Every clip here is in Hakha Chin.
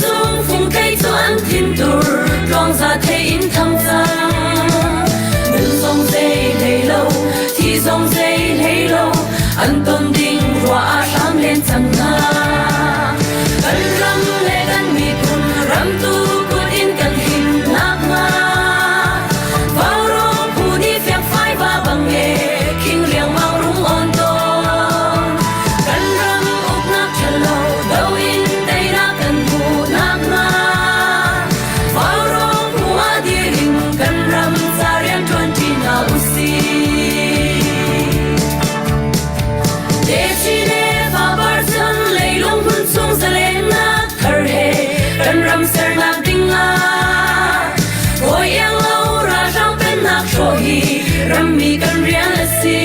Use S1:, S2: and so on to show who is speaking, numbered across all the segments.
S1: cung fungthei cu an thintur tluangza thei in thang cang. Nun zong zei hlei lo, thi zong zei hlei lo, an ton ding ruah ah hram len cang hna. Kan ram le kan miphun ramtu kut in kan him nakhnga Vaurawng phu nih fiangfai va bang e khing riangmang rung on tawn. Kan ram uknak ṭhalo do in teinak kan hmuh nakhnga Vaurawng phu ah dir in kan ram ca rian ṭuanṭi hna usih. Techi le fapar chan leilung hmun chung zalennak thar he kan ram sernak ding ah Kawi iang lo ralhrang pennak hrawh hi rammi kan rian a si.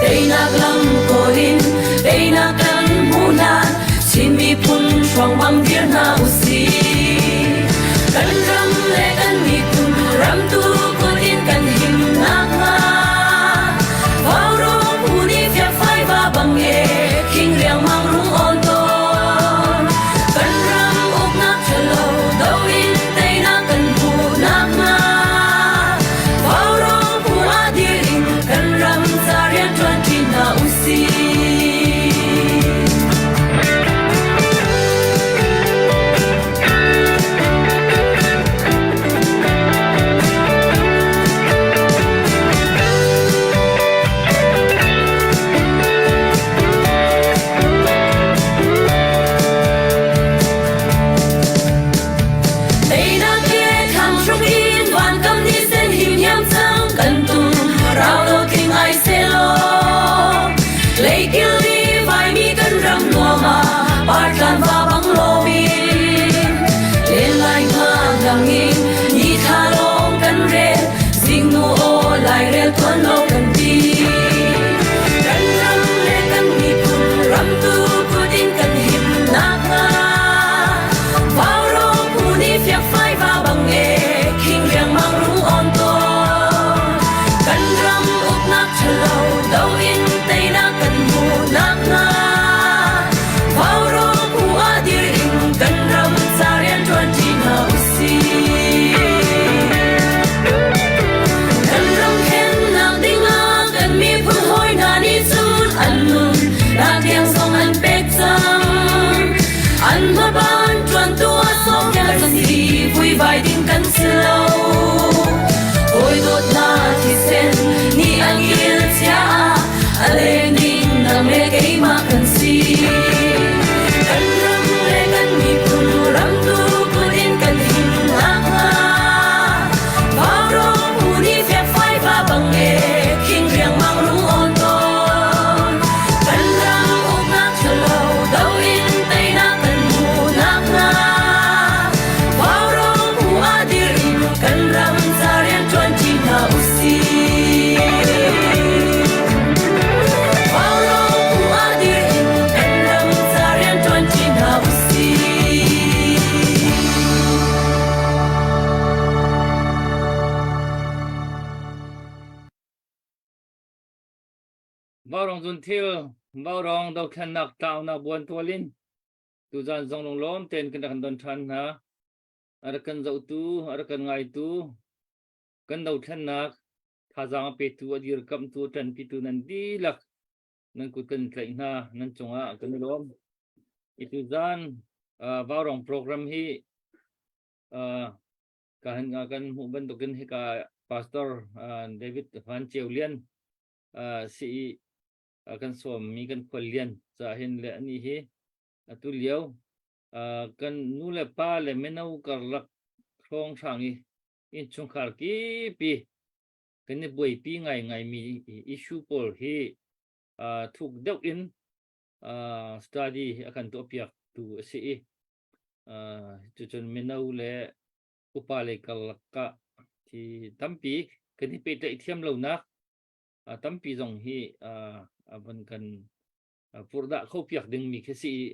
S1: Teinak lam kawl in teinak kan hmuh hlan Chin miphun hruang bang dir hna usih. Kan ram le kan miphun ramtu kut in kan him nakhnga Vaurawng phu nih fiakfai va bang e khing riangmang rung awn tawn. Kan ram uknak ṭhalo do in teinak kan hmuh nakhnga Vaurawng phu ah dir in kan ram ca rian ṭuanṭi hna usih. Teinak ke thang hruk in van kam ni sen him hiam cang kan tum rau lo tling ai selaw leikil ni vaimi kan ram nuam ah partlan va bang lomin len lai nga nang in ni thla lawng kan rel zingnu aw lai rel tuan lo kan ti kan ram le kan miphun ram tu kut in kan him nakhnga Vaurawng phu nih fiakfai va bang e khing riangmang rung on tawn kan ram uknak ṭhalo do in teinak kan hmuh nakhnga Vaurawng phu ah dir in kan ram ca rian ṭuanṭi hna usih. Kan ram thlennak dingah kan miphun hawi hna nih cun an nun nak tiang zong an pek cang. An hmaban ṭuantu ah sawm kan si vuivai ding kan si lo. Hawi dawt hna thisen nih an kil chia a leng ding nang le keimah kan si. Kan ram le kan miphun ram tu kut in kan him nakhnga Vaurawng phu nih fiakfai va bang e khing riangmang rung awn tawn. Kan ram uknak ṭhalo do in teinak kan hmuh nakhnga Vaurawng phu ah dir in kan ram ca rian ṭuanṭi hna usih. Vaurawng phu ah dir in kan ram ca rian ṭuanṭi hna usih.
S2: Vaurawng zunthil, vaurawng dothlennak tlaunak buantual in tuzan zong lunglawm tein kan rak kan don ṭhan hna. A rak kan zohtu, a rak kan ngaitu, kan dothlennak thazaang a petu, a dirkamhtu, a ṭanpitu nan dihlak nan kut kan tlaih hna, nan cungah kan i lawm. I tuzan uh, vaurawng program hi uh, kan kan hmuh bantukin hika Pastor uh, David Van Ceu Lian uh, si i uh, kan sawmmi kan khual lian ca hin le ani hi atu lio uh, kan nu le pa le mino karlak hrawng hrang i innchungkhar kipi kan i buaipi ngai ngai mi issue pawl hi uh, thuk deuh in uh, study a kan tuahpiak tu a si i uh, cucun mino le upa le karlak ah thi tampi kan i pehtlaih thiam lonak uh, tampi zong hi uh, a van kan uh, purdah kho piak dingmi khi si i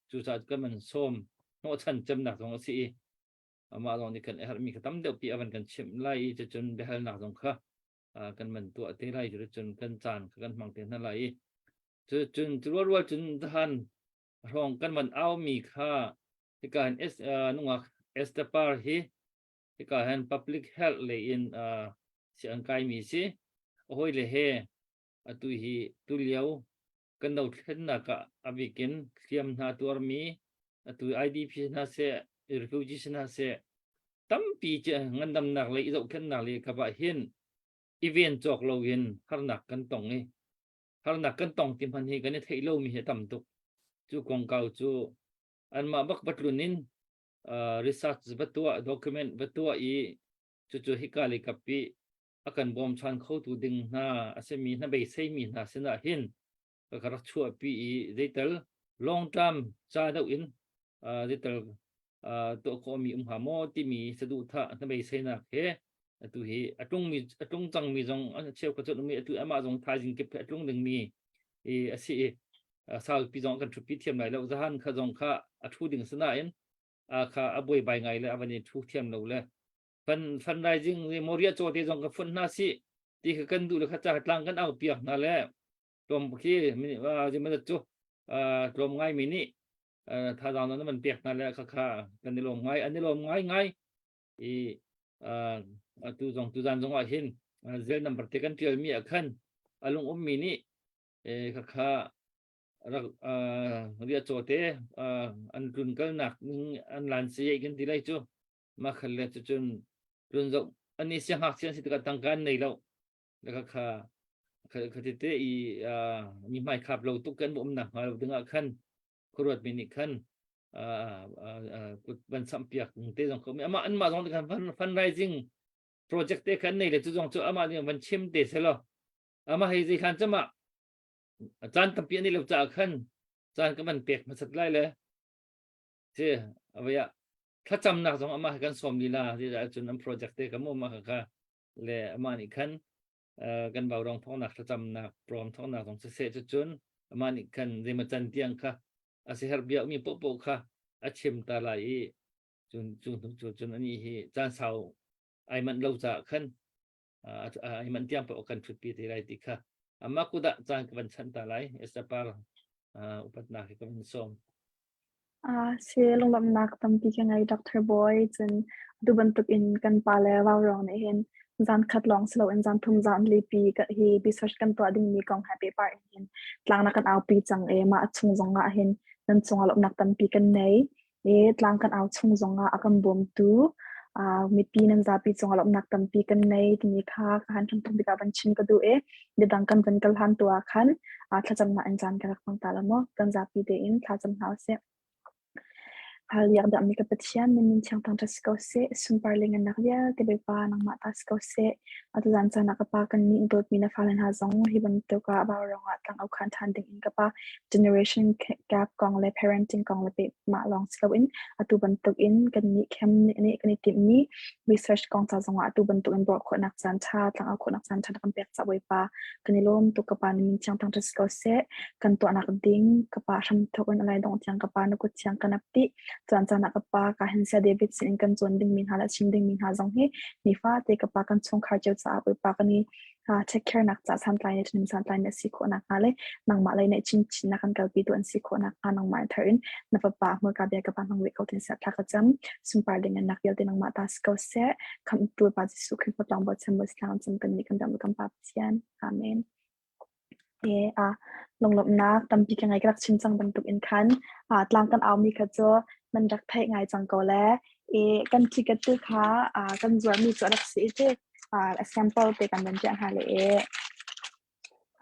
S2: cucaah kan man sawm hnawhchan cemnak zong a si i amah zong nih kan herhmi kha tam deuh pi a van kan chimh lai i cucun biahalnak zong kha kan man tuah te lai cucun kan caan kha kan hmang te hna lai i cucun rual rual cun zahan hrawng kan van au mi kha. Hika hin es nungak Esther Par hi hika hin public health lei in si an kaimi si. A hawi le he atu hi tulio kan dothlennak ah a bik in hliam hna tuarmi atu IDP hna seh refugee hna seh tampi cu ngandamnak le i zohkhenhnak le kap ah hin i ven cawk loin harnak kan tong i harnak kan tong ti hmanh hi kan i theih lomi hi a tam tuk. Cu kongkau cu anmah bak va tlun in research va tuah document va tuah i cucu hika le kap i a kan bawmchan khotu ding hna a simi hna beiseimi hna sinah hin ka rak chuahpi i zeital long term ca deuh in zeital tuah khawhmi um hnga maw timi saduhthah hna beiseinak he atu hi a tlungmi a tlung cangmi zong a cheu ka chon umi atu amah zong thaizing kip a tlung dingmi i a si i saupi zong kan thupi thiam lai lo zahan kha zong kha a thu ding sinain kha a buaibai ngai le a van i thu thiam lo le fan fundraising moria chaw te zong ka fun hna si ti kha kan duh le kha cha tlang kan au piak hna le tlawm khi mi cu tlawm ngai mi nih thazaang nan van pek hna le kha kha kan i lawm ngai an i lawm ngai ngai i atu zong tu zan zong ah hin zel number te kan tial mi ah khan alung um mi nih kha kha rak ria chaw te an tlun kalnak an lan si kan ti lai cu ma khal le cu cun tlun zo ani siangngakchia si tikah tangka an nei lo kha kha kha tete i mi hmai khap lo tuk kan um nak hnga lo dingah khan khuaruat mi nih khan kut van samh piak te zong ko mi ama an mah zong khan fundraising project te khan nei le cu zong cu ama nih van chim te selo ama hei zei khan chama caan tampi ani lo caah khan caan ka van pek hmasat lai le si avaya thlacamnak zong amah kan sawm lila ti cun an project te ka mu ma kha le amah nih khan kan vaurawng thawknak thlacamnak program thawknak zong siseh cucun amah nih khan zeimaw can tiang kha a si herh bia mi popo kha a chim ta lai i cun cu cu cun ani hi caan sau ai manh lo caah khan ai manh tiang pa kan thutpi te lai ti kha amah kudah caan ka van chan ta lai esapar upatnak hi ka van sawm.
S3: Si lunglawmhnak tampi ka ngei Dr. Bawi. Cun atu bantuk in kan pale vaurawng nih hin zan khat lawng si loin zan thum zan lipi hi research kan tuah dingmi kong he pehpar in hin tlang na kan aupi cang i mah chung zong ah hin nan cungah lawmhnak tampi kan nei. I tlang kan au chung zongah a kan bawmtu mipi nan zapi cungah lawmhnak tampi kan nei timi kha ka han hram bik ah van chim ka duh i midang kan van kal han tu ah khan thlacamnak in caan ka rak hmang ta la maw kan zapi tein thlacam hna usih. Hallelujah dami ka Pathian min min thiang thangṭhat si ko seh sunpar le ngannak vialte Bawipa nangmah ta si ko seh atu zan caan ah ka pa kan nih dawtmi na fale hna zong hi bantuk ah vau rongah tlang au khan ṭhan ding in ka pa generation gap kong le parenting kong le peh mah lawng si loin atu bantuk in kan nih khem nih kan i timhmi research kong ca zongah atu bantuk in bawh khawhnak caan ṭha tlang au khawhnak caan ṭha na kan pek ca Bawipa kan i lawm tuk ka pa na min thiang thangṭhat si ko seh kan tuahnak ding ka pa hramthok in alai dong tiang ka pa na kut thiang kan ap dih caan caan ah ka pa ka hin sia David sin in kan cawn dingmi hna le chim dingmi hna zong hi nifate ka pa kan chungkhar cio caah Bawipa kan i take care nak ca santlai ne ṭhanim santlai ne si khawh nak hnga le nangmah lei ne chin chin na kan kalpi tu an si khawh nak hnga nangmah thar in na fapa hmurka bia ka pa hmang rih ko tin sia thla ka cam sunpar ding nak vialte nangmah ta si ko seh khamtu pa Jesuh Khrih tlawng bo chem bo silang cam kan ni kan dam kan pa Pathian amen E a lunglawmhnak tampi ka ngei ka rak chim cang bantuk in khan tlang kan aumi kha cu nan rak theih ngai cang ko le i kan ticket tu kha kan zuarmi cu a rak si i ti a sample te kan van piah hna le i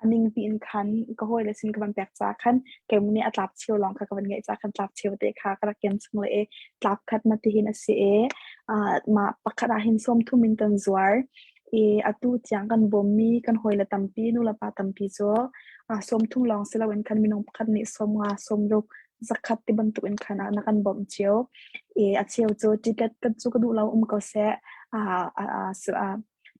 S3: a ning piin khan ka hawile sin ka van pek ca khan keimah nih a tlap cheu lawng kha ka van ngeih ca khan tlap cheu te kha ka rak ken chung le i tlap khat ma tihin a si i mah pakhat ah hin 30 in kan zuar I atu tiang kan bawmmi kan hawile tampi nulepa tampi cu 30 lawng si loin khan minung pakhat nih 50, 60, 100 ti bantuk in khan na kan bawmh cio. I a cheu cu ticket kan cu ka duh lo um ko seh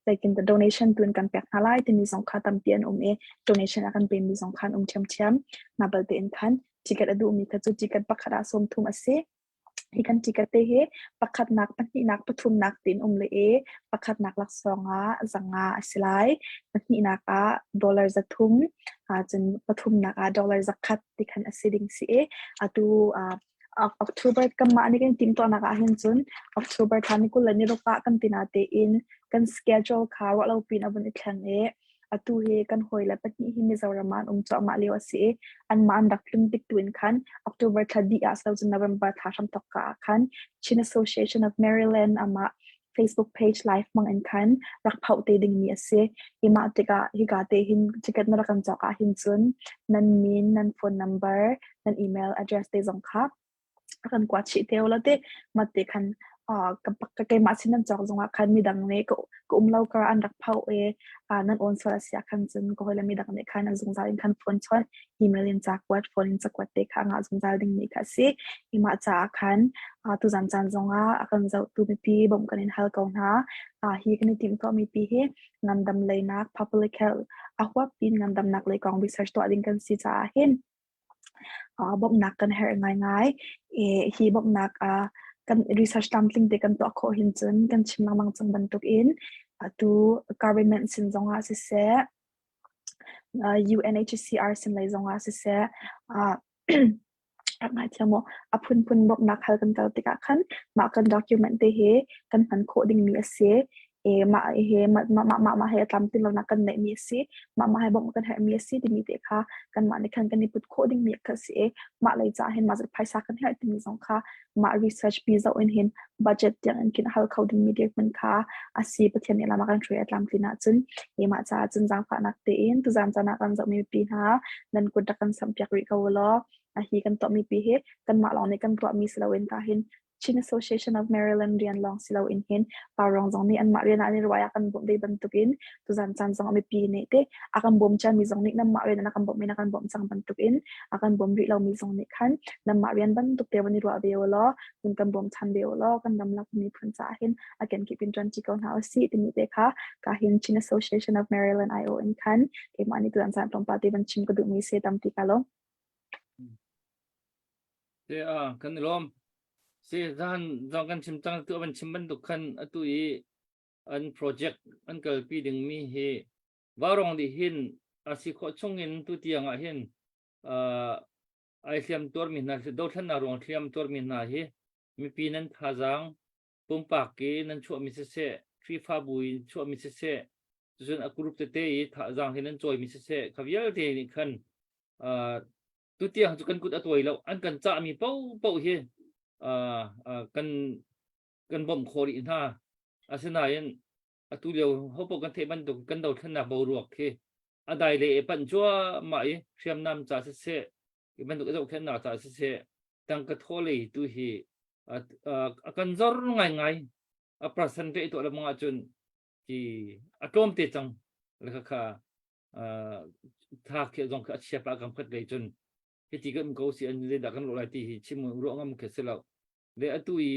S3: like in the donation tu in kan pek hna lai timi zong kha tampi an um i donation a kan pemi zong khan um ṭhiamṭhiam. Na balte in khan ticket a duhmi kha cu ticket pakhat ah 30 a si. Hi kan ticket te hi pakhatnak, pahnihnak, pathumnak tiin um le i pakhatnak laksawng ah 500 a si lai. Pahnihnak ah dollar 300, cun pathumnak ah dollar 100 ti khan a si ding si i atu. October kanmah nih kan timhtuahnak ah hin cun October thla ni 20 le ni ruk ah kan ti natein kan schedule kha ruah lo piin a vun i thleng i atu hi kan hawile pahnih hi Mizoram ah an um cuahmah lio a si i anmah an rak tlun tik tu in khan October thla dih ah si lo cun November thla hramthawk ka ah khan Chin Association of Maryland amah Facebook page live hmang in khan rak phauh te dingmi a si. I mah tikah hika te hin ticket na rak kan cawk ah hin cun nan min, nan phone number, nan email address te zong kha kan kuat chih te ula te mat te khan ka keimah sin nan cawk zongah khan midang nih ka um lo kar an rak phauh i nan on sual a si ah khan cun ka hawile midang nih khan an zungzal in khan phone chawnh email in ca kuat phone in cakuat te kha ngah zungzal ding mi kha a si. I mah caah khan tuzan caan zongah a kan zohtu mipi bawmh kan in hal ko hna. Hi kan i timhtuah mipi hi ngandam leinak public health a huap piin ngandamnak lei kong research tuah ding kan si caah hin bawmhnak kan herh ngaingai. Hi bawmhnak kan research tlamtling te kan tuah khawh hin cun kan chim lengmang cang bantukin atu government sin zongah siseh UNHCR sin lei zongah siseh rak ngaithiam u. A phunphun bawmhnak hal kan kal tikah khan mah kan document te hi kan hman khawh dingmi a si. E mah he mah mah mah mah he a tlamtlin lonak kan neihmi a si. Mah mah he bawmh kan herhmi a si timi te kha kanmah nih khan kan i put khawh dingmi kha a si i mah lei caah hin mah zat phaisa kan herh timi zong kha mah research pi zoh in hin budget tiang in khin hal kho dingmi dirhmun kha a si. Pathian nih lam a kan hruai a tlamtlin ahcun mah caah cun zaangfahnak tein tuzaan caan ah kan zohmi mipi hna nan kut rak kan samhpiak rih ko u law hi kan tuahmi pi hi kanmah lawng nih kan tuahmi si loin ka hin Chin Association of Maryland rian lawng si loin hin Paurong zong nih anmah rian ah an i ruai a kan bawmh ve bantukin tuzan caan zong ah mipi nih te a kan bawm ciami zong nih nanmah rian an kan bawmh in a kan bawmh cang bantukin a kan bawm rih lomi zong nih khan nanmah rian bantuk te van i ruah ve u law kun kan bawm ṭhan ve u law kan ramlak miphun caah hin a kenkip in ṭuanṭi ko hna usih timi te kha ka hin Chin Association of Maryland IO in khan keimah nih tuzan caan tlawmpal te van chim ka duhmi si tampi ka lawm.
S2: Te a kan i lawm. Si zan zong kan chim cang tu van chim bantuk khan atu i an project an kalpi dingmi hi Vaurong nih hin a si khawh chung in tu tiang ah hin uh, ai hliam tuarmi hna dothlennak ruang hliam tuarmi hna hi mipi nan thazaang pumpak i nan chuahmi siseh Khrihfabu in chuahmi siseh cun a group tete i thazaang hi nan cawimi siseh kha vialte nih khan uh, tutiang cu kan kut a tuai lo an kan cahmi paohpaoh hi uh, uh, kan kan bawmh khawh rih hna asinain atu lio hopo kan theih bantuk kan dothlennak boruak khi a dai le e panh cuahmah i hriamnam ca siseh i bantuk zohkhenhnak ca siseh tangka thaw lei tu hi a kan zor ngaingai a percent te tuah lamang ahcun ki a tlawm te cang le kha kha tha khi zong kha a chia pa kam khat lei cun hiti kan ko si an le da kan ro lai ti hi chim ruah ngam kha si lo le atu i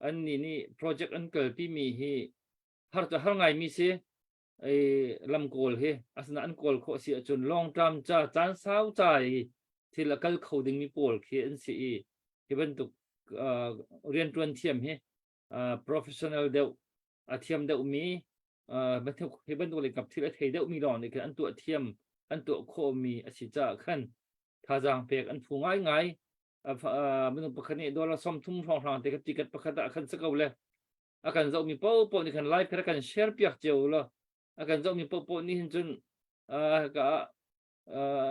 S2: an nih nih project an kalpi mi hi har cu har ngai mi si ei lam kawl hi asina an kawl khawh si ahcun long term ca caan sau ca i thil a kal kho ding mi pawl khi an si i hi bantuk riantuan thiam hi professional deuh a thiam deuh mi hi bantuk le kap thil a thei deuh mi lawng nih khan an tuah thiam an tuah khawh mi a si caah khan thazaang pek an phu ngai ngai minung pakhat nih dollar 30 hrawnghrang te kha ticket pakhat ah khan si ko le a kan zohmi paohpaoh nih khan live kha kan share piak cio law a kan zohmi paohpaoh nih hin cun ka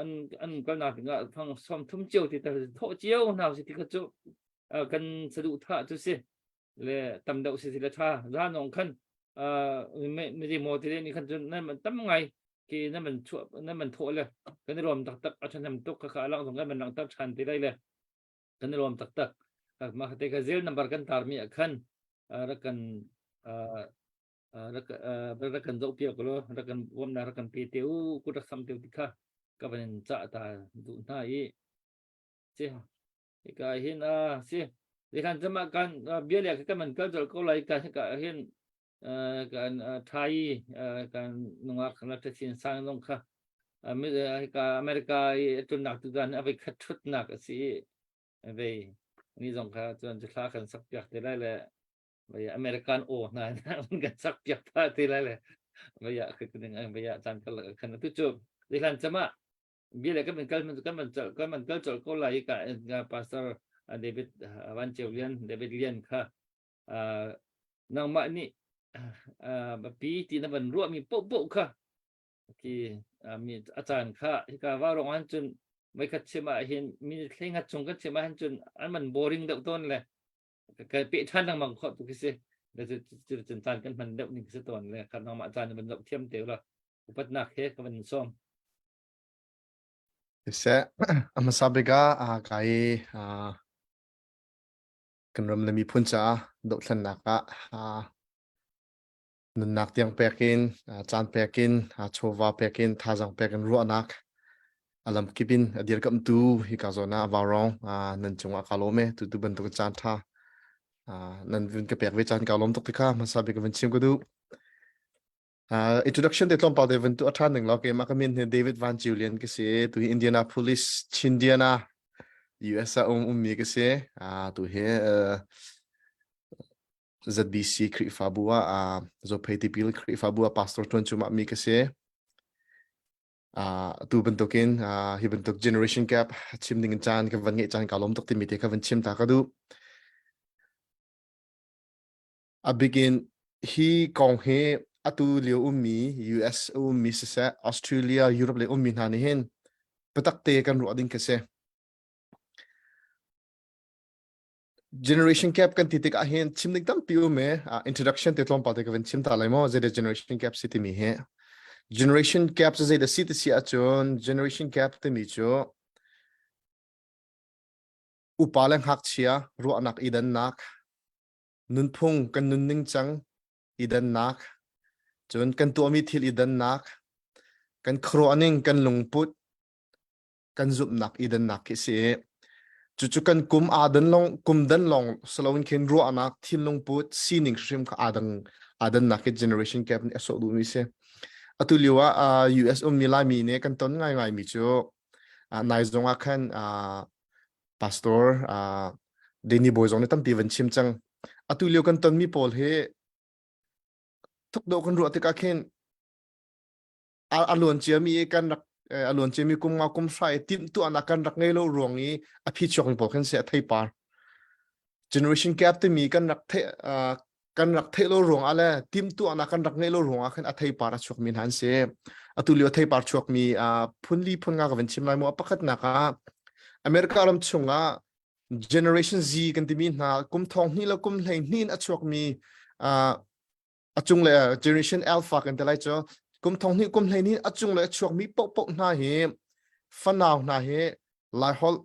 S2: an an kalnak dingah fang 30 cio ti tal thawh cio hna si ti kha cu kan saduhthah cu si le tam deuh si si le tha za nong khan mi mo te ni khan cun nan man tam ngai ki nan man chuah nan man thawh le kan i lawm taktak a ṭhahnem tuk kha kha alang zong kan man langhter ṭhan te lai le kan i lawm taktak mah te kha zel number kan tar mi ah khan rak kan rak rak kan zoh piak lo rak kan bawmnak rak kan pe te u kut rak sam te ti kha ka van in cah ta duh hna i si Hika hin a si. Zeikhan cama kan bia le kan man kal col ko lai ka hika hin kan thai kan nungak kan la chin sang zong kha hika America i tunnak tu dan avei khat thutnak a si vei ni zong kha chuan chu thla kan sak piak te lai le vei American o hna kan sak piak ta te lai le vei ah kan vei ah chan kal khan tu chu zeikhan cama bia le kan kal kan man kal kan man kal col ko lai ka pastor. David Van Ceu Lian David Lian kha nangmah nih biapi ti na van ruahmi paohpaoh kha khi mi a caan kha hika vaurawng ah cun voikhat chim ah hin minute hlei chung kan chim ah hin cun an man boring deuh tawn le ka pe ṭhan lengmang khawh tu khi si cun caan kan hman deuh ning si tawn le kha nangmah caan van zoh thiam te la upatnak he ka van sawm.
S4: Siseh, a hmasa bik ah ka i kan ram le miphun caah dohthlennak ah nunnak tiang pek in, caan pek in, chawva pek in, thazaang pek in ruahnak a lamkip in a dirkamhtu hika zawn ah vaurawng nan cungah kaa lawm e. Tutu bantuk caan ṭha nan vun ka pek ve caan kaa lawm tuk ti kha hmasa bik van chim ka duh. Uh, introduction te tlawmpal te van tu a ṭhan ning law keimah ka min hi David Van Julian ka si. Tu hi Indianapolis, Chindiana, US ah um ummi ka si. Uh, tu hi uh, ZBC Khrihfabu ah uh, Zophei Tipil Khrihfabu ah pastor ṭuan cumah mi ka si. Uh, tu bantukin uh, hi bantuk generation gap chim ding in caan ka van ngeih caan ka lawm tuk timi te kha van chim ta ka duh. A bikin hi kong hi atu lio ummi US ummi siseh Australia, Europe lei ummi hna nih hin biatak te kan ruah ding khi si. Generation gap kan ti tik ahhin chim ding tampi um e. Introduction te tlawmpal te ka van chim ta lai maw zeidah generation gap si timi hi. Generation gap cu zeidah si ti si ahcun generation gap timi cu upa le ngakchia ruahnak i dannak nunphung kan nunning cang i dannak cun kan tuahmi thil i dannak kan khuaruahning kan lungput kan zumhnak i dannak khi si cucu kan kum aa dan long kum dan long saloin khin ruahnak thinlung put sining hrim kha aa dang aa dannak hi generation gap nih a sawh duhmi si atu lio ah US ummi Laimi nih kan ton ngaingai mi cu nai zong ah khan pastor Danny Boy zong nih tampi van chim cang. Atu lio kan tonmi pawl hi thuk dawh kan ruah tikah khin a luan ciami kan rak a luan ciami kum nga kum hra i timhtuahnak kan rak ngei lo ruang i a phi chuak mi pawl khin si a theipar generation gap timi kan rak the kan rak theih lo ruang ah le timhtuahnak kan rak ngeih lo ruang ah khin a theipar a chuakmi hna an si. Atu lio theipar chuakmi phun li phun nga ka van chim lai mu. A pakhatnak ah America ram chungah Generation Z kan timi hna kum thong hnih le kum hlei hnih in a chuakmi a cung le Generation Alpha kan ti lai cu kum thong hnih kum hlei hnih a cung le a chuakmi paohpaoh hna hi fanau hna hi Laiholh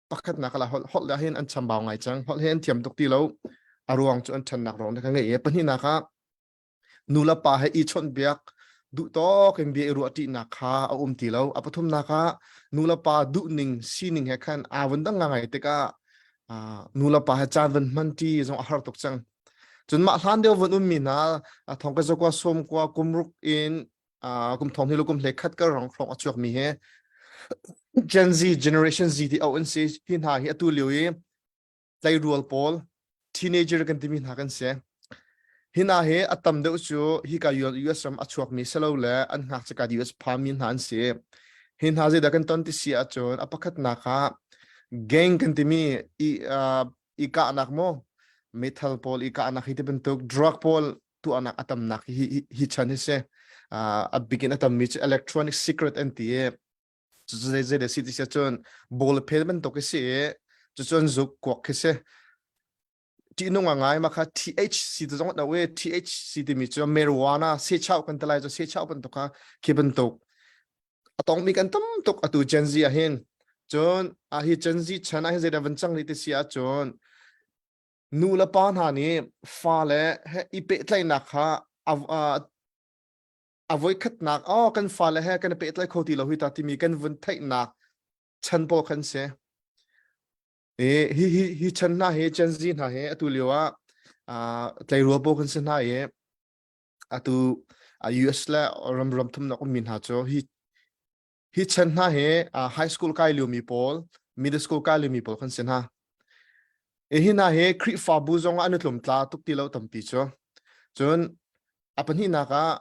S4: pakhatnak la holh holh hin an chambau ngai cang holh hi an thiam tuk ti lo a ruang cu an ṭhannak ruang ka ngei i pahnihnak ah nu le pa he i chawnh biak duh tawk in bia i ruah ṭihnak kha a um ti lo a pathumnak ah nu le pa duhning sining he khan aa vun dang ngai tikah nu le pa he caan van hman ṭi zong a har tuk cang cun mah hlan deuh vun ummi hna thong ka zakua sawm kua kumruk in kum thong hi kum hle khat ka rong hrawng a chuak mi he Gen Z generation Z ti au an si hi hna hi atu lio i tleirual pawl teenager kan timi hna kan si hi hna hi a tam deuh cu hi ka US ram a chuak mi selo le an ngakchia US pha mi hna an si hi hna zeidah kan ton ti si ahcun a pakhatnak ah gang kan timi i i kahnak mo metal pawl i kahnak hi ti bantuk drug pawl tuahnak a tamnak hi hi chan hi si a bikin a tammi cu electronic cigarette an ti i cucu zei zei si ti si cun ball phel bantuk hi si i cucun zuk kuak khi si ṭihnung a ngai ma kha THC ti zong no e THC timi cu marijuana sechau kan ti lai cu sechau bantuk kha khi bantuk a tongmi kan tam tuk atu Gen Z ah hin cun a hi Gen Z chan ah hin zeidah van cang li ti si ahcun nu le pa hna nih fale he i pehtlaihnak kha a voikhatnak oh kan fale he kan i pehtlai kho ti lo hi ta timi kan vun theihnak chan pawl khan si. I hi hi hi chan hna hi Gen Z hna hi atu lio ah tleirual pawl kan si hna i atu US le ram ram thumnak ummi hna cu hi Hi chan hna hi high school kai liomi pawl, middle school kai liomi pawl kan si hna. Hi hna hi Khrihfabu zong ah an i tlumtla tuk ti lo tampi cu. Cun a pahnihnak ah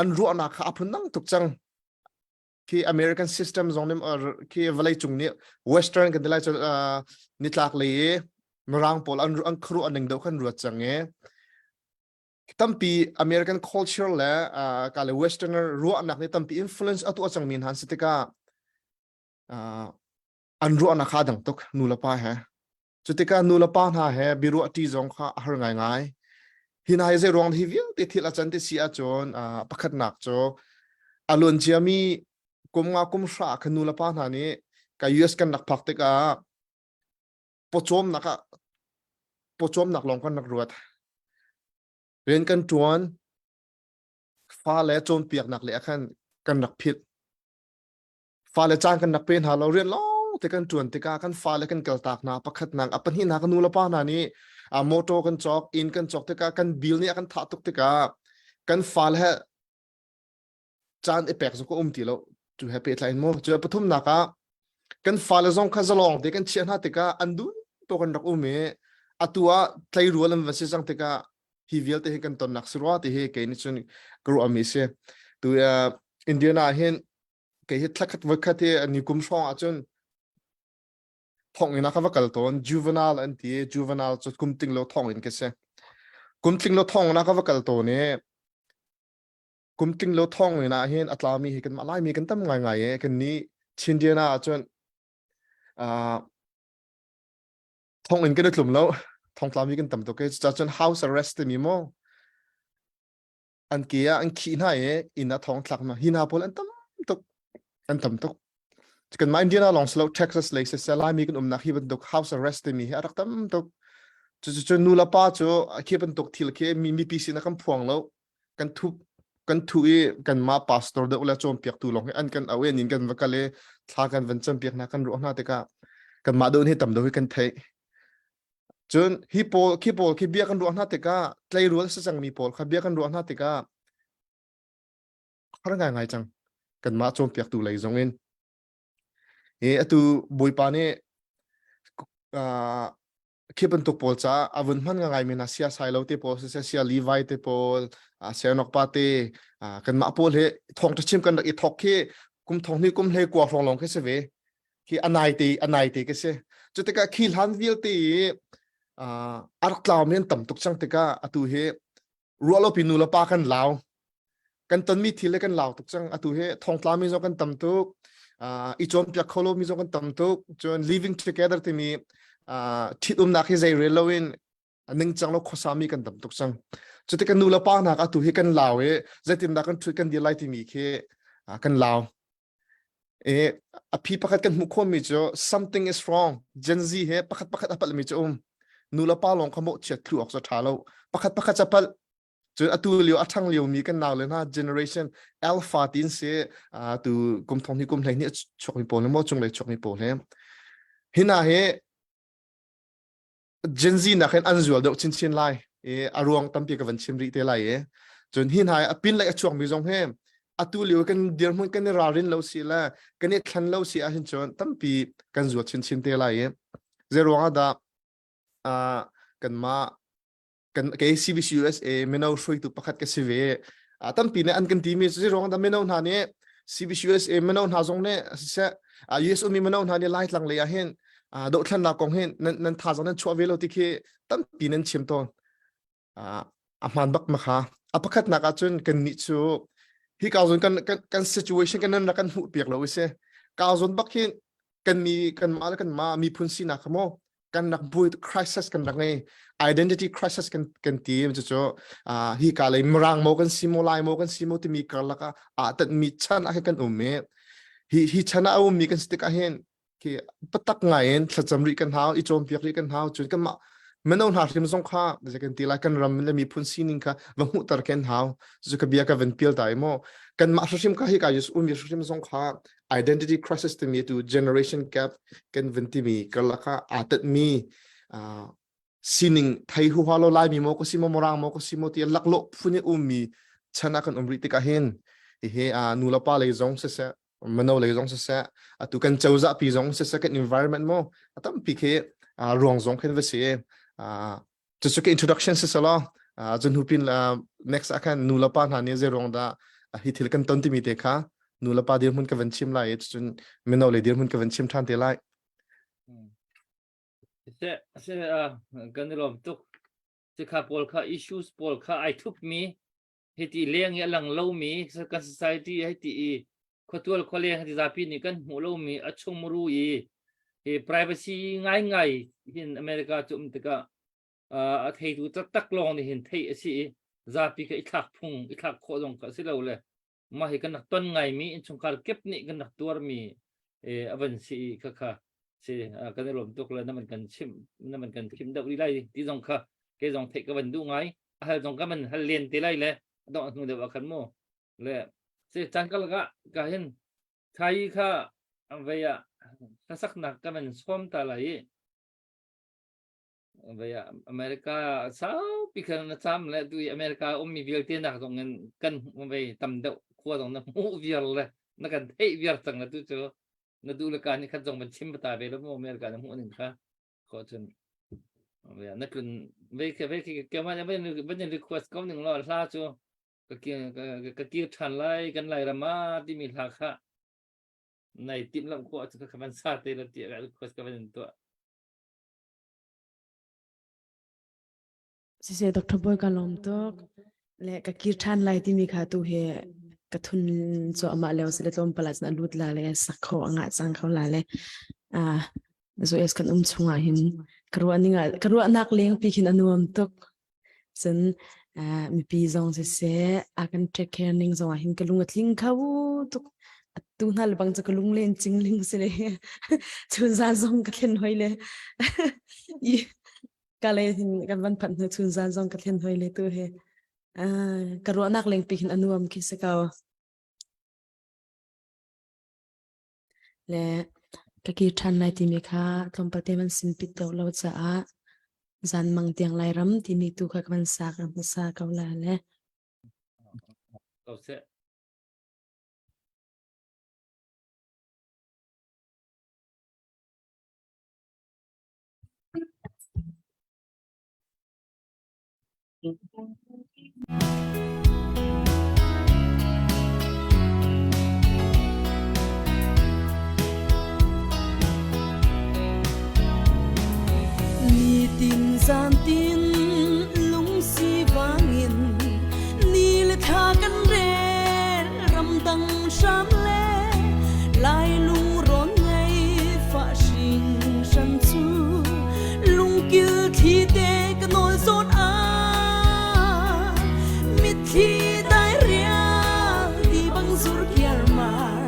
S4: an ruahnak kha a phundang tuk cang. Khi American system zong nih khi vawlei cung nih Western kan ti lai cu nitlak lei i Mirang pawl an an khuaruah ning deuh khan ruat cang i tampi American culture le ka le Westerner ruahnak nih tampi influence a tuah cangmi hna an si tikah an ruahnak kha dang tuk nu le pa he. Cu tikah nu le pa hna he biaruah ṭi zong kha a har ngaingai. Hi hna hi zei ruang hi vialte thil a can ti si ahcun pakhatnak cu a luan ciami kum nga kum hra kha nu le pa hna nih ka US kan rak phak tikah pawcawmnak ah pawcawmnak lawng kan rak ruat. Rian kan ṭuan, fale cawnpiaknak le ah khan kan rak philh. Fale caan kan rak pe hna lo rian lawng te kan ṭuan tikah kan fale kan kaltak hna pakhatnak a pahnihnak nu le pa hna nih motor kan cawk inn kan cawk tikah kan bill nih a kan thah tuk tikah kan fale he caan i pek zong ka um ti lo cu he pehtlai in mu cu pathumnak ah kan fale zong kha zalong te kan chiah hna tikah an duh to kan rak um i atu ah tleirual an van si cang tikah hi vialte hi kan tonnak si rua ti hi kei nih cun ka ruahmi si tu Indiana hin kei hi thlakhat voikhat hi ni kum hrawng ahcun thonginn ah ka va kal tawn juvenile an ti juvenile cu kum ting lo thonginn ka si kum tling lo thonginn ah ka va kal tawn i kum tling lo thonginn ah hin a tlami hi kan mah laimi kan tam ngaingai e kan ni Chindiana ahcun uh, thonginn kan i tlum lo thongtlami kan tam tuk e cucun house arrest timi mo an ke ah an khih hna i inn ah thong thlak hna hi hna pawl an tam tuk an tam tuk kan mah Indiana lawng si lo Texas lei siseh Laimi kan umnak hi bantuk house arrest timi hi a rak tam tuk cucu nu le pa cu khi bantuk thil khi mi mipi sin ah kan phuang lo kan thup kan thu i kanmah pastor deuh le cawnpiaktu lawng hi an kan au i an in kan va kal i thla kan van campiak hna kan ruah hna tikah kanmah deuh hi tam deuh hi kan theih Cun hi pawl khi pawl khi bia kan ruah hna tikah tleirual si cangmi pawl kha bia kan ruah hna tikah har ngaingai cang kanmah cawnpiaktu lei zong in. Hi atu Bawipa nih uh, khi bantuk pawl caah a vun hman ngai mi hna sia sai lo te pawl siseh sia Levi te pawl sia nok pa te kanmah pawl hi thawng ṭha chim kan rak i thawk khi kum thong hnih kum hlei kua hrawng lawng khi si ve khi a nai te a nai te ka si cu tikah khi hlan vialte i a rak tlau mi an tam tuk cang tikah atu hi ruahlopi nu le pa kan lau kan tonmi thil le kan lau tuk cang atu hi thongtla mi zong kan tam tuk i cawnpiak kho lo mi zong kan tam tuk cun living together timi ṭhitumnak hi zei rel loin ningcang lo khuasa mi kan tam tuk cang cu tikah nu le pa hna atu hi kan lau i zeitindah kan ṭhut kan dir lai timi khi kan lau E, a phi pakhat kan hmuh khawhmi cu something is wrong. Gen Z he pakhat pakhat a palhmi cu um. Nu le pa lawng kha mawhchiat thlu awk cu ṭha lo. Pakhat pakhat ca palh. Cun atu lio a ṭhang liomi kan nau le hna generation alpha tin si tu kum thong hi kum hlei ni chuakmi pawl le maw cunglei chuakmi pawl he. Hina hi Gen Z nak hin an zual deuh chinchin lai i a ruang tampi ka van chim rih te lai i cun hi hna a pin lei a chuakmi zong hi atu lio kan dirhmun kan i ralrin lo si le kan i thlen lo si ahhin cun tampi kan zual chinchin te lai i zei ruang ah dah kanmah kan kei CBC USA mino hruaitu pakhat ka si ve tampi nih an kan timi cu ruang dah mino hna nih CBC USA mino hna zong nih siseh US ummi mino hna nih Laitlang lei ah hin dohthlennak kong hin nan nan thazaang nan chuah ve lo ti khi tampi nan chim tawn a hmaan bak ma kha a pakhatnak ah cun kan nih cu hi ka zon kan kan situation kan nan rak kan hmuh piak lo si ka zon bak hin kan mi kan mah le kan mah miphun sinak kha maw kan rak buai crisis kan rak ngei identity crisis kan kan ti cu cu hi ka lei mirang mo kan si mo lai mo kan si mo timi karlak ah aa tat mi chan ah kan um i hi hi chan ah a um mi kan si tikah hin khi patak ngai in thlacam rih kan hau i cawnpiak rih kan hau cun kan mah mino hna hrim zong kha zei kan ti lai kan ram le miphun sining kha va hmuhter kan hau cu ka bia ka van pial ta i maw kan mah hrim kha hi ka yus umi hrim zong kha identity crisis timi tu generation gap kan van timi karlak ah aa tatmi sining thei huha lo laimi maw ka si maw morang maw ka si maw ti laklawh phun i ummi chan ah kan um rih tikah hin hihi nu le pa lei zong siseh mino lei zong siseh atu kan cozah pi zong siseh kan environment maw a tampi khi ruang zong khin va si cucu ka introduction si selaw cun hnu pin next ah khan nu le pa hna nih zei ruang dah hi thil kan ton timi te kha. Nu le pa dirhmun ka van chim lai i cun mino le dirhmun ka van chim ṭhan te lai.
S2: Se se kan i lawm tuk. Cikha pawl kha issues pawl kha ai thup mi hiti leng i a lang lomi kan society hiti i khuatual khualeng hiti zapi nih kan hmuh lomi a chungmuru i hi privacy ngaingai hin America cu um tikah a theitu taktak lawng nih hin theih a si i zapi kha i thlak phung i thlak khawh zong kha a si lo le mah hi kan rak ton ngaimi innchungkhar kip nih kan rak tuarmi a van si i kha kha si kan i lawm tuk le na man kan chim na man kan chim deuh rih lai ti zong kha ke zong theih ka van duh ngai a hal zong ka man hal len te lai le dong hnu deuh ah khan mu le si caan kal ka ka hin thai kha vei ah hlasaknak ka man sawm ta lai i vei ah America saupi khan na cham le tu i America ummi vialte nak zong in kan vei tam deuh khua zong na hmuh viar le na kan theih viar cang le tu cu na duh le ka ni khat zong van chim ta ve lo mu America na hmuh ning kha ko cun na tlun ve ke ve ke ke ma ve van request ko ning lo hla cu ka ka kir than lai kan lai rama timi hla kha nai tim lam ko chu ka van sa te la ti request ka van to.
S5: Siseh Dr. Bawi ka lawm tuk. Le ka kir ṭhan lai timi kha tu hi ka thun cuahmah lio si le tlawmpal ah cun a lut la le sak kho a ngah cang kho la le ah US kan um chungah hin ka ruah ning ah ka ruahnak leng pi khin a nuam tuk. Cun mipi zong siseh a kan take care ning zong ah hin ka lung a tling kho tuk. Tu hna le bang cu ka lung len cingling si le chun zan zong ka thlen hoi le ka le hin kan van phanh hnu chun zan zong ka thlen hoi le tu he ka ruahnak lengpi hin a nuam khi si ko. Le ka kir ṭhan lai timi kha tlawmpal te man sin pit deuh lo caah zan mang tiang lai ram timi tu kha ka van sa ka hmasa ko la le.
S2: Ko seh.
S1: Nitin zantin lungsi vangin ni le thla kan rel ramdang hram le lai lungrawn ngei fa hringhran cu lungkil thli te ka nawl zawn ah mitthli dai rial ti bang zur kiar mar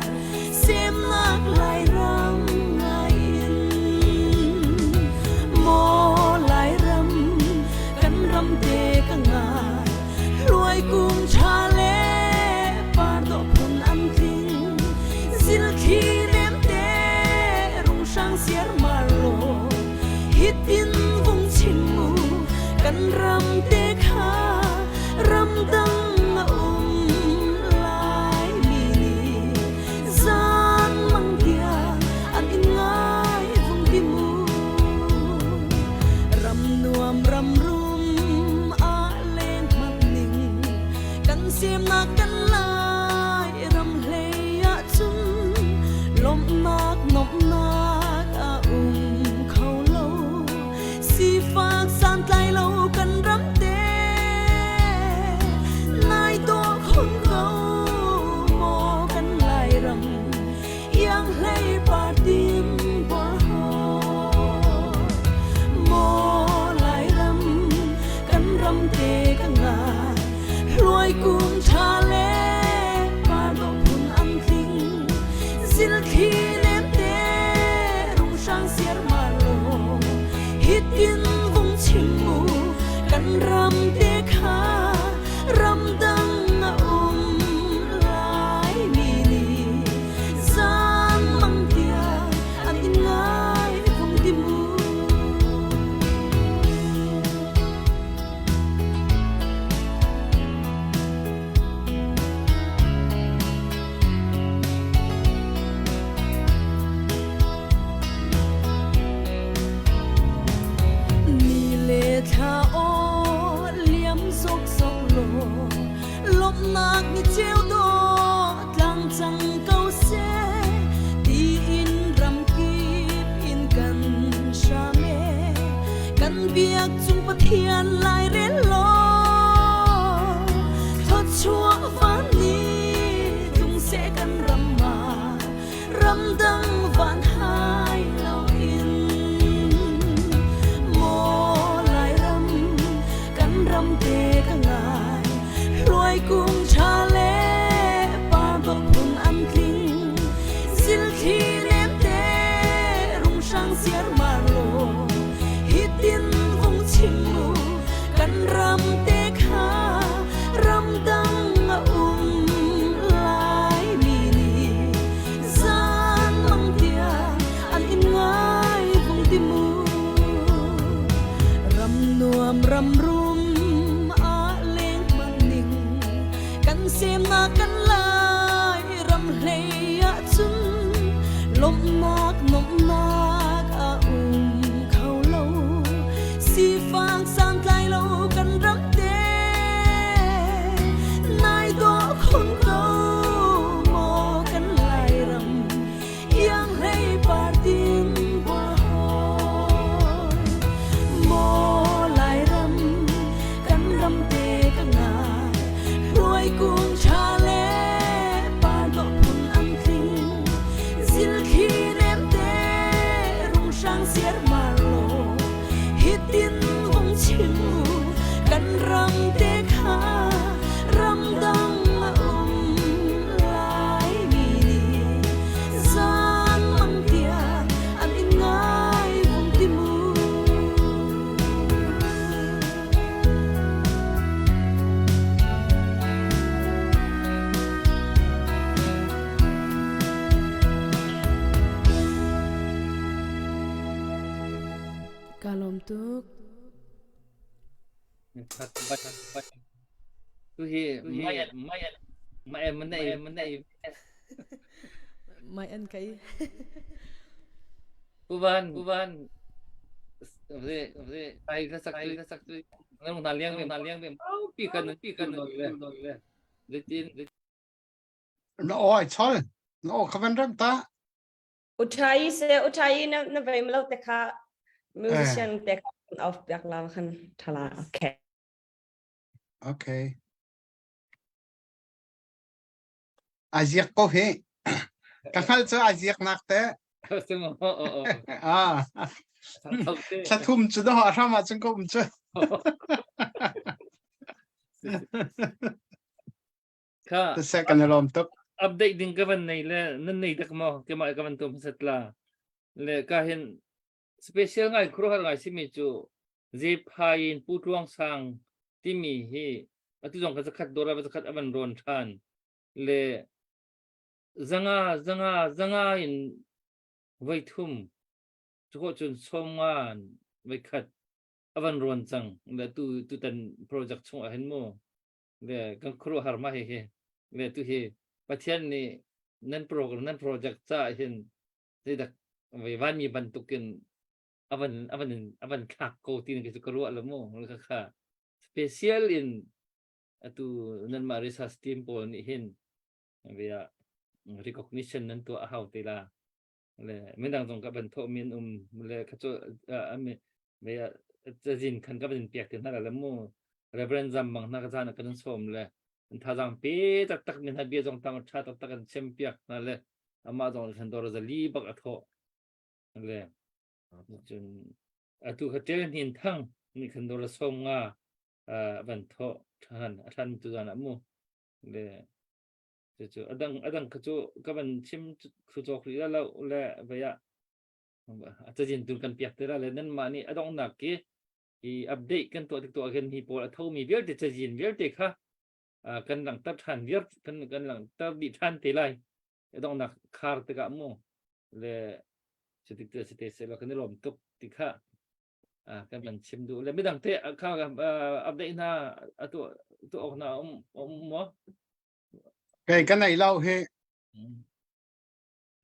S1: semnak Lairam ngai in maw Lairam kan ram te ka ngai luai kum tha le par dawh phun an tling zilthli nem te rung hrang siar mar lo hitin vung chim mu kan ram te kha ram dang a um lai mi nih zan mang tiang an in ngai vung ti mu ram nuam ram rum a len hmat ning kan semnak kan lai ram hlei ah cun lawmhnak nomhnak a um kho lo sifak santlai lo kan ram te nai dawh khun ko maw kan lai ram iang hlei par tim bor ho maw lai ram kan ram te ka ngai hluai kum tha le par dawh phun an tling zilthli nem te rung hrang siar mar lo hitin vung chim mu. Cung Pathian lairel law thawchuah van ni tlung seh kan ram ah ramdang van hai loin maw Lairam kan ram te ka ngai hluai kung ṭha le par dawh phun an tling zilthli nem te rung hrang siarmar law hitin vung chim mu kan ram te kha ramdang a um lai mi nih zan mang tiang an in ngai vung ti mu ram nuam ram rum a leng man ning kan semnak kan lai ram hlei ah cun lawmhnak nuamhnak a um kho lo sifak santlai lo kan ram te nai dawh khun ko maw kan Lairam iang hlei par tin bual maw Lairam kan ram te ka ngai hruai kung ṭha le par dawh phun an tling zilthli nem te rung hrang siarmar law hitin vung chim u kan ram te kha ramdang a um lai mi nih zan mang tiang an in ngai vung ti mu.
S5: Ka lawm tuk.
S2: Tu hi mai mai mai manai manai
S5: Mai an kai.
S2: Uvan uvan ai ka sak tu sak tu nang na liang na liang pi kan pi kan le le tin
S6: Na aw ai chol. Na aw kha van rem ta.
S7: Uthai se uthai na na vei lo te kha musician te kha off piak la khan thala okay.
S6: Okay. A ziak ko hi. Ka hngal cu a ziak nak te. Ah. Thla thum cu do hram ah cun ka um cu.
S2: Kha.
S6: Seh kan i lawm tuk.
S2: Update ding ka van nei le nan nei dak maw kemah ka van tum set la. Le ka hin special ngai khuaruahhar ngai simi cu Zephai in Pu Tluang Sang timi hi atu zong kha zakhat dawr ah zakhat a van rawn ṭhan le zanga zanga zanga in voi thum cu cun sawmnga voi khat a van rawn cang le tu tutan project chung ah hin mu le kan khuaruahhar ma hi hi le tu hi Pathian nih nan program nan project ca hin zeidak voi vanmi bantukin avan avan avan thlak ko ti na ka ruah lo mu kha kha special in atu nanmah research team pawl nih hin via recognition nan tuah a hau te la le mindang zong ka ban tho min um le kha chu ami via cazin khan ka ban piak te hna la mu Reverend Zam bang hna ka zan kan som le an thazang pe tak tak min ha bia zong tang tha tak tak an chem piak hna le amah zong khan dor zali bak a tho Le cun atu kha ṭel hnin thang nih khan dawr a sawm nga van thawh ṭhan a ṭhan tu zan ah mu le cucu adang adang kha cu ka van chim thu cawk rih la lo le vei ah a cazin tun kan piak te la le nanmah nih a donghnak ki hi update kan tuah tik tuah khin hi pawl a thomi vialte cazin vialte kha kan langhter ṭhan viar kan kan langhter dih ṭhan te lai a donghnak khar tikah mu le cutik te si te se lo kan i lawm tuk ti kha kan van chim duh le midang te kha update hna atu tu ok na um um mo
S6: Kei ka nei lo hi.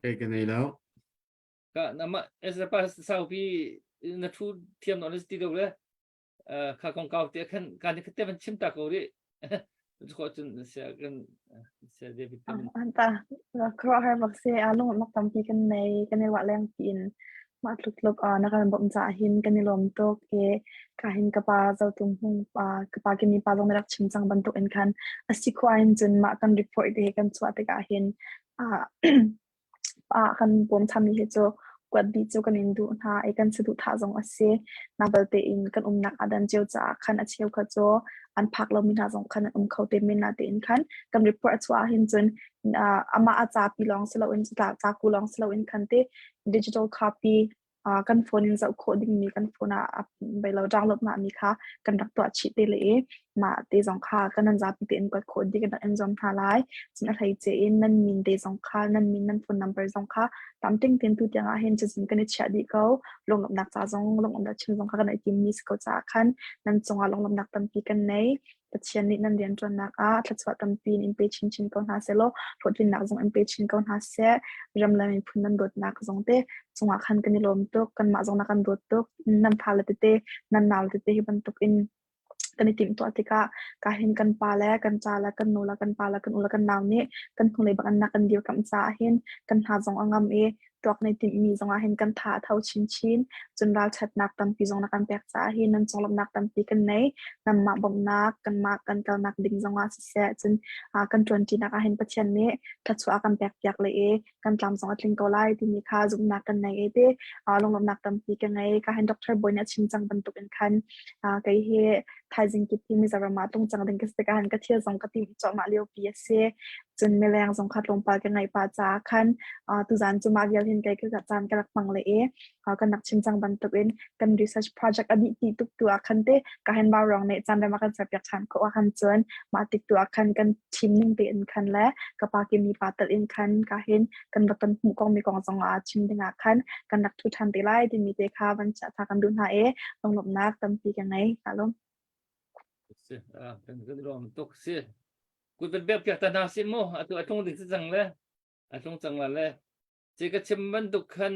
S8: Kei ka nei lo.
S2: Ka nama es pa sau pi na thu thiam no ti do le kha kong kau te khan kan ni te van chim ta ko ri ko cun sia kan sia David
S3: Anta khuaruahhar bak si a lung mak tampi kan nei kan i ruah leng tiin. Mah tluk tluk na kan bawmh caah hin kan i lawm tuk i ka hin ka pa Zotung Hmung pa ka pa Kimi pa zong na rak chim cang bantuk in khan a si khawh ahhin cun mah kan report te hi kan chuah tikah hin ah kan bawmchanmi hi cu kuat dih cu kan in duh hna i kan saduhthah zong a si. Na balte in kan umnak aa dan cio caah khan a cheu kha cu an phak lomi hna zong khan an um kho te men na tein khan kan report a chuah ahhin cun amah a ca pi lawng si loin ca ku lawng si loin khan te digital copy kan phone in zoh khawh dingmi kan phone ah bei lo download ma mi kha kan rak tuah chih te le i mah te zong kha kan nan zapi tein kuat khawh ding kan rak in zuam hna lai. Cun a hleice in nan min te zong kha nan min nan phone number zong kha tamting ten tu tiang ah hin cazin kan i chiah dih ko. Lunglawmhnak ca zong lunglawmhnak chim zong kha kan i tim mi si ko caah khan nan cungah lunglawmhnak tampi kan nei. Pathian nih nan rianṭuannak ah thluachuah tampi in in pe chinchin ko hna seh law hlawhtlinnak zong in pe chin ko hna seh. Ram le miphun nan dawtnak zong te cungah khan kan i lawm tuk. Kanmah zong na kan dawt tuk. Nan fale tete, nan nau tete hi bantuk in kan i timhtuah tikah ka hin kan pa le kan ca le kan nu le kan pa le kan u le kan nau nih kan hnulei bak in na kan dirkamh caah hin kan hna zong a ngam i tuak nei timhmi zongah hin kan tha a tho chinchin. Cun ralṭhatnak tampi zong na kan pek caah hin nan conglawmhnak tampi kan nei. Nanmah bawmhnak, kanmah kan kalnak ding zongah siseh, cun kan ṭuanṭinak ah hin Pathian nih thluachuah a kan pekpiak le i kan tlam zong a tling ko lai timi kha zumhnak kan nei i ti lunglawmhnak tampi ka ngei. Ka hin Dr. Bawi nih a chim cang bantuk in khan kei hi thaizing kip hi Mizoram ah tlung cang ding ka si tikah hin ka thil zong ka timh cuahmah liopi a si. Cun mileng zong kha tlawmpal ka ngaih pah caah khan tuzaan cu mah vial hin kei ka caan ka rak hmang le i kan rak chim cang bantukin kan research project a dih ti tuk tu ah khan te ka hin vaurawng nih caan rem a kan serpiak ṭhan khawh ah khan cun mah tik tu ah khan kan thim ning tein khan le ka pa kimi pa tal in khan ka hin kan va ton hmuh kong mi kong zong ah chim ding ah khan kan rak thu ṭhan te lai timi te kha van chiah tha kan duh hna i lunglawmhnak tampi ka ngei. Ka lawm.
S2: Si, kan kan lawm tuk si. Kut van pek piak ta hna si mu atu a tlung ding si cang le a tlung cang la le ci ka chim bantuk khan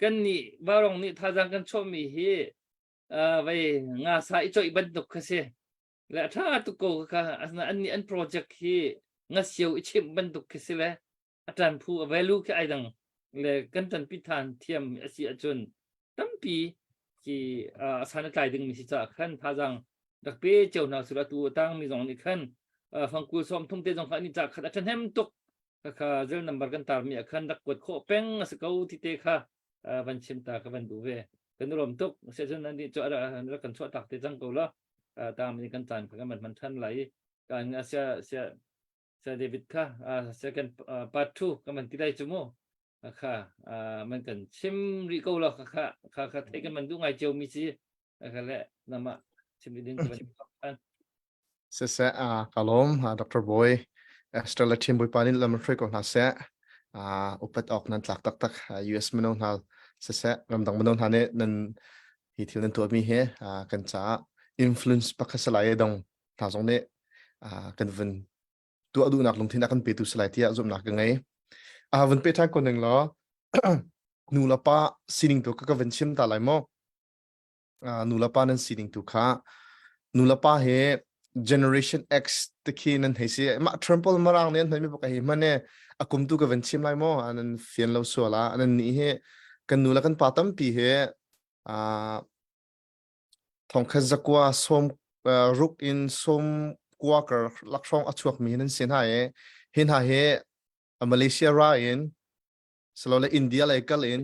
S2: kan nih varong nih thazang kan chuahmi hi vei nga sa i coih bantuk kha si le a tha tuk ko kha asna an nih an project hi nga sio i chimh bantuk khi si le a ṭan phu a value khi ai dang le kan ṭanpi than thiam a si ahcun tampi khi a san a tlai dingmi si caah khan thazang rak pe cio hna sila tu a tangmi zong nih khan fangkul sawm thum te zong kha an i cah khat a ṭhahnem tuk kha zel number kan tarmi ah khan rak kuat khawh peng a si ko ti te kha van chim ta ka van duh ve kan rom tuk se cun nan nih cu rak kan chuah tak te cang ko la tam ni kan caan kha kan van hman ṭhan lai kan sia sia Sir David kha second part 2 kan man ti lai cu mu kha man kan chim rih ko lo kha kha kha kha thei kan man duh ngai cio mi si kha le nama chim ding kan kan
S4: Siseh ka lawm Dr. Boy Esther le team Bawipa nih lam hruai ko hna seh upat awk nan tlak taktak US mino hna siseh ramdang mino hna nih nan hi thil nan tuahmi hi kan caah influence pakhat salai dong hna zong nih kan vun tuah duhnak lungthin a kan petu salai tiah zumhnak ka ngei. A vun pe ṭhan ko ning law nu le pa sining tu ka ka vun chim ta lai maw? Nu le pa nan sining tu kha nu le pa he generation X te khi nan hei si mah Trump marang nih an hmai mi bak hi hmane a kum tu ka van chim lai maw nan fian lo sual ah nan nih hi kan nu le kan pa tampi he Thongkhat zakua sawm ruk in sawm kua kar lakhrawng a chuakmi nan si hna i hi hna hi Malaysia ra in silole India lei kal in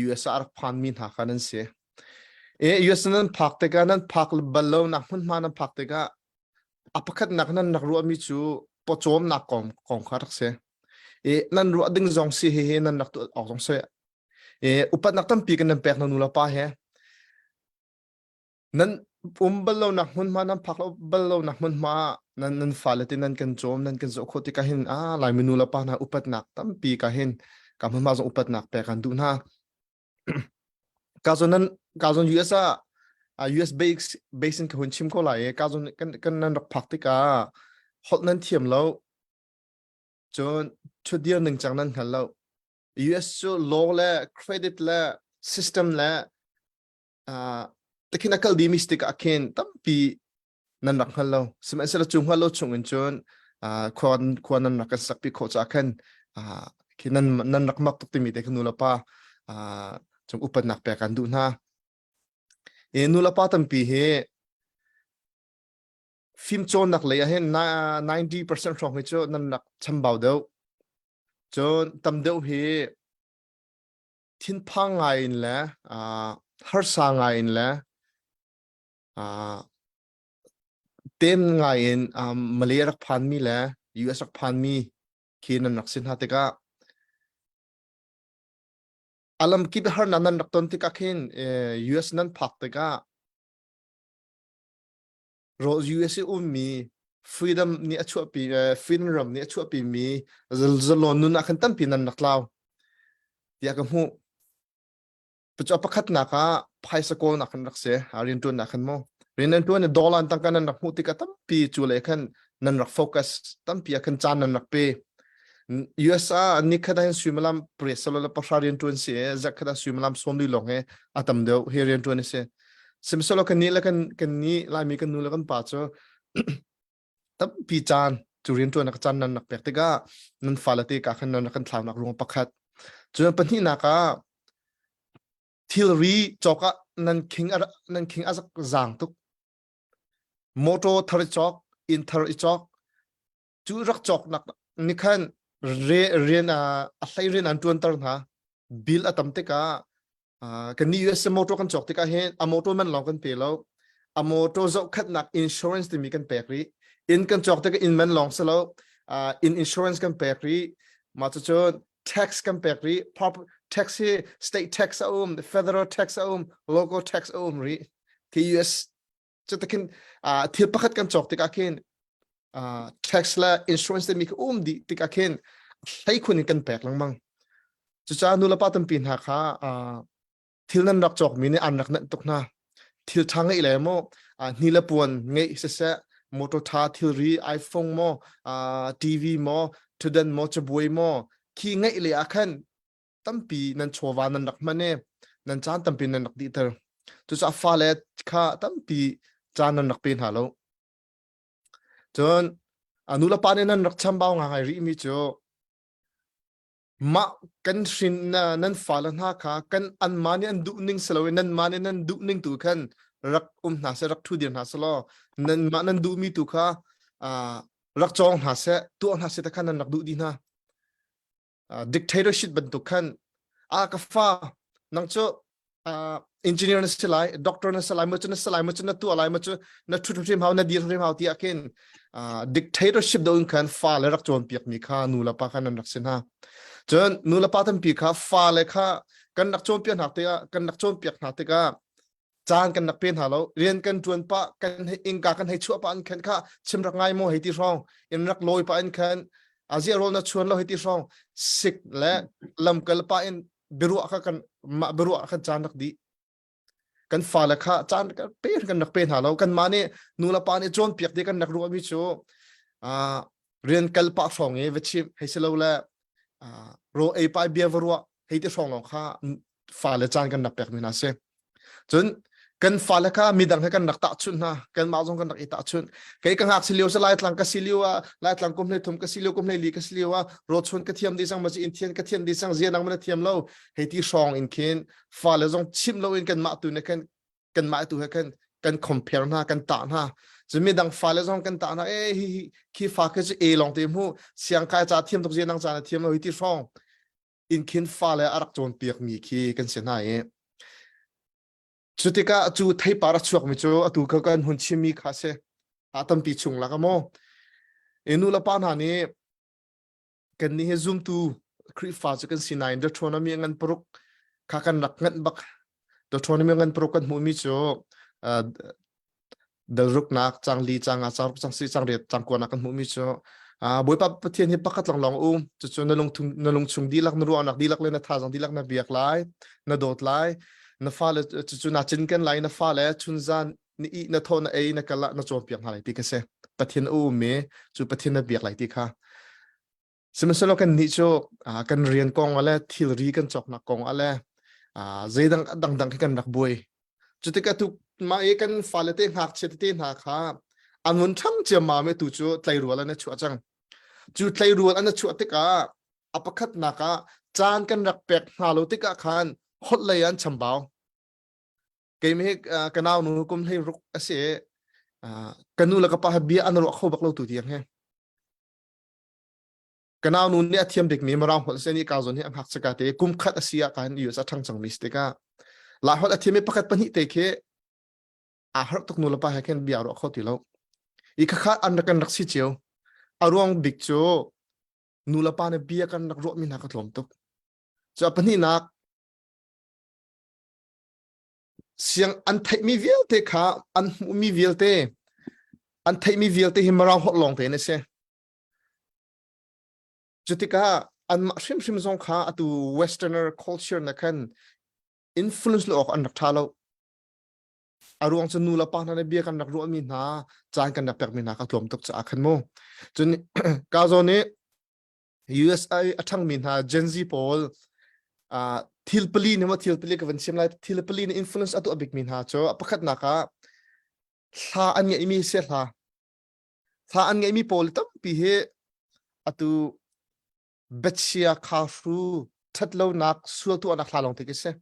S4: US ah a rak phanmi hna kha nan si. E US nan phak tikah nan phak bal lo nak hmunhma nan phak tikah a pakhatnak nan rak ruahmi cu pawcawmnak kong kong kha rak si. E nan ruah ding zong si hi hi nan rak tuah awk zong si E upatnak tampi kan nan pek na nu le pa he nan um bal lo nak hmunhma nan phak lo bal lo nak hmunhma nan nan fale te nan kan cawm nan kan zoh khawh tikah hin a Laimi nu le pa hna upatnak tampi ka hin ka hmunhma zong upatnak pek kan duh hna ka zon nan ka zon US ah US base base in ka hun chim ko lai e ka zon kan kan nan rak phak tikah holh nan thiam lo cun thutdir ning cang nan hngal lo US cu law le credit le system le uh, takhin a kal dimi tik ah khin tampi nan rak hngal lo sihmanhsehlaw cu hngal lo chung in cun uh, khua khua nan rak kan sakpi khawh caah khan uh, khi nan nan rak mak tuk timi te kha nu le pa uh, Cung upatnak pek kan duh hna. E nu le pa tampi hi fimcawnnak lei ah hin 90% hrawng hi cu nan rak chambau deuh. Cun tam deuh hi thinphang ngai in le uh, harsa ngai in le uh, tem ngai in um, Malay rak phanmi le US rak phanmi khi nan rak si hna tikah alam kip harnak nan rak ton tikah khin US nan phak tikah US i ummi freedom nih a chuahpi freedom ram nih a chuahpi mi zalon nun ah khan tampi nan rak tlau tiah ka hmuh. Cu pakhatnak ah phaisa kawlnak khan rak si rianṭuannak khan mu rian nan ṭuan i dollar tangka nan rak hmuh tikah tampi cu le khan nan rak focus tampi ah khan caan nan rak pe US ah nikhat ah hin suimilam pariat salo le pahra rianṭuan si i zakkhat ah suimilam sawmli lawng hi a tam deuh hi rianṭuan a si sihmanhsehlaw kan nih le kan kan nih Laimi kan nu le kan pa cu tampi caan cu rianṭuan caan nan rak pek tikah nan fale te ka khan nan rak kan thlaunak ruang pakhat cun pahnihnak ah thilri cawk ah nan khing nan khing a zaang tuk motor thar i cawk inn thar i cawk cu rak cawk nak ni khan rian a hlei rian an ṭuanter hna bill a tam tikah kan nih US motor kan cawk tikah hin a motor man lawng kan pe lo a motor zohkhatnak insurance timi kan pek rih inn kan cawk tikah inn man lawng si lo inn insurance kan pek rih mah cucu tax kan pek rih tax hi state tax a um federal tax a um local tax a um rih khi US cutakin thil pakhat kan cawk tikah khin tax le insurance timi khi um dih tikah khin hleikhun in kan pek lengmang cucaah nulepa tampi hna kha thil nan rak cawkmi nih an rak nanh tuk hna thil ṭha ngeih le maw hni le puan ngeih siseh motor ṭha thilri iPhone maw TV maw ṭhutdan maw cabuai maw khi ngeih le ah khan tampi nan chawva nan rak hman i nan caan tampi nan rak dihter cucaah fale kha tampi caan nan rak pe hna lo cun a nu le pa nih nan rak chambau ngai rih mi cu mah kan hrin nan fale hna kha kan anmah nih an duh ning si loin nanmah nih nan duh ning tu khan rak um hna seh rak ṭhu dir hna seh law nanmah nan duhmi tu kha rak cawng hna seh tuah hna seh te khan nan rak duh dih hna dictatorship bantuk khan a ka fa nang cu engineer na si lai doctor na si lai mo cu na si lai mo cu na tuah lai mo cu na thut hrim hau na dir hrim hau tiah khin dictatorship do in khan fa le rak cawn piak mi kha nu le pa khan an rak si hna cun nu le pa tampi kha fa le kha kan rak cawn piak hna tikah kan rak cawn piak hna tikah caan kan rak pe hna lo rian kan ṭuan pah kan ingka kan hei chuah pah in khan kha chim rak ngai maw hei ti hrawng in rak lawi pah in khan azia rawl na chuan lo hei ti hrawng sik le lamkal pah in biaruah kha kan mah biaruah khan caan rak dih kan fale kha caan kan pe kan rak pe hna lo kan mah nih nu le pa nih cawnpiak ti kan rak ruah mi cu rian kal pah hrawng i va chim hei si lo le ro ei pai bia va ruah hei ti hrawng lawng kha fale caan kan rak pek mi hna si cun kan fale kha midang he kan rak tahchunh hna kanmah zong kan rak i tahchunh kei ka ngak si lio sa laitlang ka si lio ah laitlang kum hlei thum ka si lio kum hlei li ka si lio ah rawchun ka thiam dih sang ma in thian ka thiam dih sang zia nang mana thiam lo hei ti hrawng in khin fale zong chim lo in kanmah tu ne khan kanmah tu he khan kan compare hna kan tah hna cun midang fale zong kan tah hna e hi hi khi fa khi cu e long te mu siang kai cha thiam tuk zia nang cha na thiam lo hi ti hrawng in khin fale a rak cawnpiakmi khi kan si hna i cu tikah cu theipar a chuakmi cu atu ka kan hun chimmi kha si a tampi chung lak maw i nu le pa hna nih kan nih hi zumtu Khrihfa cu kan si nain Deuteronomy ngan paruk kha kan rak nganh bak Deuteronomy ngan paruk kan hmuhmi cu Dalruknak cang li cang nga cang ruk cang si cang riat cang kuanak kan hmuhmi cu Bawipa Pathian hi pakhat lawnglawng um cucu na lungthung na lungchung dihlak na ruahnak dihlak le na thazaang dihlak na biak lai na dawt lai na fale cucu na cinken lai na fale chunzan ni i na thaw na ei na kal ah na cawnpiak hna lai ti ka si Pathian a um i cu Pathian na biak lai ti kha Sihmanhsehlaw kannih cu kan rian kong ah le thilri kan cawknak kong ah le zeidang dangdang khi kan rak buai. Cutikah tu mah i kan fale te ngakchia tete hna kha an vun ṭhang ciammam i tu cu tleirual an i chuah cang. Cu tleirual an i chuah tikah a pakhatnak ah caan kan rak pek hna lo tikah khan. Holh lei an chambau. Keimah hi ka nau nu kum hlei ruk a si i ka nu le ka pa he bia an ruah kho bak lo tu tiang hi. Ka nau nu nih a thiam bikmi Mirang holh si ni ka zawn hi a ngakchia te kum khat a si ah ka hin US a ṭhang cangmi si tikah Lai holh a thiam i pakhat pahnih te khi aa harh tuk nu le pa he khin bia ruah kho ti lo. I khakha an rak kan rak si cio. A ruang bik cu nu le pa nih bia kan rak ruahmi hna ka tlawm tuk. Cu a pahnihnak siang an theihmi vialte kha an hmuhmi vialte an theihmi vialte hi Mirang holh lawng tein a si. Cutikah anmah hrimhrim zong kha atu Westerner culture na khan influence lo awk an rak ṭha lo. A ruang cu nu le pa hna nih bia kan rak ruahmi hna caan kan rak pekmi hna kha tlawm tuk caah khan mu. Cun ka zawn i USA a ṭhangmi hna Gen Z pawl uh, thil pali nih maw thil pali ka van chim lai thil pali nih influence a tuah bikmi hna cu a pakhatnak ah hla an ngeihmi si hla hla an ngeihmi pawl tampi hi atu biachia khahru ṭhatlonak sual tuahnak hla lawng te khi si.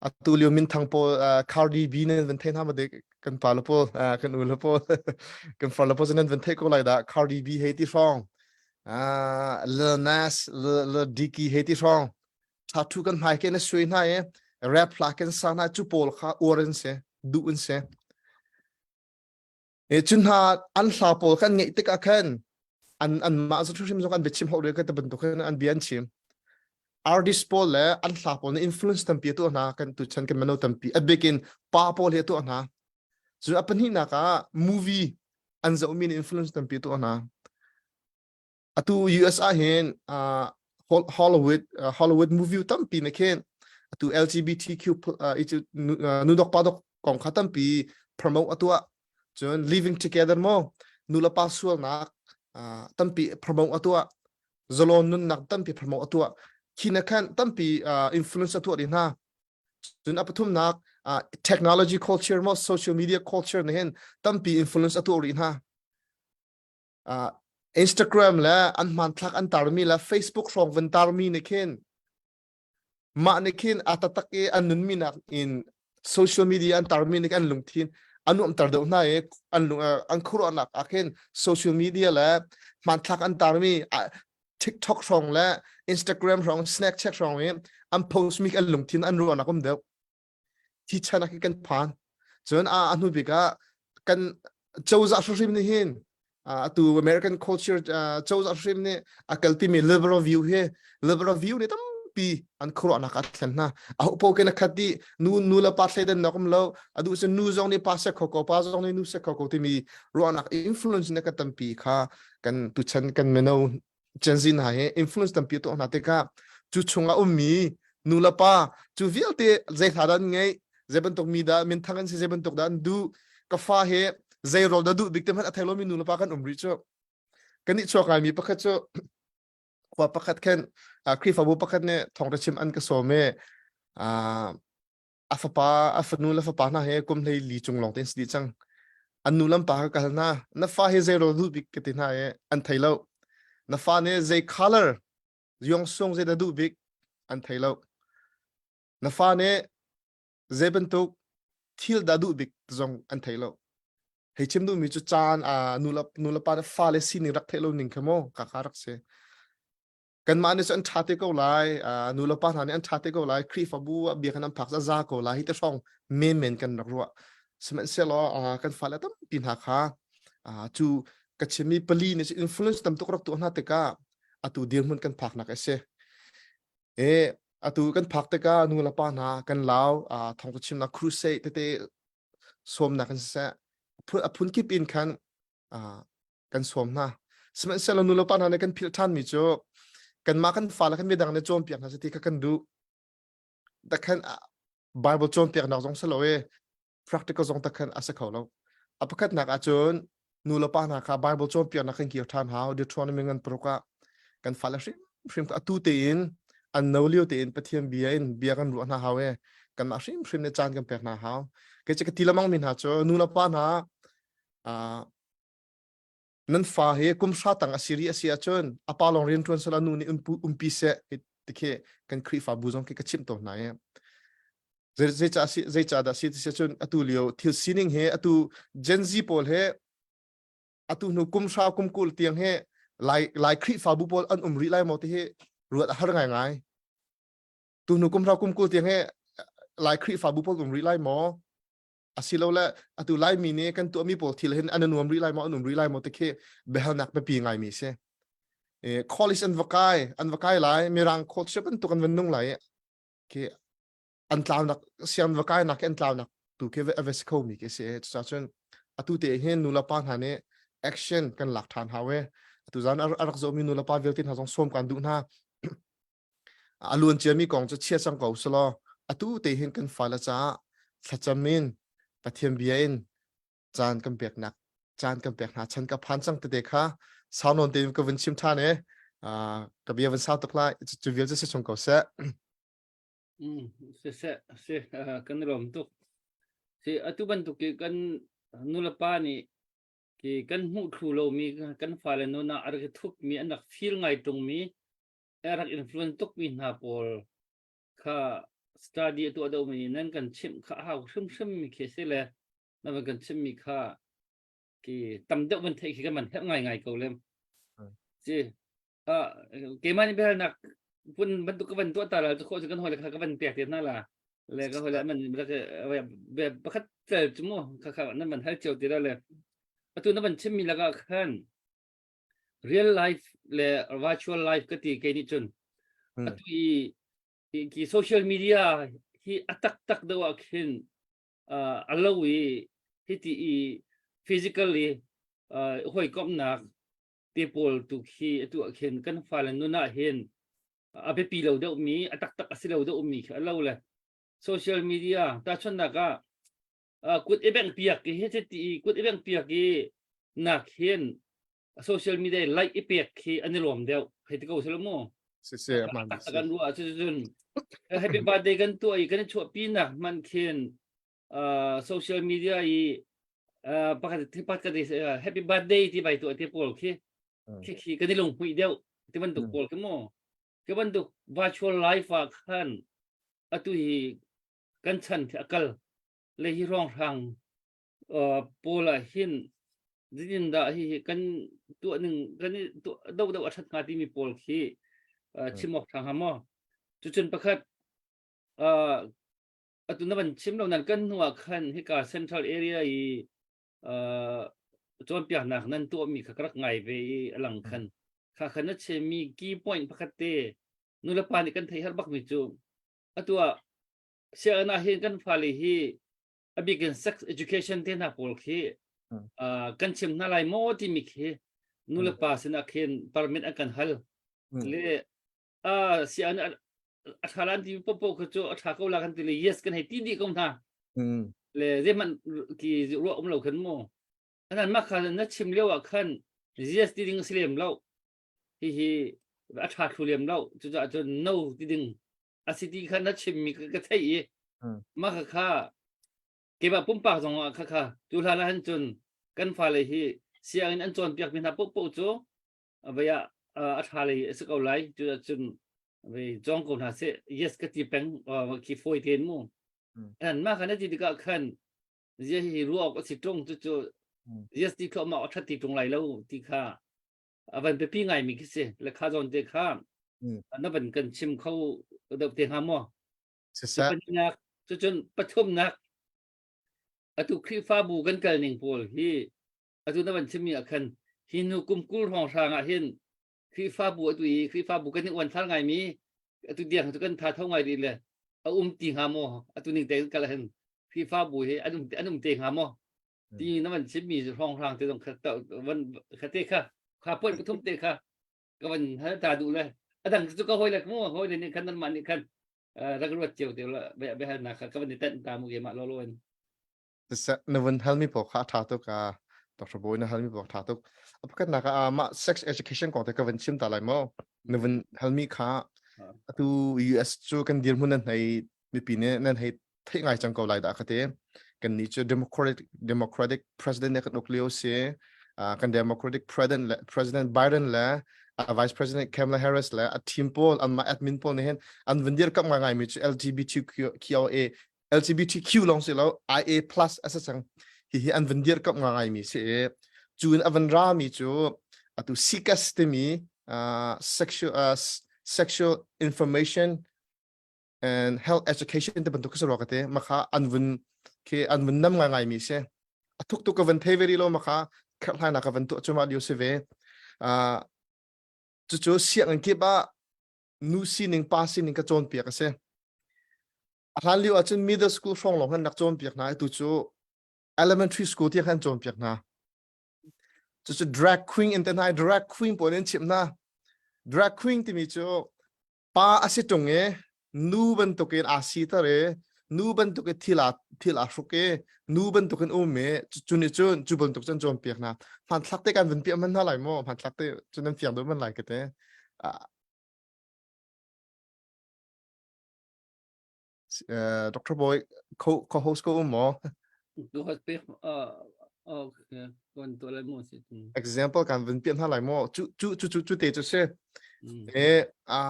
S4: Atu lio minthang pawl Cardi B nan van thei hna ma dek kan pa le pawl kan u le pawl kan far le pawl nan van thei ko lai dah Cardi B hei ti hrawng Lil Nas Lil Dicky hei ti hrawng tha thu kan hmai ke na sui hna i rap hla kan sa hna cu pawl kha uar in si duh in si E cun hna an hla pawl kan ngeih tikah khan an anmah cu hrim zong an biachim hau ka bantuk khan an bia an chim. Artist pawl le an hla pawl nih influence tampi a tuah hna kan tu chan kan mano tampi a bik in pa pawl hi a tuah hna. Cun a pahnihnak ah movie an zohmi nih influence tampi a tuah hna. Atu US ah hin uh, Hollywood uh, Hollywood movie tampi na khin atu LGBTQ uh, nu dok pa dok kong kha tampi promote atua cun living together mo nu le pa sualnak uh, tampi promote atua zalon nunnak tampi promote atua khina khan tampi uh, influence atua ri hna cun a pathumnak uh, technology culture mo social media culture ne hin tampi influence atua ri hna uh, Instagram le an hmanthlak an tarmi le Facebook hrawng van tarmi nih khin mah nih khin a taktak i an nunmi nak in social media an tarmi nih an lungthin an nuamter deuh hna i an lung an khuaruahnak ah khin social media le hmanthlak an tarmi TikTok hrawng le Instagram hrawng Snapchat hrawng i an post mi an lungthin an ruahnak um deuh thi chan ah kan phan cun a hnu bik ah kan cozah hrim nih hin atu American culture cozah hrim nih a kalpi mi liberal view hi liberal view nih tampi an khuaruahnak a thlen hna a ho ken a khat di nu nu le pa thleidan nak um lo adu cun nu zong nih pa se kho ko pa zong nih nu se kho ko timi ruahnak influence na ka tampi kha kan tuchan kan mino Gen Z hna hi influence tampi tuah hna tikah cu chungah ummi nu le pa cu vialte zei hla dah an ngeih zei bantuk mi dah minthang an si zei bantuk dah an duh ka fa hi zei rol dah duh bik te hmanh a thei lomi nu le pa kan um rih cu kan nih chuak ngaimi pakhat cu khua pakhat khan Khrihfabu pakhat nih thawngṭha chim an ka sawm i a fapa a fanu le fapa hna he kum hlei li cung lawng tein si dih cang an nu lam pa ka kal hna na fa hi zei rawl duh bik ka ti hna i an thei lo na fa nih zei color yong sung zei dah duh bik an thei lo na fa nih zei bantuk thil dah duh bik zong an thei lo hei chim duhmi cu caan a nu le nu le pa le fa le sining rak theih lo ning kha mo ka ka rak si kanmah nih cun an ṭha te ko lai nu le pa hna nih an ṭha te ko lai Khrihfabu ah bia kan an phak za ko lai hi te hrawng menmen kan rak ruah sihmanhsehlaw kan fale tampi hna kha cu ka chimmi pali nih influence tam tuk rak tuah hna tikah atu dirhmun kan phaknak a si e atu kan phak tikah nu le pa hna kan lau thawngtha chimnak crusade tete sawmnak kan siseh a phun kip in khan kan sawm hna sihmanhsehlaw nu le pa hna nih kan philh ṭhanmi cu kanmah kan fale kan midang nih cawnpiak hna ti kha kan duh takhan Bible cawnpiaknak zong si lo i practical zong takhan a si kho lo a pakhatnak ahcun nu le pa hna kha Bible cawnpiaknak kan kir ṭhan hau Deuteronomy ngan paruk ah kan fale hrimhrim atu tein an no lio tein Pathian bia in bia kan ruah hna hau e kanmah hrimhrim nih caan kan pek hna hau kei cu ka ti lamang mi hna cu nu le pa hna nan fa hi kum hra tang a si ri a si ahcun a pa lawng rian ṭuan sela nu nih umpi seh. Tikhi kan Khrihfabu zong khi ka chimh tawn hna i zeicah si zeicah dah si ti cun atu lio thil sining he atu Gen Z pawl he atu hnu kum hra kum 20 tiang he Lai Lai Khrihfabu pawl an um rih lai maw ti hi ruat a har ngaingai. Tu hnu kum hra kum 20 tiang he Lai Khrihfabu pawl um rih lai maw? Asilole atu Laimi nih kan tuahmi pawl thil hin an nuam rih lai maw an um rih lai maw ti khi biahalnak biapi ngaimi si. E, college an va kai an va kai lai mirang culture bantuk an van nung lai khi an tlaunak siang va kai nak an tlaunak tu khi a va si kho mi khi si cucaah cun atu te hin nu le pa hna nih action kan lak ṭhan hau e atu zan a rak zohmi nu le pa vialte hna zong sawm kan duh hna A luan ciami kong cu chia cang ko selaw atu te hin kan fale caah thlacam in Pathian bia in caan kan peknak caan kan pek hna chan ka phan cang tete kha sau nawn tein ka vun chim ṭhan e ka bia van sau tuk lai cu vial cu si chung ko seh.
S2: Mm, siseh si kan i lawm tuk. Si atu bantuk i kan nulepa nih ki kan hmuh thlu lomi kan fale nun ah a rak i thupmi an rak feel ngai ṭungmi a rak influence tukmi hna pawl kha study a tuah deuhmi nih nan kan chimh kha a hau hrimhrim mi khi si le nan van kan chimmi kha ki tam deuh van theih khi kan van herh ngaingai ko lem. Si keimah nih biahalnak pun bantuk ka van tuah ta la cu khawh cu kan hawile kha ka van pek te hna la le ka hawile man pakhat tel cu mu kha kha nan van hal cio ti la le atu na van chimmi lakah khan real life le virtual life ka ti kei nih cun atu i ki social media hi a taktak deuh ah khin a lo i hiti i physically hawikomhnak te pawl tu khi atu ah khin kan fale nun ah hin a biapi lo deuhmi a taktak a si lo deuhmi khi a lo le social media tahchunhnak ah kut i bengh piak i hi ti i kut i bengh piak i nak hin social media like i pek khi an i lawm deuh hei ti ko selo mu
S4: si si aman
S2: si kan ruah cu cun happy birthday kan tuah i kan i chuahpi nak hmanh khin social media i pakhat pakhat kan happy birthday ti bai tuah te pawl khi khi khi kan i lunghmuih deuh ti bantuk pawl khi mu khi bantuk virtual life ah khan atu hi kan chan khi a kal le hi hrawnghrang pawl ah hin zeitindah hi hi kan tuah ning kan i tuah do do a ṭhat hnga timi pawl khi chim awk ṭha hnga maw cucun pakhat atu na van chim lo nan kan hnu ah khan hika central area i cawnpiaknak nan tuahmi kha ka rak ngai ve i a lang khan kha khan na chimmi key point pakhat te nulepa nih kan theih har bakmi cu atu ah sianginn ah hin kan fale hi a bik in sex education te hna pawl khi kan chim hna lai maw timi khi nulepa sinah khin permit an kan hal le sianginn a ṭha lan ti popo kha cu a ṭha ko la kan ti le yes kan hei ti dih ko hna le zeihmanh ki ruah um lo khan mu anan mah kha na chim lio ah khan yes ti ding si lem lo hihi a ṭha thlu lem lo cucaah cun no ti ding a si ti kha na chimmi ka theih i mah kha kha keimah pumpak zong ah kha kha tu hlan ah hin cun kan fale hi sianginn an cawnpiakmi hna paohpaoh cu vei ah a ṭha lei a si ko lai cu cun vei cawng ko hna seh yes ka ti peng khi fawi tein mu an mah kha na ti tikah khan zia hi ruah awk a si ṭung cu cu yes ti thluahmah a ṭhat ti ṭung lai lo ti kha a van biapi ngaimi khi si le kha zawn te kha na van kan chim kho deuh te hnga maw
S4: Siseh.
S2: Pahnihnak, cucun pathumnak atu Khrihfabu kan kal ning pawl hi atu na van chimmi ah khan hi hnu kum 20 hrawng hrang ah hin Khrihfabu atu i Khrihfabu kan i uan thar ngaimi atu tiang cu kan tha tho ngai rih le a um ti hnga maw atu ning te kal hin Khrihfabu hi an um an um te hnga maw ti na van chimmi hrawng hrang te zong kha van kha te kha kha point pathum te kha ka van hal ta duh le adang cu ka hoi le mu hoi le nih khan nan mah nih khan rak ruat cio te la biahalnak kha ka van i tenh ta mu ke mah lo lo in
S4: Na vun halmi pawl kha a ṭha tuk a Dr. Bawi na halmi pawl ṭha tuk. A pakhatnak ah mah sex education kong te ka vun chim ta lai maw? Na vun halmi kha atu US cu kan dirhmun nan hei mipi nih nan hei theih ngai cang ko lai dah ka ti. Kan nih cu Democratic Democratic President nih kan uk lio si. Kan Democratic President le President Biden le A Vice President Kamala Harris le a team pawl anmah admin pawl nih hin an vun dirkamh ngaingai mi cu LGBTQIA LGBTQ lawng si lo IA plus a si cang. Hihi an vun dirkamh ngaingai mi si i cu in a van ra mi cu atu SICAS timi uh, sexual uh, sexual information and health education te bantuk ka ka te makha an vun khi an vun nam ngai ngai mi si a thuk tu ka van thei ve lo makha kherhlai na ka van tu chuma liu si ve uh, cu cu sianginn kip ah nu sining pa sining ka cawn piak a si a hlan lio ahcun middle school hrawng lawng han rak cawn piak hna tu cu elementary school tiang han cawn piak hna cucu drag queen in te hna drag queen pawl in chimh hna drag queen timi cu pa a si ṭung i nu bantukin aa siter i nu bantukin thil aa thil aa hruk i nu bantukin um i cu nih cun cu bantuk cun cawnpiak hna hmanthlak te kan vun piah hman hna lai maw hmanthlak te cu nan fiang deuh man lai ka te Dr. Boy co co-host ko um maw Example kan vun piah hna lai maw cu cu cu cu cu te cu si e a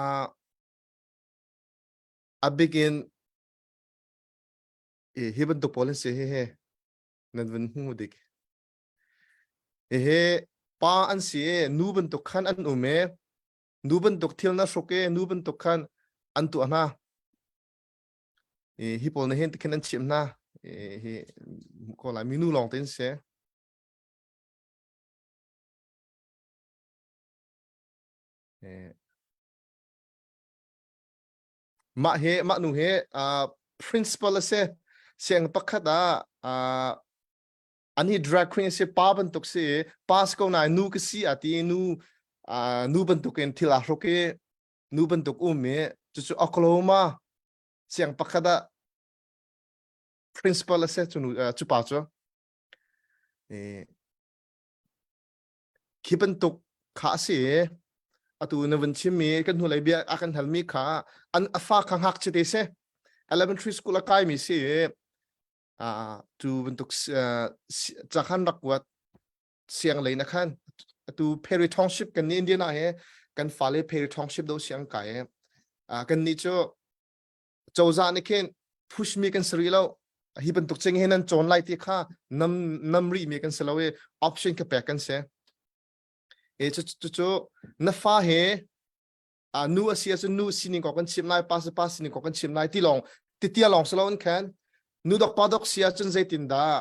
S4: a big in e hi bantuk pawl an si he he nan vun hmu dik he he pa an si e nu bantuk khan an um e nu bantuk thil na hruk e nu bantuk khan an tuah hna hi pawl na hin tikhin an chimh hna hi ko lai minu lawng te in si mah he mah nu he principal a si siang pakhat ah ani drag queen si pa bantuk si pa si ko nai nu ka si a ti nu nu bantuk in thil a hruk i nu bantuk um i cucu Oklahoma siang pakhat ah principal a si cu nu cu pa cu khi bantuk kha a si atu na vun chimmi kan hnulei bia a kan halmi kha an a fa kha ngakchia te si elementary school a kaimi si a tu bantuk ca khan rak kuat siang lei na khan atu Perry Township kan ni Indiana he kan fale Perry Township do siang kai he kan ni cu cozah nih khin push mi kan sari lo hi bantuk ching he nan cawn lai ti kha nam nam ri mi kan si lo i option ka pek kan si e cu cu cu na fa he a nu a si ahcun nu sining kong kan chim lai pa si pa sining kong kan chim lai ti lawng ti tia lawng si lo in khan nu dok pa dok si ahcun zeitin dah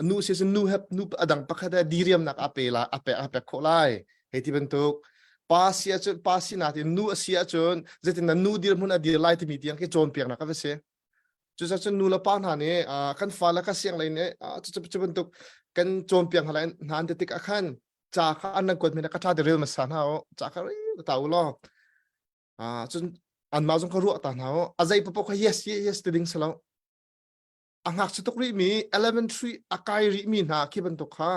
S4: nu si ahcun nu he nu adang pakhat he diriamnak a pe la a pe a pek khawh lai hei ti bantuk pa si ahcun pa si natin nu a si ahcun zeitin dah nu dirhmun a dir lai timi tiang khi cawnpiaknak a va si cucaah cun nu le pa hna nih kan fale ka siang lei nih cu bantuk kan cawnpiak hna lai hna an ti tik ah khan ca kha an nan kuat mi ka ṭha te rel hmasa hna u ca kha rel ta u law cun anmah zong kha ruah ta hna u a zei paoh kha yes yes yes ti ding si lo a ngakchia tuk rih mi elementary a kai rih mi hna khi bantuk kha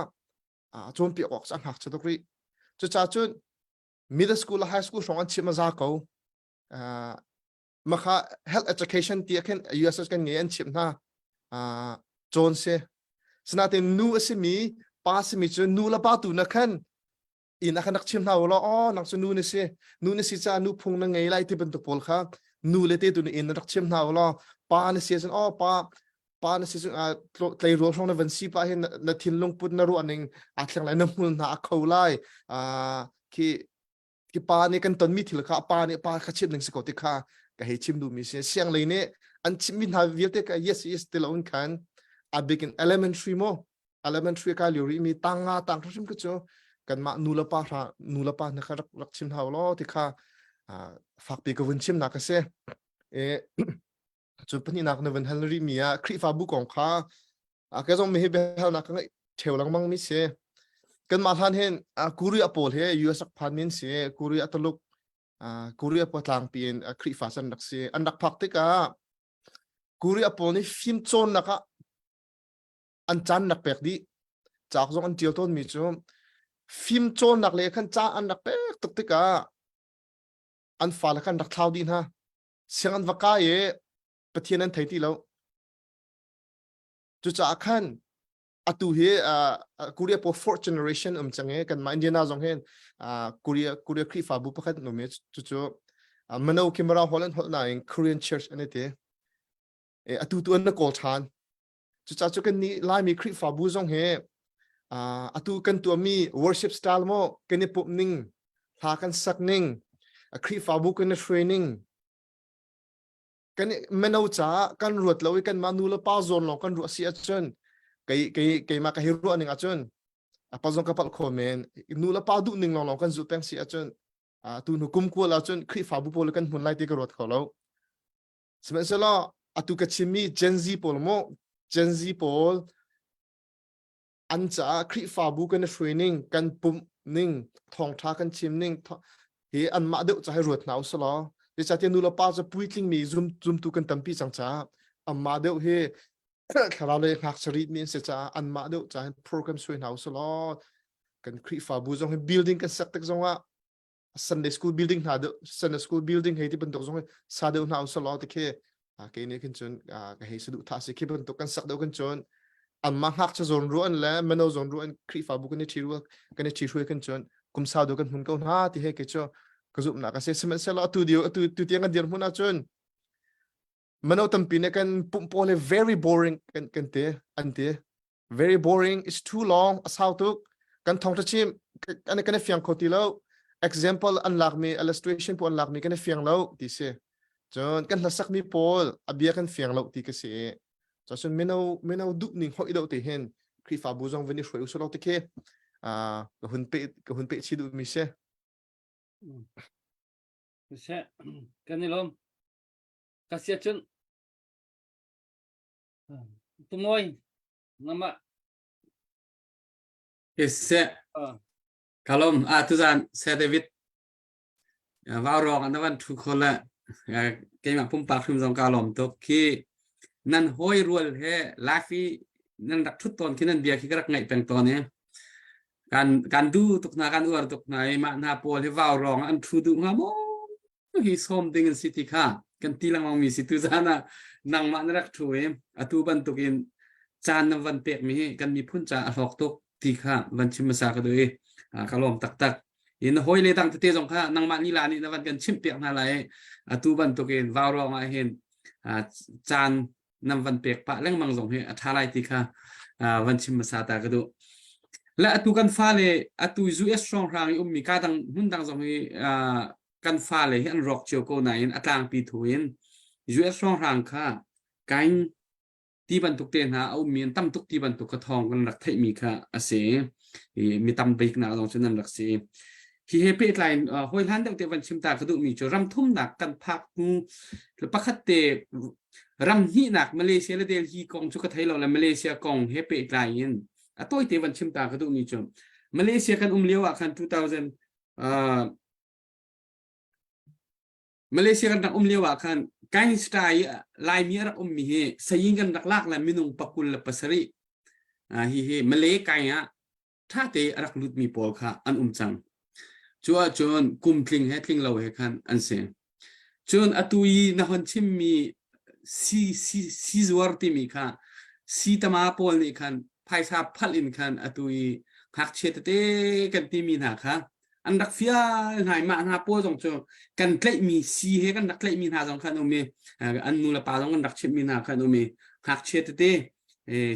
S4: cawnpiak awk a ngakchia tuk rih cucaah cun middle school le high school hrawng an chim a za ko makha health education ti ah khin USS kan ngei an chimh hna cawn si sinain nu a simi pa simi cu nu le pa tu na khan inn ah khan rak chim hna u law oh nang cu nu na si nu na si caah nu phung na ngei lai ti bantuk pawl kha nu le te tu na inn rak chim hna u law pa na si ahcun oh pa pa na si cun tleirawl hrawng na van si pa hin na thinlung put na ruah ning aa thleng lai na hmul hna a kho lai khi ki pa nih kan tonmi thil kha pa nih pa kha chim ding si ko ti kha ka hei chim duhmi si siang lei nih an chimmi hna vialte ka yes yes ti lo in khan a bik in elementary mo elementary ka liu ri mi tang nga tang hrim ka chu kanmah nu le pa hra nu le pa hna kha rak rak chim hau lo ti kha fakpi ka vun chim nak ka si e cu pahnihnak na vun hal ri mi ah Khrihfabu kong kha a ke zong mi hi biahalnak ka ngeih theo lengmang mi si kanmah hlan hin Korea pawl he US rak phan min si Korea Taluk Korea pa tlangpi in Khrihfa san rak si an rak phak tikah Korea pawl nih fim cawnnak ah an caan rak pek dih cauk zong an tial tawn mi cu fim cawnnak le khan ca an rak pek tuk tikah an fale khan rak thlau dih hna siang an va kai i Pathian an thei ti lo cucaah khan. Atu hi Korea pawl fourth generation um cang i kanmah Indiana zong hin Korea Korea Khrihfabu pakhat an um i cucu mano khi Mara Hall an holh nain Korean Church an i ti. Atu tu an na kawl ṭhan. Cucaah cu kan nih Laimi Khrihfabu zong hi atu kan tuahmi worship style maw kan i pumh ning, hla kan sak ning, Khrihfabu kan i hruai ning, kan mino caah kan ruat lo i kanmah nu le pa zawn lawng kan ruah si ahcun kei kei keimah ka hi ruah ning ahcun a pa zong ka palh kho men nu le pa duh ning lawng lawng kan zulh peng si ahcun tu hnu kum kual ahcun Khrihfabu pawl kan hmun lai ti ka ruat kho lo sihmanhsehlaw atu ka chimmi Gen Z pawl mu Gen Z pawl an caah Khrihfabu kan i hruai ning kan pumh ning thawngṭha kan chim ning hi anmah deuh ca hi ruat hna usih law zeicahtiah nu le pa cu puitling mi zum zumtu kan tampi cang caah anmah deuh hi thlarau lei ngakchia rih mi an si caah anmah deuh ca hin program suai hna usih law kan Khrihfabu zong hi building kan sak tik zongah Sunday school building hna deuh Sunday school building hei ti bantuk zong sa deuh hna usah law ti khi kei nih khin cun ka hei saduh tha si khi bantuk kan sak deuh kan cun anmah ngakchia zawn ruan le mino zawn ruan Khrihfabu kan i ṭhi rual kan i ṭhi hruai kan cun kum sau deuh kan hmun ko hna ti he kei cu ka zumhnak a si sihmanhsehlaw atu dio atu tu tiang kan dirhmun ahcun mino tampi nih kan pumh pawl hi very boring kan kan ti an ti very boring it's too long a sau tuk kan thawngtha chim kan kan i fiang kho ti lo example an lakmi illustration pawl an lakmi kan i fiang lo ti si cun kan hlasakmi pawl a bia kan fiang lo ti ka si cun mino mino duh ning hoi do ti hin Khrihfabu zong vun i hruai usulaw ti khi ka hun pe ka hun pe chi duh mi si
S2: Se kan i lawm ka sia cun Tumawi nama
S8: Siseh kalom a tuzan Sir David vau rong an van thu kho le keimah pumpak hrim zong ka lawm tuk khi nan hawi rual he life i nan rak thut tawn khi nan bia khi ka rak ngaih peng tawn i kan kan du tuk hna kan uar tuk hna i mah hna pawl hi vau rong an thu duh hnga maw hi sawm ding an si ti kha kan ti lengmang mi si tu zan ah nangmah na rak thu i atu bantukin caan na van pek mi hi kan miphun ca a hlawk tuk ti kha van chim hmasa ka duh i ka lawm taktak in hawi le dang tete zong kha nangmah lila nih na van kan chimh piak hna lai atu bantukin vau ruang ah hin caan nan van pek pah lengmang zong hi a ṭha lai ti kha van chim hmasa ta ka duh. Le atu kan fale atu US hrawnghrang i ummi ka dang hmun dang zong hi kan fale hi an rawk cio ko nain a tlangpi thu in US hrawnghrang kha kain ti bantuk te hna a ummi an tam tuk ti bantuk kha thawng kan rak theihmi kha a si i mi tam bik nak zong cu nan rak si. Hi he pehtlai in hawi hlan deuh te van chim ta ka duhmi cu ram thumnak kan phak hnu pakhat te ram hnihnak Malaysia le Delhi kong cu ka thei lo le Malaysia kong he pehtlai in a tawite van chim ta ka duhmi cu Malaysia kan um lio ah khan 2000 uh, Malaysia kan rak um lio ah khan Kainsta i Laimi a rak ummi hi sayin kan rak lak le minung pakul le pasarih hi hi Malay kai ah ṭhate a rak lutmi pawl kha an um cang. Cu ahcun kum tling he tling lo he khan an si. Cun atu i na hon chimmi si si si zuar timi kha si tama pawl nih khan phaisa phalh in khan atu i ngakchia tete kan timi hna kha an rak fial hna i mah hna pawl zong cu kan tlaihmi si he kan rak tlaihmi hna zong khan um i an nu le pa zong kan rak chimhmi hna khan um i ngakchia tete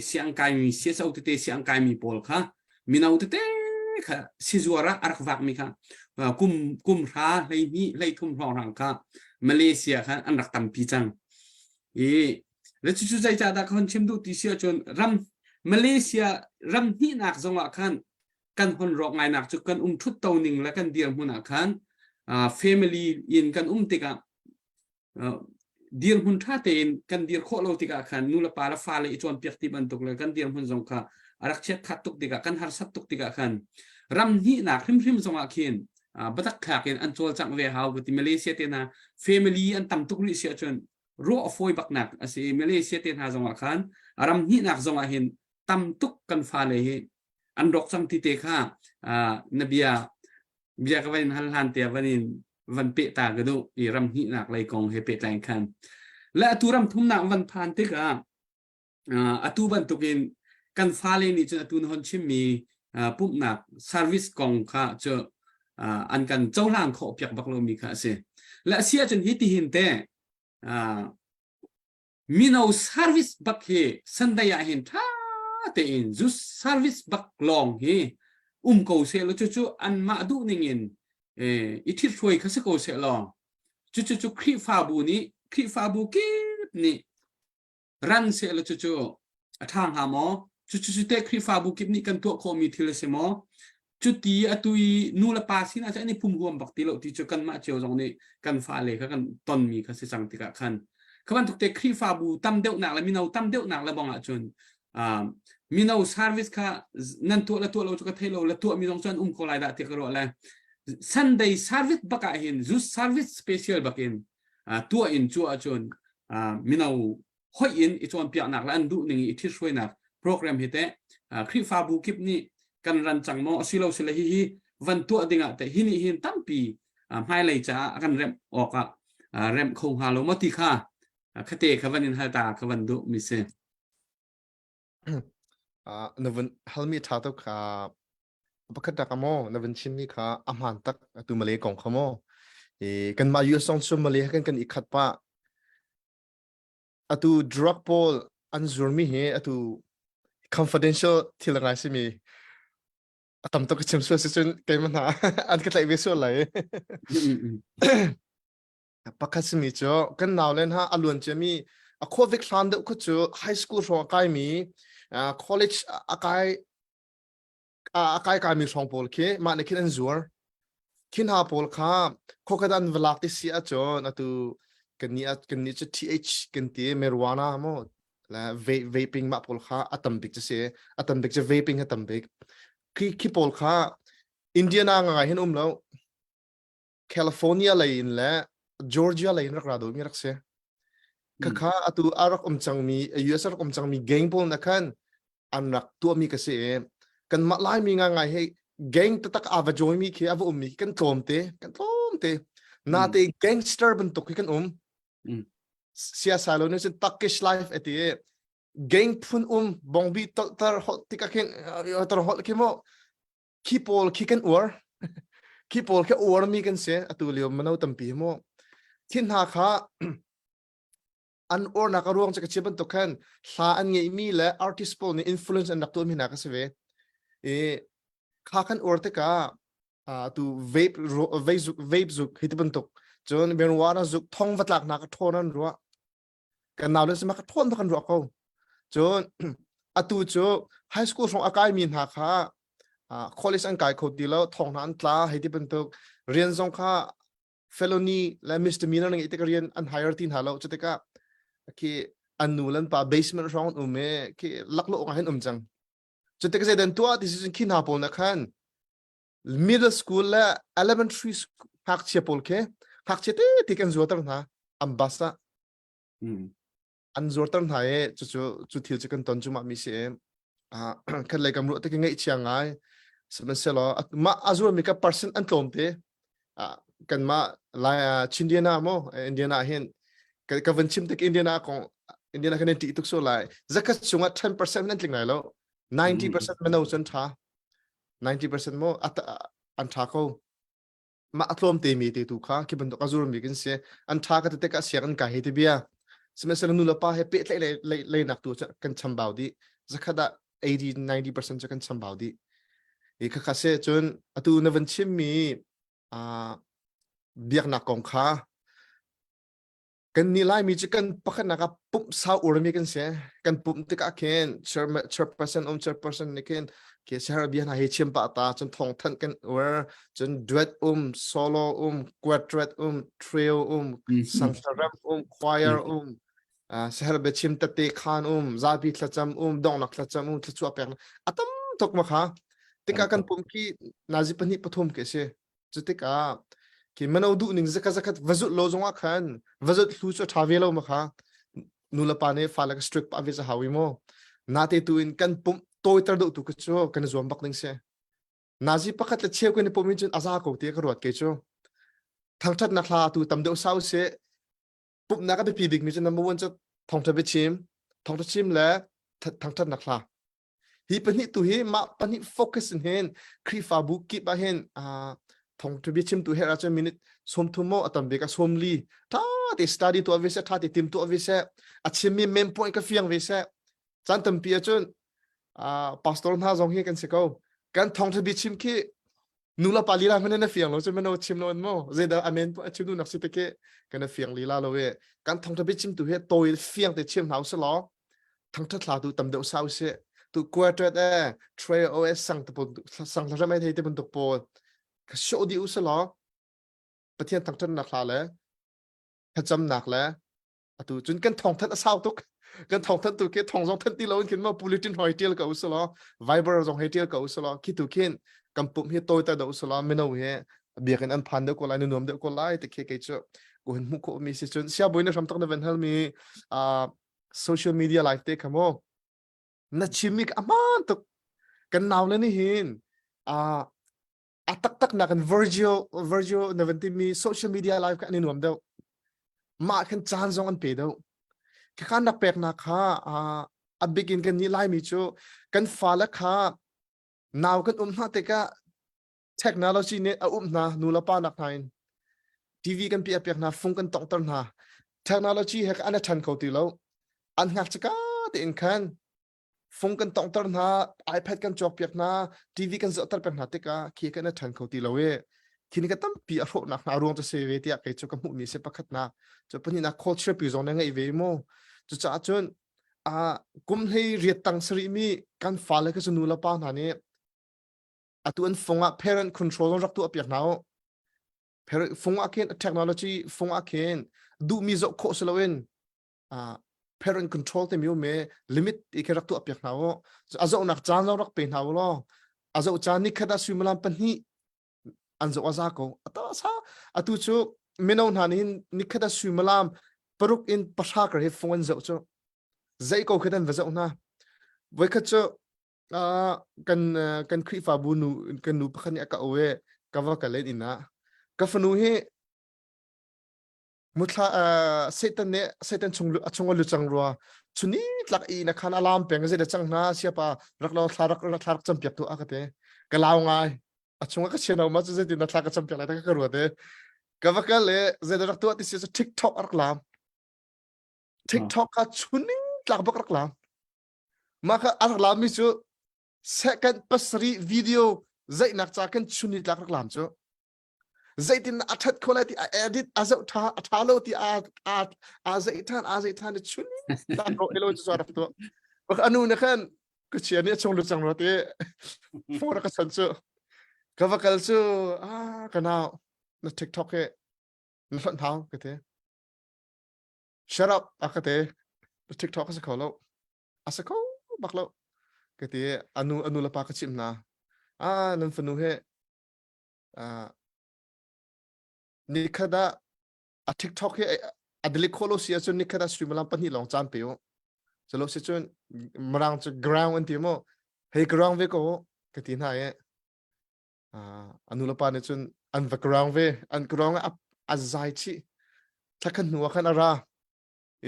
S8: siang kaimi siaso tete siang kaimi pawl kha mino tete kha sizuar ah a rak vakmi kha kum kum hra hleihnih hleithum hrawnghrang kha Malaysia kha an rak tampi cang i le cucu zeicah dah ka hon chim duh ti si ahcun ram Malaysia ram hnihnak zongah khan kan hon rawk ngainak cu kan um thut to ning le kan dirhmun ah khan family in kan um tikah dirhmun ṭha tein kan dir khawh lo tikah khan nu le pa le fale i cawnpiak ti bantuk le kan dirhmun zong kha a rak chiat khat tuk tikah kan harsat tuk tikah khan ram hnihnak hrimhrim zongah khin batak thlak in an cawlcangh ve hau ka ti Malaysia te hna family an tam tuk rih si ahcun ruah a fawi baknak a si Malaysia te hna zongah khan ram hnihnak zongah hin tam tuk kan fale hi an rawk cang ti te kha na bia bia ka van in hal hlan te van in van peh ta ka duh i ram hnihnak lei kong he pehtlai khan le atu ram thumnak van phan tikah atu bantukin Kan fale nih cun atu na hon chimmi pumhnak service kong kha cu an kan cohlang khawh piak bak lomi kha a si. Le a si ahcun hi tihin te mino service bak hi Sunday ah hin ṭha tein zu service bak lawng hi um ko seh law cucu anmah duh ning in i ṭhithruai kha si ko seh law cucu cu Khrihfabu nih Khrihfabu kip nih ran seh law cucu a ṭha hnga maw? Cucu cu teh Khrihfabu kip nih kan tuah khawhmi thil a si maw? Cuti atu i nu le pa sinah cun an i pum huam bak ti lo ti cu kanmah cio zong nih kan fale kha kan tonmi kha si cang tikah khan kha bantuk te Khrihfabu tam deuhnak le mino tam deuhnak le bang ahcun mino service kha nan tuah le tuah lo cu ka thei lo le tuah mi zong cu an um ko lai dah ti ka ruah le Sunday service bak ah hin youth service special bak in tuah in cu ahcun mino hoih in i cawnpiaknak le an duh ning i ṭhithruainak program hi teh Khrihfabu kip nih kan ran cang maw asilo sile hihi van tuah dingah teh hi nih hin tampi hmailei caah a kan remh awkah remh kho hnga lo maw ti kha khate kha van in hal ta kha van duh mi si.
S4: Na vun halmi ṭha tuk pakhat tak maw na vun chimmi kha a hmaan tak atu Malay kong kha maw i kanmah US zong cu Malay kan kan i khat pah atu drug pawl an zurmi hi atu confidential thil ngai simi a tam tuk ka chim sual si cun keimah hna an ka tlaih ve sual lai pakhat simi cu kan nau len ha a luan ciami a khuavik hlan deuh khu cu high school hrawng a kaimi college a kai a kai kaimi hrawng pawl khi mah nih khin an zuar khi hna pawl kha khokhat an va lak ti si ahcun atu kan nih kan nih cu TH kan ti marijuana mo la vaping mah pawl kha a tam bik cu si a tam bik cu vaping a tam bik khi khi pawl kha Indiana ngai hin um lo California lei in le Georgia lei in rak ra dawmi rak si. Khakha atu a rak um cangmi US a rak um cangmi gang pawl na khan an rak tuahmi ka si i kanmah Laimi ngangai hi gang taktak a va join mi khi a va ummi khi kan tlawm te kan tlawm te nate gangster bantuk hi kan um siasa lo nih cun Turkish life ati gang phun um bongbi tolter hol tikah khin tar hol khi mo khi pawl khi kan uar khi pawl khi uar mi kan si atu lio mano tampi mo thin hna kha an uarnak a ruang cu ka chim bantuk khan hla an ngeihmi le artist pawl nih influence an rak tuahmi hna ka si ve i kha kan uar tikah tu vape vape zuk vape zuk hi ti bantuk cun marijuana zuk thong va tlak nak a ṭhawn an ruah kan nau le sima ka ṭhawn kan ruah ko cun atu cu high school hrawng a kaimi hna kha college an kai kho ti lo thong hna an tla hei ti bantuk rian zong kha felony le misdemeanor ngeih tik rian an hire ti hna lo cu tikah khi an nu lan pa basement hrawng an um i khi laklawh ah hin um cang cu tik zeidan tuah ti si cun khi hna pawl na khan middle school le elementary ngakchia pawl khi ngakchia te te kan zuater hna an bus ah an zuarter hna i cucu cu thil cu kan ton cu mah mi si i khat lei kam ruah te ka ngaihchia ngai sihmanhsehlaw mah a zuarmi ka percent an tlawm te kanmah lai Chindiana mo Indiana hin ka van chim tik Indiana kong Indiana kan in ṭih tuk so lai zakhat chungah 10% nan tling lai lo 90% mino cun ṭha 90% mo an ṭha ko mah a tlawm te mi te tu kha khi bantuk a zurmi kan si an tha ka te ka siang an kai he ti bia sihmanhsehlaw nu le pa he pehtlaih lei lei leinak tu cu kan chambau dih zakhat ah 80 90% cu kan chambau dih i khakha se cun atu na van chim mi a biaknak kong kha Kan nih Laimi cu kan pakhatnak ah pumh sau urmi kan si. Kan pumh tikah khin chairperson um chairperson nih khin ke siaherh bia hna hi chim pah ta cun thawngthanh kan uar cun duet um solo um quartet um trio um sangsaram um choir um siaherh biachim tete khan um zapi thlacam um donghnak thlacam um thluachuah pek a tam tuk ma kha tikah kan pum khi nazi pahnih pathum ke si Cu tikah khi mano duh ning zakhat zakhat va zulh lo zongah khan va zulh thlu cu a ṭha ve lo ma kha nu le pa nih fale ka strict pah ve za hau i mu nate tu in kan pumh tawiter deuh tu ka cu kan i zuam bak ding si nazi pakhat le cheu kan i pumh in cun a za ko ti ka ruat ke cu thangṭhatnak hla tu tam deuh sau si pumhnak a biapi bikmi cu number one cu thawngṭha biachim thawngṭha chim le thangṭhatnak hla. Hi pahnih tu hi mah pahnih focus in hin Khrihfabu kip ah hin thawngtha bia chimtu her ahcun minute 30 mo a tam bik a 40 tha te study tuah ve seh tha te tim tuah ve seh a chimmi main point ka fiang ve seh caan tampi ahcun pastor hna zong hi kan si ko kan thawngtha bia chim khi nu la pa lila hmanh na fiang lo cu mano chim lo an mo zeidah amen a chim duhnak si te ke kan na fiang lila lo e kan thawngtha bia chim tu hi tawi fiang te chim hna usih law thangthat hla tu tam deuh sau si tu quartet e tray os sang te sang hla ramai thei te bantuk pawl ka show di usih law pathian thangthat nak hla le thlacamnak le atu cun kan thawng thanh a sau tuk kan thawng thanh tu khi thawng zong thanh ti lo in khin ma bulletin hoi tial ka usulaw viber zong hei tial ka usulaw khi tu khin kan pum hi toi ta do usulaw mino he biakinn an phan deuh ko lai nu nuam deuh ko lai te khi kei cu ko hin hmuh khawh mi si cun sia boi na hram tak na van hal mi social media live te kha mo na chim mi ka aman tuk kan nau le ni hin a taktak nak in virgil virgil na van timi social media live kha an i nuam deuh mah khan caan zong an pe deuh kha nak pek nak kha a big in kan nih laimi cu kan fale kha nau kan um hna tikah technology nih a um hna nu le pa nak hna in TV kan piah piak hna fung kan tongter hna technology he an a ṭhan kho ti lo an ngak chika tein khan fung kan tonghter hna iPad kan cawkpiak hna TV kan zohter peng hna tikah khi kan a ṭhan kho ti lo i khi ni ka tampi a hrawhnak hna ruang cu si ve tiah kei cu ka hmuhmi si pakhatnak cu pahnihnak culture pi zong na ngeih ve mu cucaah cun a kum hlei riat tang sarih mi kan fale ka cu nu le pa hna nih atu an fung ah parent control rak tuah piak hna u parent fung ah khin technology fung ah khin duhmi zoh khawh si loin parent control timi um i limit i khi rak tuah piak hna u a zohnak caan zong rak pe hna u law a zoh caan ni khat ah suimilam pahnih an zoh a za ko ata sa atu cu mino hna nih ni khat ah suimilam paruk in pahra kar hi fung an zoh cu zei ko khi an va zoh hna voikhat cu kan kan Khrihfabu nu kan nu pakhat nih a ka o e ka va ka len inn ah ka fanu hi Muthla Satan nih Satan chung a chung a lu cang rua chuni tlak i na khan alam peng zei da cang hna siapa rak lo thla rak thla rak cam piak tu a ka te ka lau ngai a chung a ka chiano ma chu zeitin na thla ka cam piak lai ta ka ruat e ka va kal le zei da rak tuah ti si cu TikTok rak lam TikTok ka chuni tlak bak rak lam ma kha a rak lam mi cu second pasarih video zeihnak ca kan chuni tlak rak lam cu zeitin a that kho lai ti a edit a zoh tha a tha lo ti a a a zei than a zei than chun ta ro elo chu rak to bak anu na khan ka chia ni chung lu chang ro te phone ka chan chu ka va kal chu a ka nau na tiktok he na hlonh hau ka te shut up a ka te na tiktok ka sa kho lo a sa kho bak lo ka ti anu anu la pa ka chim na a nan fanu he nikhat ah a TikTok hi a delete khawh lo si ahcun nikhat ah suimilam pahnih lawng caan pe u. Culo si cun mirang cu ground an ti mu. Hei ground ve ko ka ti hna i a nu le pa nih cun an va ground ve. An ground ah a zai chih. Thla khat hnu ah khan a ra.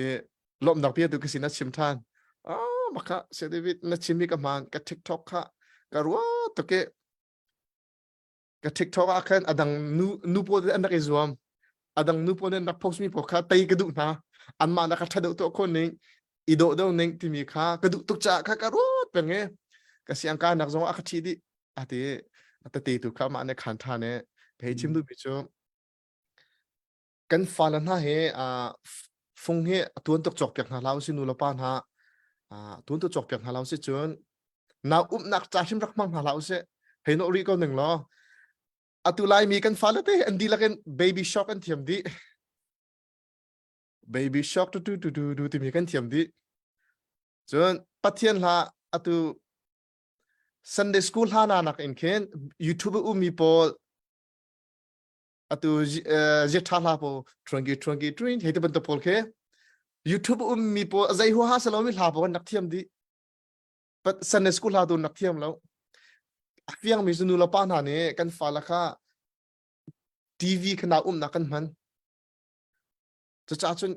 S4: I lawmhnak bia tu ka sin a chim ṭhan. Ah, maka Sir David na chim hi ka hmaan ka TikTok kha ka rua tuk i ka TikTok ah khan adang nu nu pawl an rak i zuam adang nu pawl nih an rak post mi pawl kha tei ka duh hna anmah nak ka ṭha deuh tuah khawh ning i dawh deuh ning timi kha ka duh tuk caah kha ka ruat peng i ka siang ka nak zong ah ka ṭhi dih a ti a tete tu kha mah nih khan ṭhan i hei chim duhmi cu kan fale hna hi fung hi a tuan tuk cawk piak hna hlah usih nu le pa hna tuan tuk cawk piak hna hlah usih cun nau umnak ca hrim rak hmang hna hlah usih hei nawh rih ko ning law atu laimi kan fale te an dihlak in baby shock an thiam dih baby shock tu tu tu tu tu timi kan thiam dih cun pathian hla atu Sunday school hla na nak in khin YouTube ummi pawl atu ziaṭha hla pawl ṭhuangi ṭhuangi ṭuin hei ti bantuk pawl khi YouTube ummi pawl zei huaha si lomi hla pawl nak thiam dih but Sunday school hla tu nak thiam lo a fiangmi cu nu le pa hna nih kan fale kha TV kha umnak kan hman cucaah cun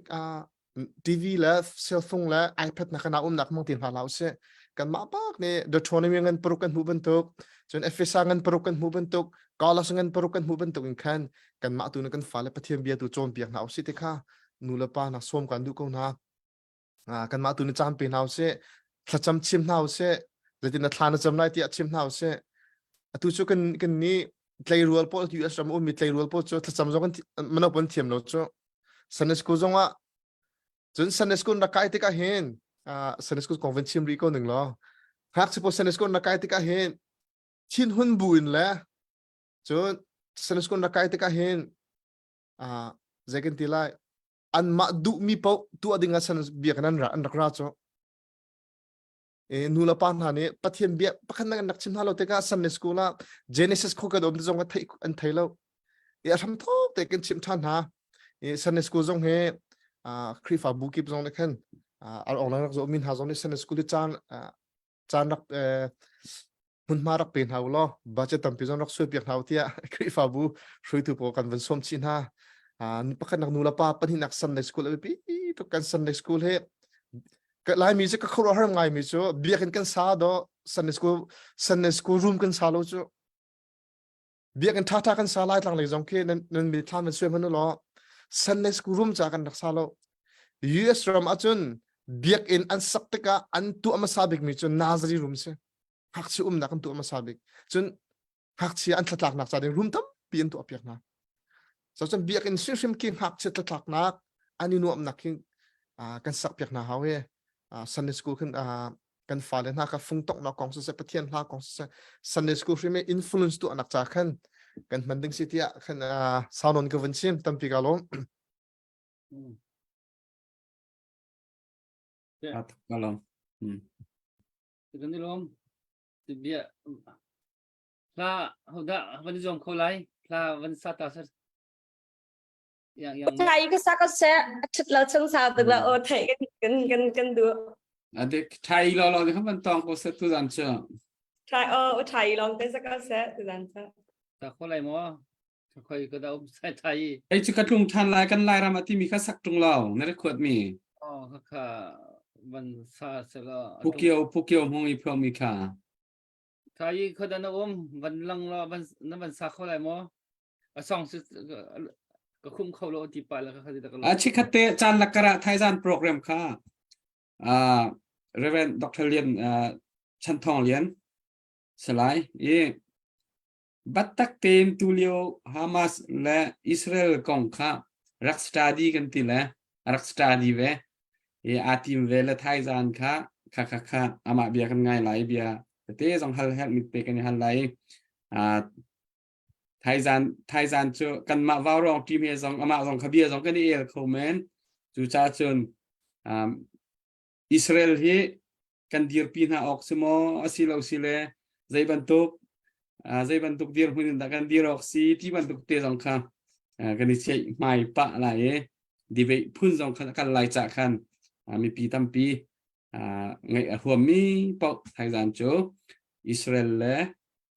S4: TV le cell phone le iPad na kana umnak hmang ti hna hlah usih. Kanmah pak nih Deuteronomy ngan paruk kan hmuh bantuk, cun Efesa ngan paruk kan hmuh bantuk, Kolos ngan paruk kan hmuh bantuk in khan kanmah tu nih kan fale Pathian bia tu cawnpiak hna usih ti kha nu le pa hna sawm kan duh ko hna. Kanmah tu nih caan pe hna usih, thlacam chim hna usih, zeitin na thla na cam lai tiah chim hna usih. Atu cu kan kan nih tleirual pawl US ram ummi tleirual pawl cu thlacam zong kan mano pon thiam lo cu. Sunday school zong ah cun Sunday school na kai tikah hin Sunday school kong van chim rih ko ning law ngakchia pawl Sunday school na kai tikah hin thinhun bu in le cun Sunday school na kai tikah hin zei kan ti lai anmah duhmi paoh tuah ding ah san biakinn an ra an rak ra cu e nu le pa hna nih Pathian bia pakhat nak an rak chim hna lo tikah Sunday school ah Genesis khua kan um ti zong thei an thei lo i a hram thok te kan chim than hna i Sunday school zong hi Khrihfabu kip zong nih khan ar ong rak zo min hna zong nih Sunday school i caan caan rak hmunhma rak pe hna u law budget tampi zong rak suai piak hna u tiah Khrihfabu hruaitu pawl kan van sawm chih hna. Pakhat nak nu le pa pahnihnak Sunday school a biapi tuk kan Sunday school hi Laimi cu ka khuaruahhar ngaimi cu biakinn kan sa do Sunday school Sunday school room kan sa lo cu biakinn ṭhaṭha kan sa lai tlang lei zong khi nan nan mitthlam nan suai hmanh u law Sunday school room ca kan rak sa lo US ram ahcun biakinn an sak tikah an tuah hmasa bikmi cu nursery room si ngakchia umnak an tuah hmasa bik cun ngakchia an thlatlaknak ca ding room tampi an tuah piak hna so cun biakinn hrimhrim khi ngakchia thlatlaknak an i nuamhnak khi kan sak piak hna hau hi Sunday school khin kan fale hna kha fungtoknak kong siseh Pathian hla kong siseh Sunday school hrim i influence tuahnak ca khan kan hman ding si tiah khan saunawn ka vun chim tampi ka lawm.
S8: Ka lawm.
S2: Kan i lawm. Bia hla hodah van i zuam kho lai hla van sa ta sir yang yang
S7: Thai ka sa ka se thut lo chung sa tuk la o thai kan kan kan kan du
S8: Ade thai lo lo de kan tong ko se tu zan cha.
S7: Thai o thai long te sa ka se tu zan cha.
S2: Ta kho lai mo ka khoi ka da um sai thai.
S8: Ei chu ka tlung than lai kan lai ram ati mi kha sak tung lo na re khuat mi.
S2: Oh kha kha van sa se la.
S8: Pukio pukio hmong i phyo mi kha.
S2: Thai kho da na um van lang lo van na van sa kho lai mo. A song si ka khum kho lo ti pa la ka kha
S8: ti A chikhat te chan lakara Thaizan program kha uh, Reverend Dr. Lian uh, Chan Thong Lian salai i battak tein tulio Hamas le Israel kong kha rak study kan ti le rak study ve i aa tim ve le Thaizan kha kha kha kha amah bia kan ngai lai bia te zong hal herh mit te kan i hal lai uh, Thaizan thaizan cu kanmah vaurawng team he zong amah zong kha bia zong kan i el kho men. Cucaah cun um, Israel hi kan dirpi hna awk si maw asi lo si le zei bantuk uh, zei bantuk dirhmun in dah kan dir awk si ti bantuk te zong kha uh, kan i ceih hmai pah lai i debate phun zong khan kan lai cah khan uh, mipi tampi uh, ngaih a huammi paoh thaizan cu Israel le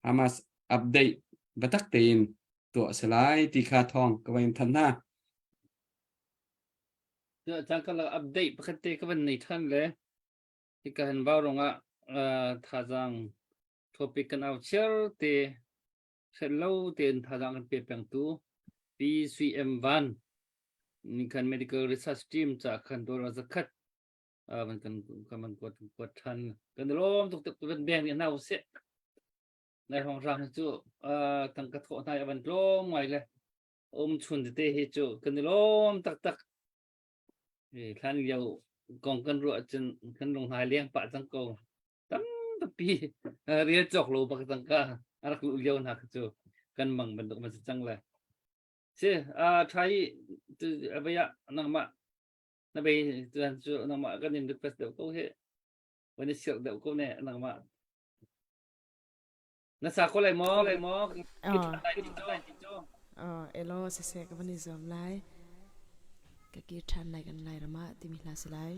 S8: Hamas update biatak tein tuah a si lai ti kha thawng ka van in thanh hna.
S2: Cang ka update pakhat te ka van nei than le hika han vau rongah thazaang topic kan au chiar te hrelh lo tein thazaang kan pe pengtu PCM Van ni khan medical research team cha khan dollar zakhat van kan kan van kuat kuat than kan lawm tuk tuk van beng ni hna usih nai hong rang cu tangka thawh hna van tlawm ngai le um chun tete hi cu kan i lawm taktak thlan lio kong kan ruah cun kan lung hnai leng pah cang ko tampi rial cawk lo bak cang ka rak luh lio hna cu kan mang bantuk man si cang le si a thai abaya nangmah na bei tuan cu nangmah kan in request deuh ko hi van i sirh deuh ko ne nangmah na sa ko lai maw lai maw
S5: Oh, elo siseh ka van i zuam lai. Ka kir ṭhan lai kan lai ram ah timi hla si lai.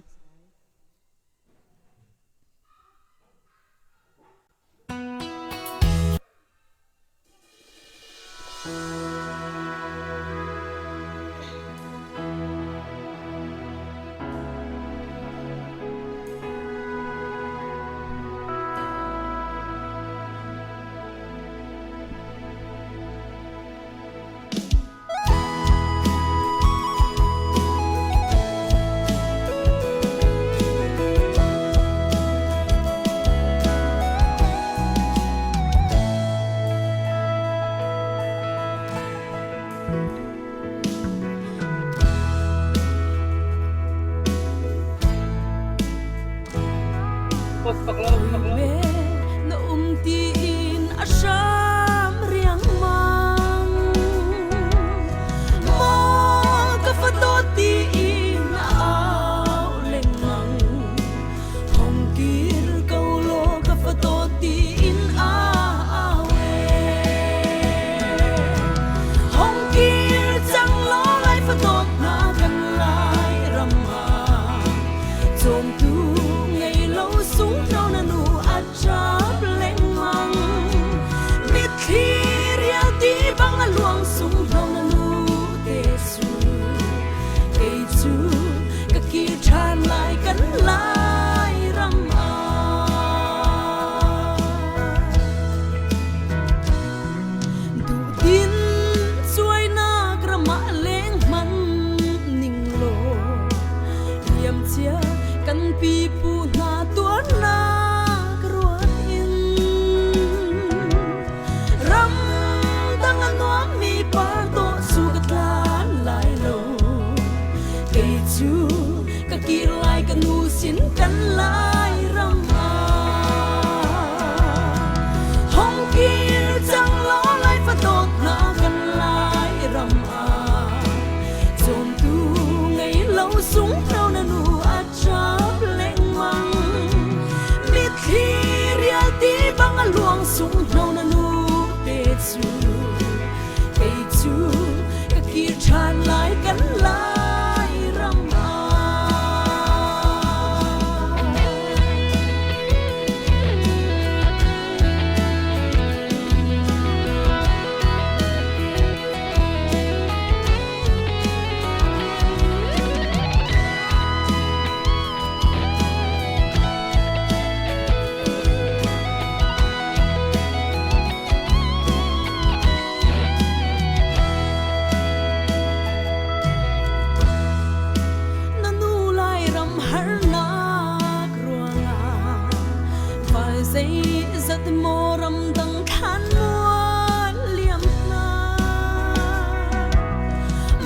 S1: Zat maw ramdang thlan mual liam hna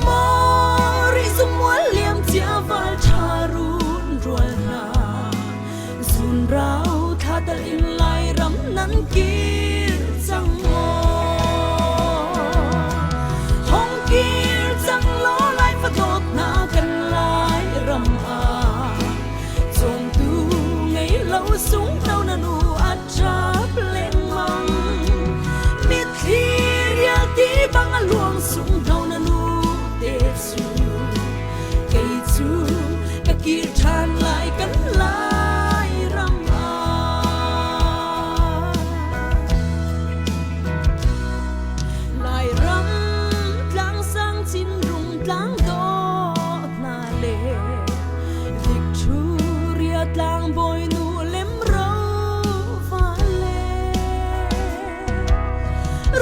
S1: Maw rih zumual liam cia val tha run rual hna Zun rau thla tal in lai ram nan kir cang maw Hong kir cang law lai fa dawt hna kan lai ram ah Cawmtu ngei lo sung no na nu a ṭap lengmang Mitthli rialti bang a luang sung no na nu te cu Kei cu ka kir ṭhan lai kan lai ram ah Lairam tlangsang Chinrung tlang dawt hna le Victoria tlangbawi nu lemro fale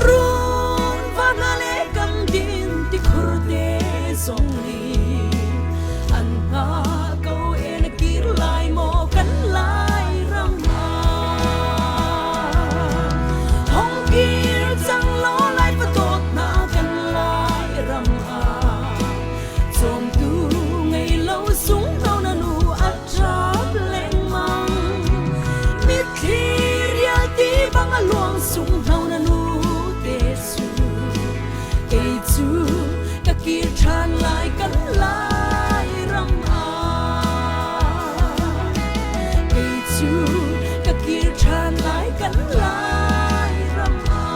S1: Run va hna le kan din tikhur te zong nih an hngah ko e na kir lai maw kan lai ram ah Hong kir cang law lai fa dawt hna kan lai ram ah Cawmtu ngei lo sung no na nu a ṭap lengmang Mitthli rialti bang a luang sung no na nu te cu Kei cu ka kir ṭhan lai kan lai ram ah Kei cu ka kir ṭhan lai kan lai ram ah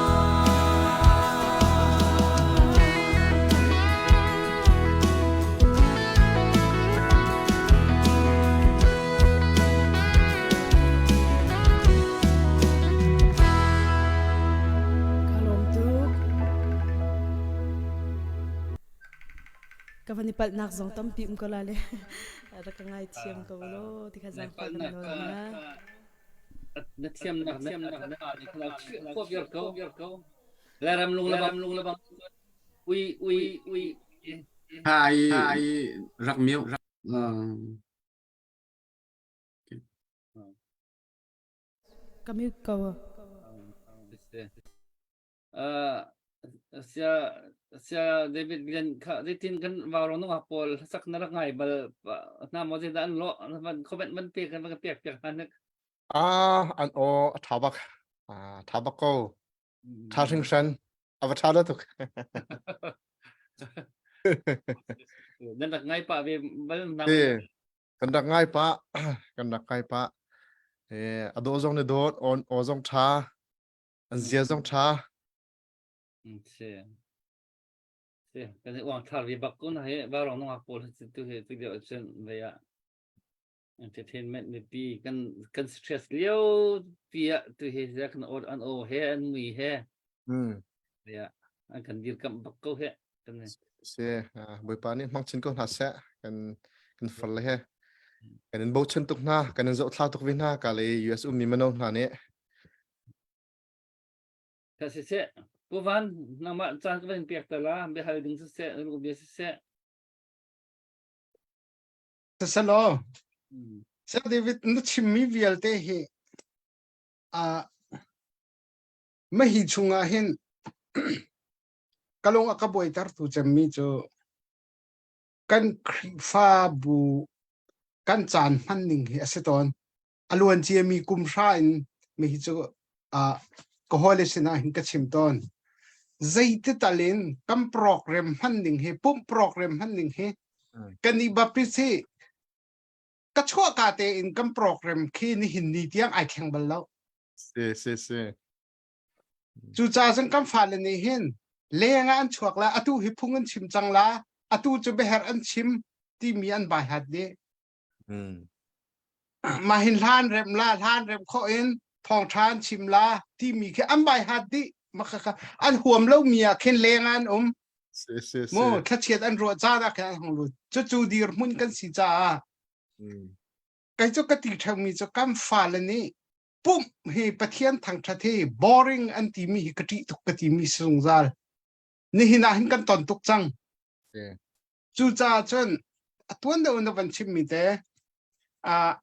S5: Ka lawm tuk. Ka van i palhnak zong tampi um ko la le rak ka ngai thiam ko law ti kha zaangfah kan nawl na.
S2: Na thiamnak na na viar ko. Lairam lung lebang lung lebang ui ui ui
S8: Hai rak miu.
S5: Ka mute ko.
S2: Uh, sia sia David Glenn kha zeitin kan vau nung pawl sak na rak ngai bal na mo zeidah an lo van comment man pe kan van pek piak hna nek
S4: Ah, an aw a ṭha bak. Ah, ṭha bak ko. Ṭha hringhran. A va ṭha lo tuk.
S2: Nan rak ngai pah ve bal na
S4: Eh, kan rak ngai pah. Kan rak ngai pah. Eh, a dawh zong ni dawt, aw aw zong ṭha, an zia zong ṭha.
S2: Si. Si, kan i uang thar vi bak ko na he varong nungak pawl tu he tu deuh cun ve ah entertainment mipi kan kan stress lio pi ah tu he za kan or an o he an mui he
S4: Mm.
S2: ya an kan dirkamh bak ko he kan
S4: Si, Bawipa nih hmang chin ko hna seh. Kan kan far le he. Kan in bochan tuk hna, kan in zohthla tuk ve hna ka le US ummi mano hna nih.
S2: Ka si seh, Pu Van, nangmah caan ka van pek ta la, biahal ding si seh, bia si seh.
S6: Sasalaw, Sir David na chimmi vialte hi uh, mahi chungah hin ka lung a ka buaiter tu cemmi cu kan Khrihfabu kan caan hman ning hi a si tawn. A luan ciami kum hra in mi hi cu uh, ka hawile sinah hin ka chim tawn. Zeiti tal in kan program hman ning hi pumh program hman ning hi kan i Baptist hi ka chuahka tein kan program khi nihin ni tiang ai thleng bal lo.
S4: Si si si.
S6: Cucaah cun kan fale nih hin leng ah an chuak la atu hi phung an chim cang la atu cu biaherh an chim timi an bai hat dih.
S4: Mm.
S6: Mah hin hlan rem la hlan rem khawh in thawngṭha an chim la timi khi an bai hat dih. Mah an huam lo mi ah khin leng ah an um.
S4: Si si si.
S6: Mu thlachiat an ruah caan ah khin an hung lut. Cucu dirhmun kan si caah
S4: Mm.
S6: kei cu ka ti ṭheumi cu kan fale nih pumh hi Pathian thangṭhat hi boring an timi hi ka ṭih tuk ka timi si zungzal. Nihin ah hin kan ton tuk cang. Cucaah cun a tuan deuh in na van chimmi te uh,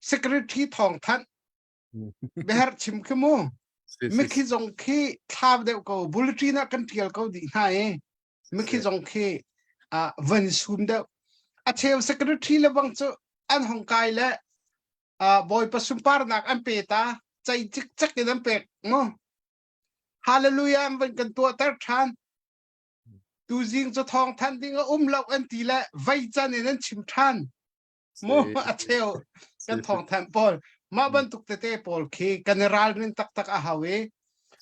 S6: secretary thawng thanh. Biaherh chim khi mu. Mikhi zong khi thlau deuh ko bulletin ah kan tial ko dih hna i mikhi zong khi ah van sum deuh. A cheu secretary le bang cu an hong kai le Bawipa sunparnak an pe ta cei cikcek in an pek mu. Hallelujah an van kan tuahter ṭhan. Tuzing cu thawng thanh ding a um lo an ti le vei can in an chim ṭhan. Mu a cheu kan thawng thanh pawl. Mah bantuk tete pawl khi kan i ralrin taktak a hau i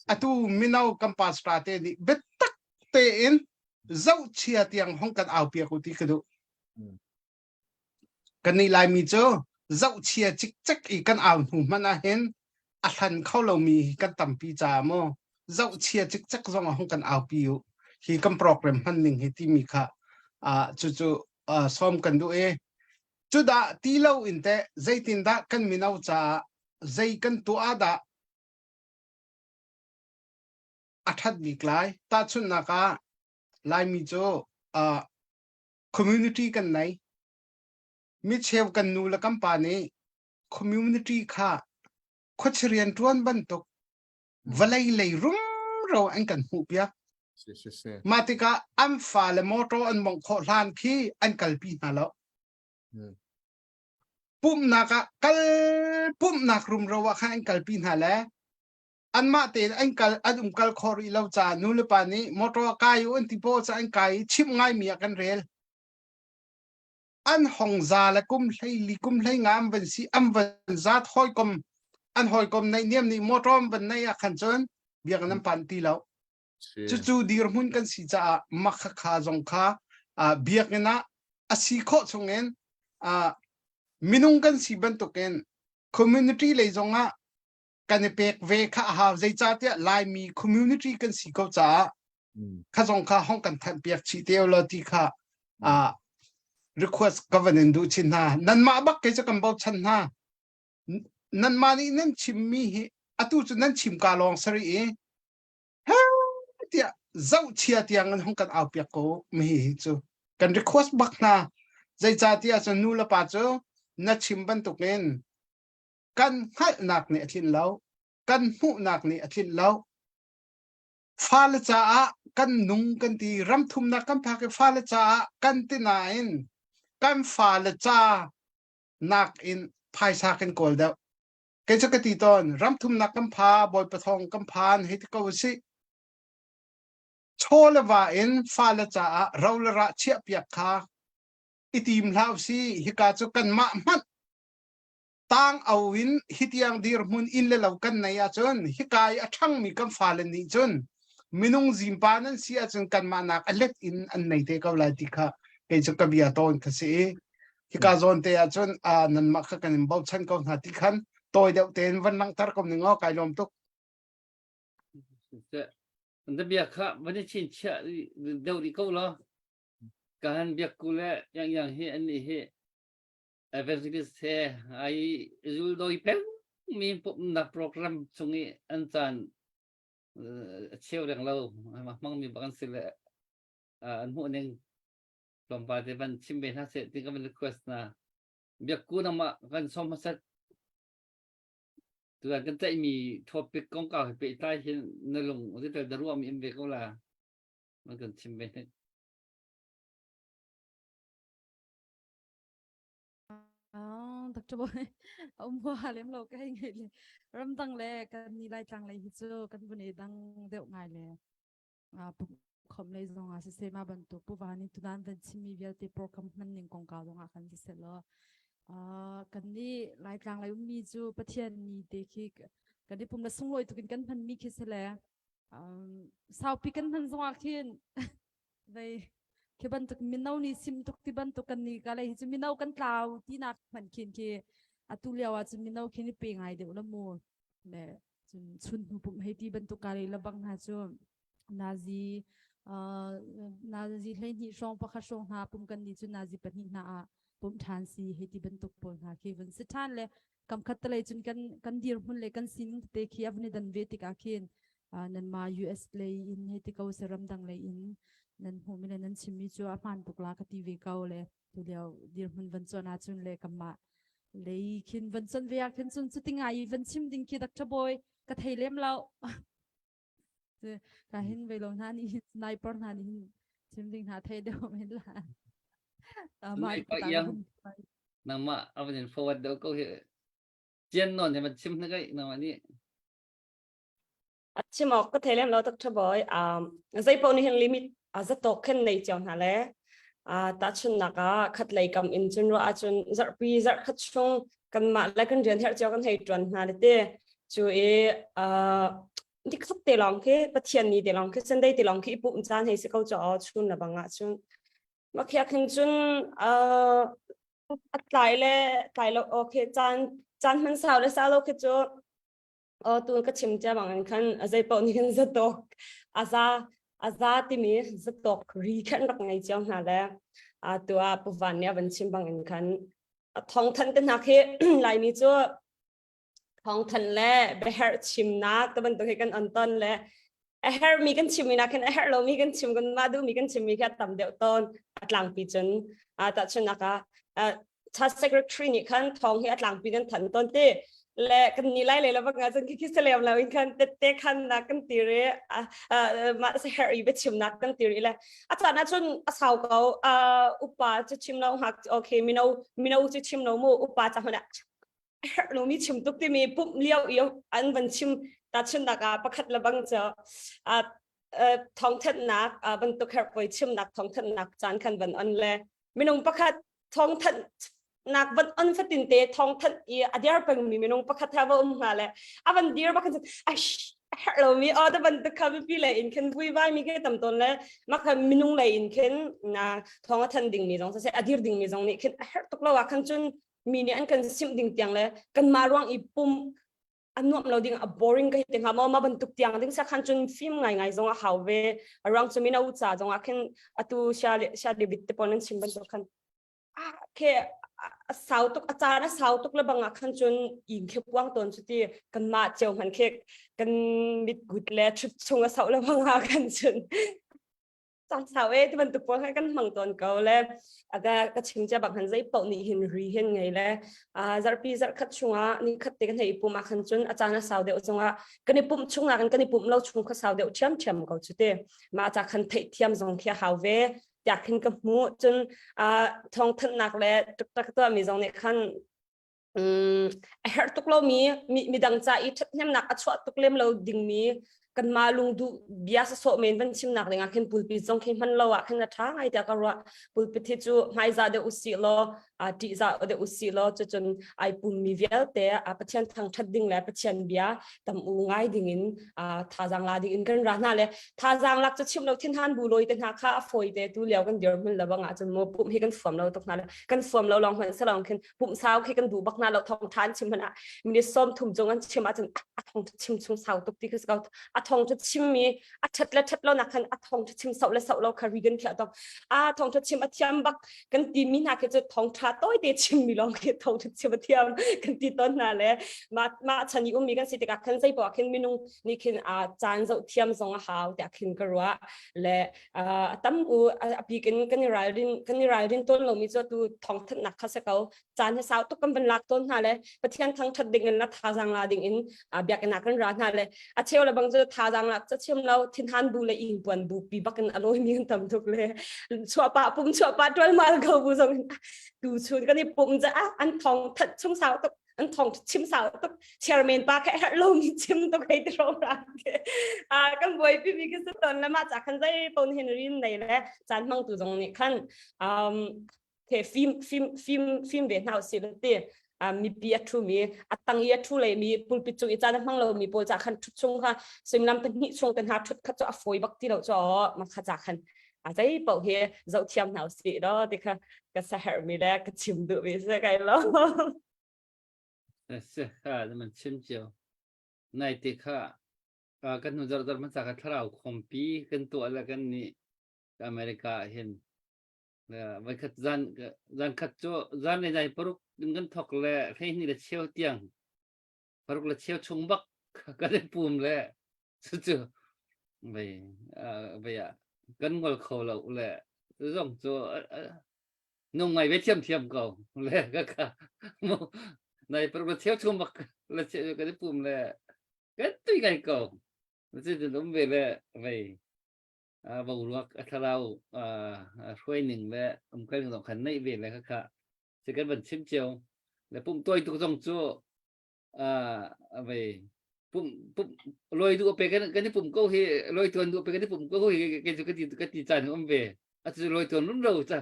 S6: atu mino kan pastor te nih biatak tein zohchia tiang hong kan au piak u ti ka duh. Kannih Laimi cu zohchia cikcek i kan au hnu hmanh ahhin a hlan kho lomi kan tampi caah maw zohchia cikcek zong ah hung kan aupi u. Hi kan program hman ning hi timi kha uh, cucu uh, sawm kan duh i cudah ti lo in teh zeitindah kan mino caah zei kan tuah dah a ṭhat bik lai. Tahchunhnak ah Laimi cu uh, community kan nei. Micheu kan nu le kan pa nih community kha khuachi rian ṭuan bantuk vawlei lei rumro an kan hmuh piak. Mah tikah an fale motor an mongh khawh hlan khi an kalpi hna lo. Pumhnak ah kal pumhnak rumro ah khan an kalpi hna le anmah tein an kal an um kal khawh rih lo caah nu le pa nih motor kai u an ti paw ca an kai i chimh ngaimi ah kan rel. An hong za le kum hleili kum hlei nga an van si an van zat hawikom an hawikom naih niam nih motor an van neih ah khan cun biakinn an pan ti lo. Cucu dirhmun kan si caah makhakha zong kha biakinn ah a si khawh chungin minung kan si bantukin community lei zongah kan i pek ve kha a hau zeicahtiah Laimi community kan si ko caah kha zong kha hong kan thanh piak chih te lo ti kha uh, request ka van in duh chin hna nanmah bak kei cu kan bochan hna nanmah nih nan chimmi hi atu cu nan chim ka lawng sari i tiah zohchia tiang in hong kan au piak ko mi hi cu kan request bak hna zeicahtiah cun nu le pa cu na chim bantukin kan hngalhnak nih a tlinh lo kan hmuhnak nih a tlinh lo fale caah kan nung kan ti ramthumnak kan phak i fale caah kan ti nain kan fale ca nak in phaisa kan kawl deuh kei cu ka ti tawn ramthumnak kan pha bawipa thawng kan phan hei ti ko usih chaw le va in fale caah ro le rah chiah piak kha i tim hlah usih hika cu kanmah hmanh tang au in hitiang dirhmun inn le lo kan nei ahcun hika i a ṭhangmi kan fale nih cun minung zimpa nan si ahcun kanmah nak a let in an nei te ko lai ti kha kei cu ka bia tawn ka si i hika zawn te ahcun nanmah kha kan in bochan ko hna ti khan tawi deuh tein van langhter ko ning aw kai lawm tuk.
S2: Na bia kha van i chinchiah deuh rih ko law ka han biak ku le yang yang hi an nih hi Evangelist he ai zul doi peng mi pumhnak program chung i an caan a cheu reng lo hmang mi bak an si le an hmuh ning tlawmpal te van chim ve hna seh ti ka van request na biakku nangmah kan som hmasat tuan kan tlaihmi topic kongkau he pehtlai hin na lung zitel da ruahmi in ve ko la man kan chim ve hnik
S9: Dr. Boy, um hua lem lo ka hei ngei le ramdang le kan ni lai tlang lei hi cu kan vun i dang deuh ngai le khom lei zong ah siseh ma bantuk pu va ni tunan van chimmi vialte program hman ning kongkau zong ah kan siseh law kan ni laitlang lei ummi cu Pathian ni te khi kan i pum le sunglawi tukin kan hman mi khi si le saupi kan hman zong ah khin vei khi bantuk mino nih sim tuk ti bantuk kan ni ka lei hi cu mino kan tlau tinak hmanh khin khi atu lio ah cun mino khin i pe ngai deuh la mu le cun chun hnu pum hei ti bantuk ka lei la bang hna cu nazi uh, nazi 12 hrawng pakhat hrawng hna pum kan ni cu nazi pahnih hna ah pum ṭhan si hei ti bantuk pawl hna khi vun si ṭhan le kam khat te lei cun kan kan dirhmun le kan sining tete khi a vun i dan ve tikah khin nanmah US lei in hei ti ko se ramdang lei in nan hmuhmi le nan chimmi cu a hmaan tuk la ka ti ve ko le tu lio dirhmun van cuan ahcun le kanmah. Lei khin van son ve ah khin cun cuti ngai i van chim ding khi Dr. Bawi ka thei lem lo. Ka hin ve lo hna nih hin sniper hna nih hin chim ding hna thei deuh men la.
S2: Sniper iang nangmah a van in forward deuh ko hi. Cian non he van chim hna kai nangmah nih.
S7: A chim awk ka thei lem lo Dr. Bawi. Um, zei paoh nih hin limit a zatawk khin nei cio hna le uh, tahchunhnak ah khat lei kam in cun ruah ahcun zarhpi zarhkhat chung kanmah le kan rian herh cio kan hei ṭuan hna le te cu i uh, nikhat te lawng khi Pathian ni te lawng khi Sunday te lawng khi i pumh caan hei si ko cu chun le bang ah cun Makhiak hin cun uh, a tlai le tlai lo okay caan caan hman sau le sau lo khi cu Aw tu ka chim cia bangin khan a zei paoh nih khan zatawk a za a za timi zatawk ri khan rak ngei cio hna le a tu ah Pu Van nih a van chim bangin khan a thawngthanh te hna khi Laimi cu thawngthanh le biaherh chimnak te bantuk hi kan on ton le a herhmi kan chimmi nakin a herh lomi kan chim kan mah duhmi kan chimmi khi a tam deuh tawn a tlangpi cun a tahchunhnak ah church secretary nih khan thawng hi a tlangpi kan than tawn ti le kan ni lai le bak nga cun khi khi selem lo in khan tette khan na kan ti ri mah se herh i biachimnak kan ti ri le a caan ah cun a sau ko upa cu chim lo hngak okay mino mino cu chim lo mu upa ca hmanh ah herh lomi chim tuk timi pumh lio i an van chim tahchunhnak ah pakhat le bang cu thawngthanhnak bantuk herhpoi chimnak thawngthanhnak caan khan van on le minung pakhat thawngthanhnak van on fatin te thawngthanh i a dir pengmi minung pakhat ha va um hnga le a van dir bak khan ai herh lomi aw ta bantuk kha mipi le in khin vuivai mi khi tam tawn le mak kha minung lei in khin na thawng a than dingmi zong siseh a dir dingmi zong nih khin a herh tuk lo ah khan cun mi nih an kan simh ding tiang le kanmah ruang i pum a nuam lo ding a boring ka hi te hnga maw ma bantuk tiang ding sa khan cun fim ngai ngai zong a hau ve a ruang cu mino ca zong ah khin atu sha sha David te pawl nan chim bantuk khan ah ke a sau tuk a caan a sau tuk le bang ah khan cun ing khe puang tawn cu ti kanmah ceu hman khe kan mit gut le trip chung a sau le bang ah khan cun cang sau e ti bantuk pawl kha kan hmang tawn ko le aga ka chim cia bang han zei paoh nih hin ri hin ngei le zarhpi zarhkhat chungah ni khat te kan hei pum ah khan cun a caan a sau deuh zongah kan i pumh chungah kan kan i pumh lo chung kha sau deuh ṭhiam ṭhiam ko cu te mah ca khan theih thiam zong khi a hau ve tiah khin ka hmuh cun thawngthanhnak le tuktak tuahmi zong nih khan a herh tuk lomi midang ca i ṭhathnemnak a chuah tuk lem lo dingmi kanmah lungduh bia sawsawh men van chimnak dingah khin pulpit zong khi hman lo ah khin a ṭha ngai tiah ka ruah. Pulpit hi cu hmaizah deuh usih law ṭihzah deuh usih law cucun ai pummi vialte Pathian thangṭhat ding le Pathian bia tam u ngai dingin thazaang la dingin kan ra hna le thazaang lak cu chim lo thinhan bu lawi te hna kha a fawi te tu lio kan dirhmun le bang ah cun mu pumh hi kan fuam lo tuk hna le kan fuam lo lawng hmanh salong khin pumh sau khi kan duh bak hna lo thong tha an chim hmanh ah minute 30 cung an chim ahcun a thong chim chung sau tuk ti khi ko a thong cu chim mi a that le that lo nak khan a thong cu chim sau le sau lo kha rigan khia tong a thong cu chim a thiam bak kan ti mi hna khi cu thong tha toi te chim mi long khi thong cu chim a thiam kan ti ton hna le ma ma chan i ummi kan si tikah khan zei poah khin minung nih khin a caan zoh thiam zong a hau tiah khin ka ruah le a tam u a bik in kan i ralrin kan i ralrin tawn lomi cu tu thawngthanhnak kha si ko caan hi sau tuk kan van lak tawn hna le Pathian thangthat ding in la thazaang la ding in biakinn ah kan ra hna le a cheu le bang cu thazaang lak ca chim lo thinhan bu le ingpuan bu pi bak in a lawi mi kan tam tuk le chuahpah pum chuahpah tualmal ko bu zong tu chun kan i pum ca an thawng that chung sau tuk an thong chim sau tuk chairman pa kha herh lo mi chim tuk hei ti ro ra a kan buai pi mi ka ton le ma cha khan zai pon hin rin nei le chan hmang tu zong nih khan um the fim fim fim fim ve hna si le ti mipi a thu mi a tang i a thu le mi pulpit chung i caan a hmang lo mi pawl cha khan thut chung kha suimilam pahnih chung te hna thut kha chu a fawi bak ti lo cho ma kha cha khan a zei paoh hi zoh thiam hna usih law ti kha ka saherh mi le ka chim duh mi si kai lo.
S2: Se kha man chim cio. Nai te kha kan hnu zar zar hmasa kha thlarau khawmpi kan tuah le kan nih America ah hin voi khat zan zan khat cu zan le zai paruk in kan thok le 12 le cheu tiang paruk le cheu chung bak kan i pum le cucu vei vei ah kan ngol kho lo le zong cu. Nung ngai ve thiam thiam ko. Le ka ka mu nai per ba thiau chung bak le che ka di pum le kan tui ngai ko. Cu tin um ve le vei boruak a thlarau hruai ning le umkal ning zong khan neih ve le kha kha si kan van chim cio le pum tuai tuk zong cu vei pum pum loi du pe kan kan i pum ko hi loi tuan du pe kan i pum ko hi ke cu ka ti ka ti caan um ve a cu loi tuan rum ro cha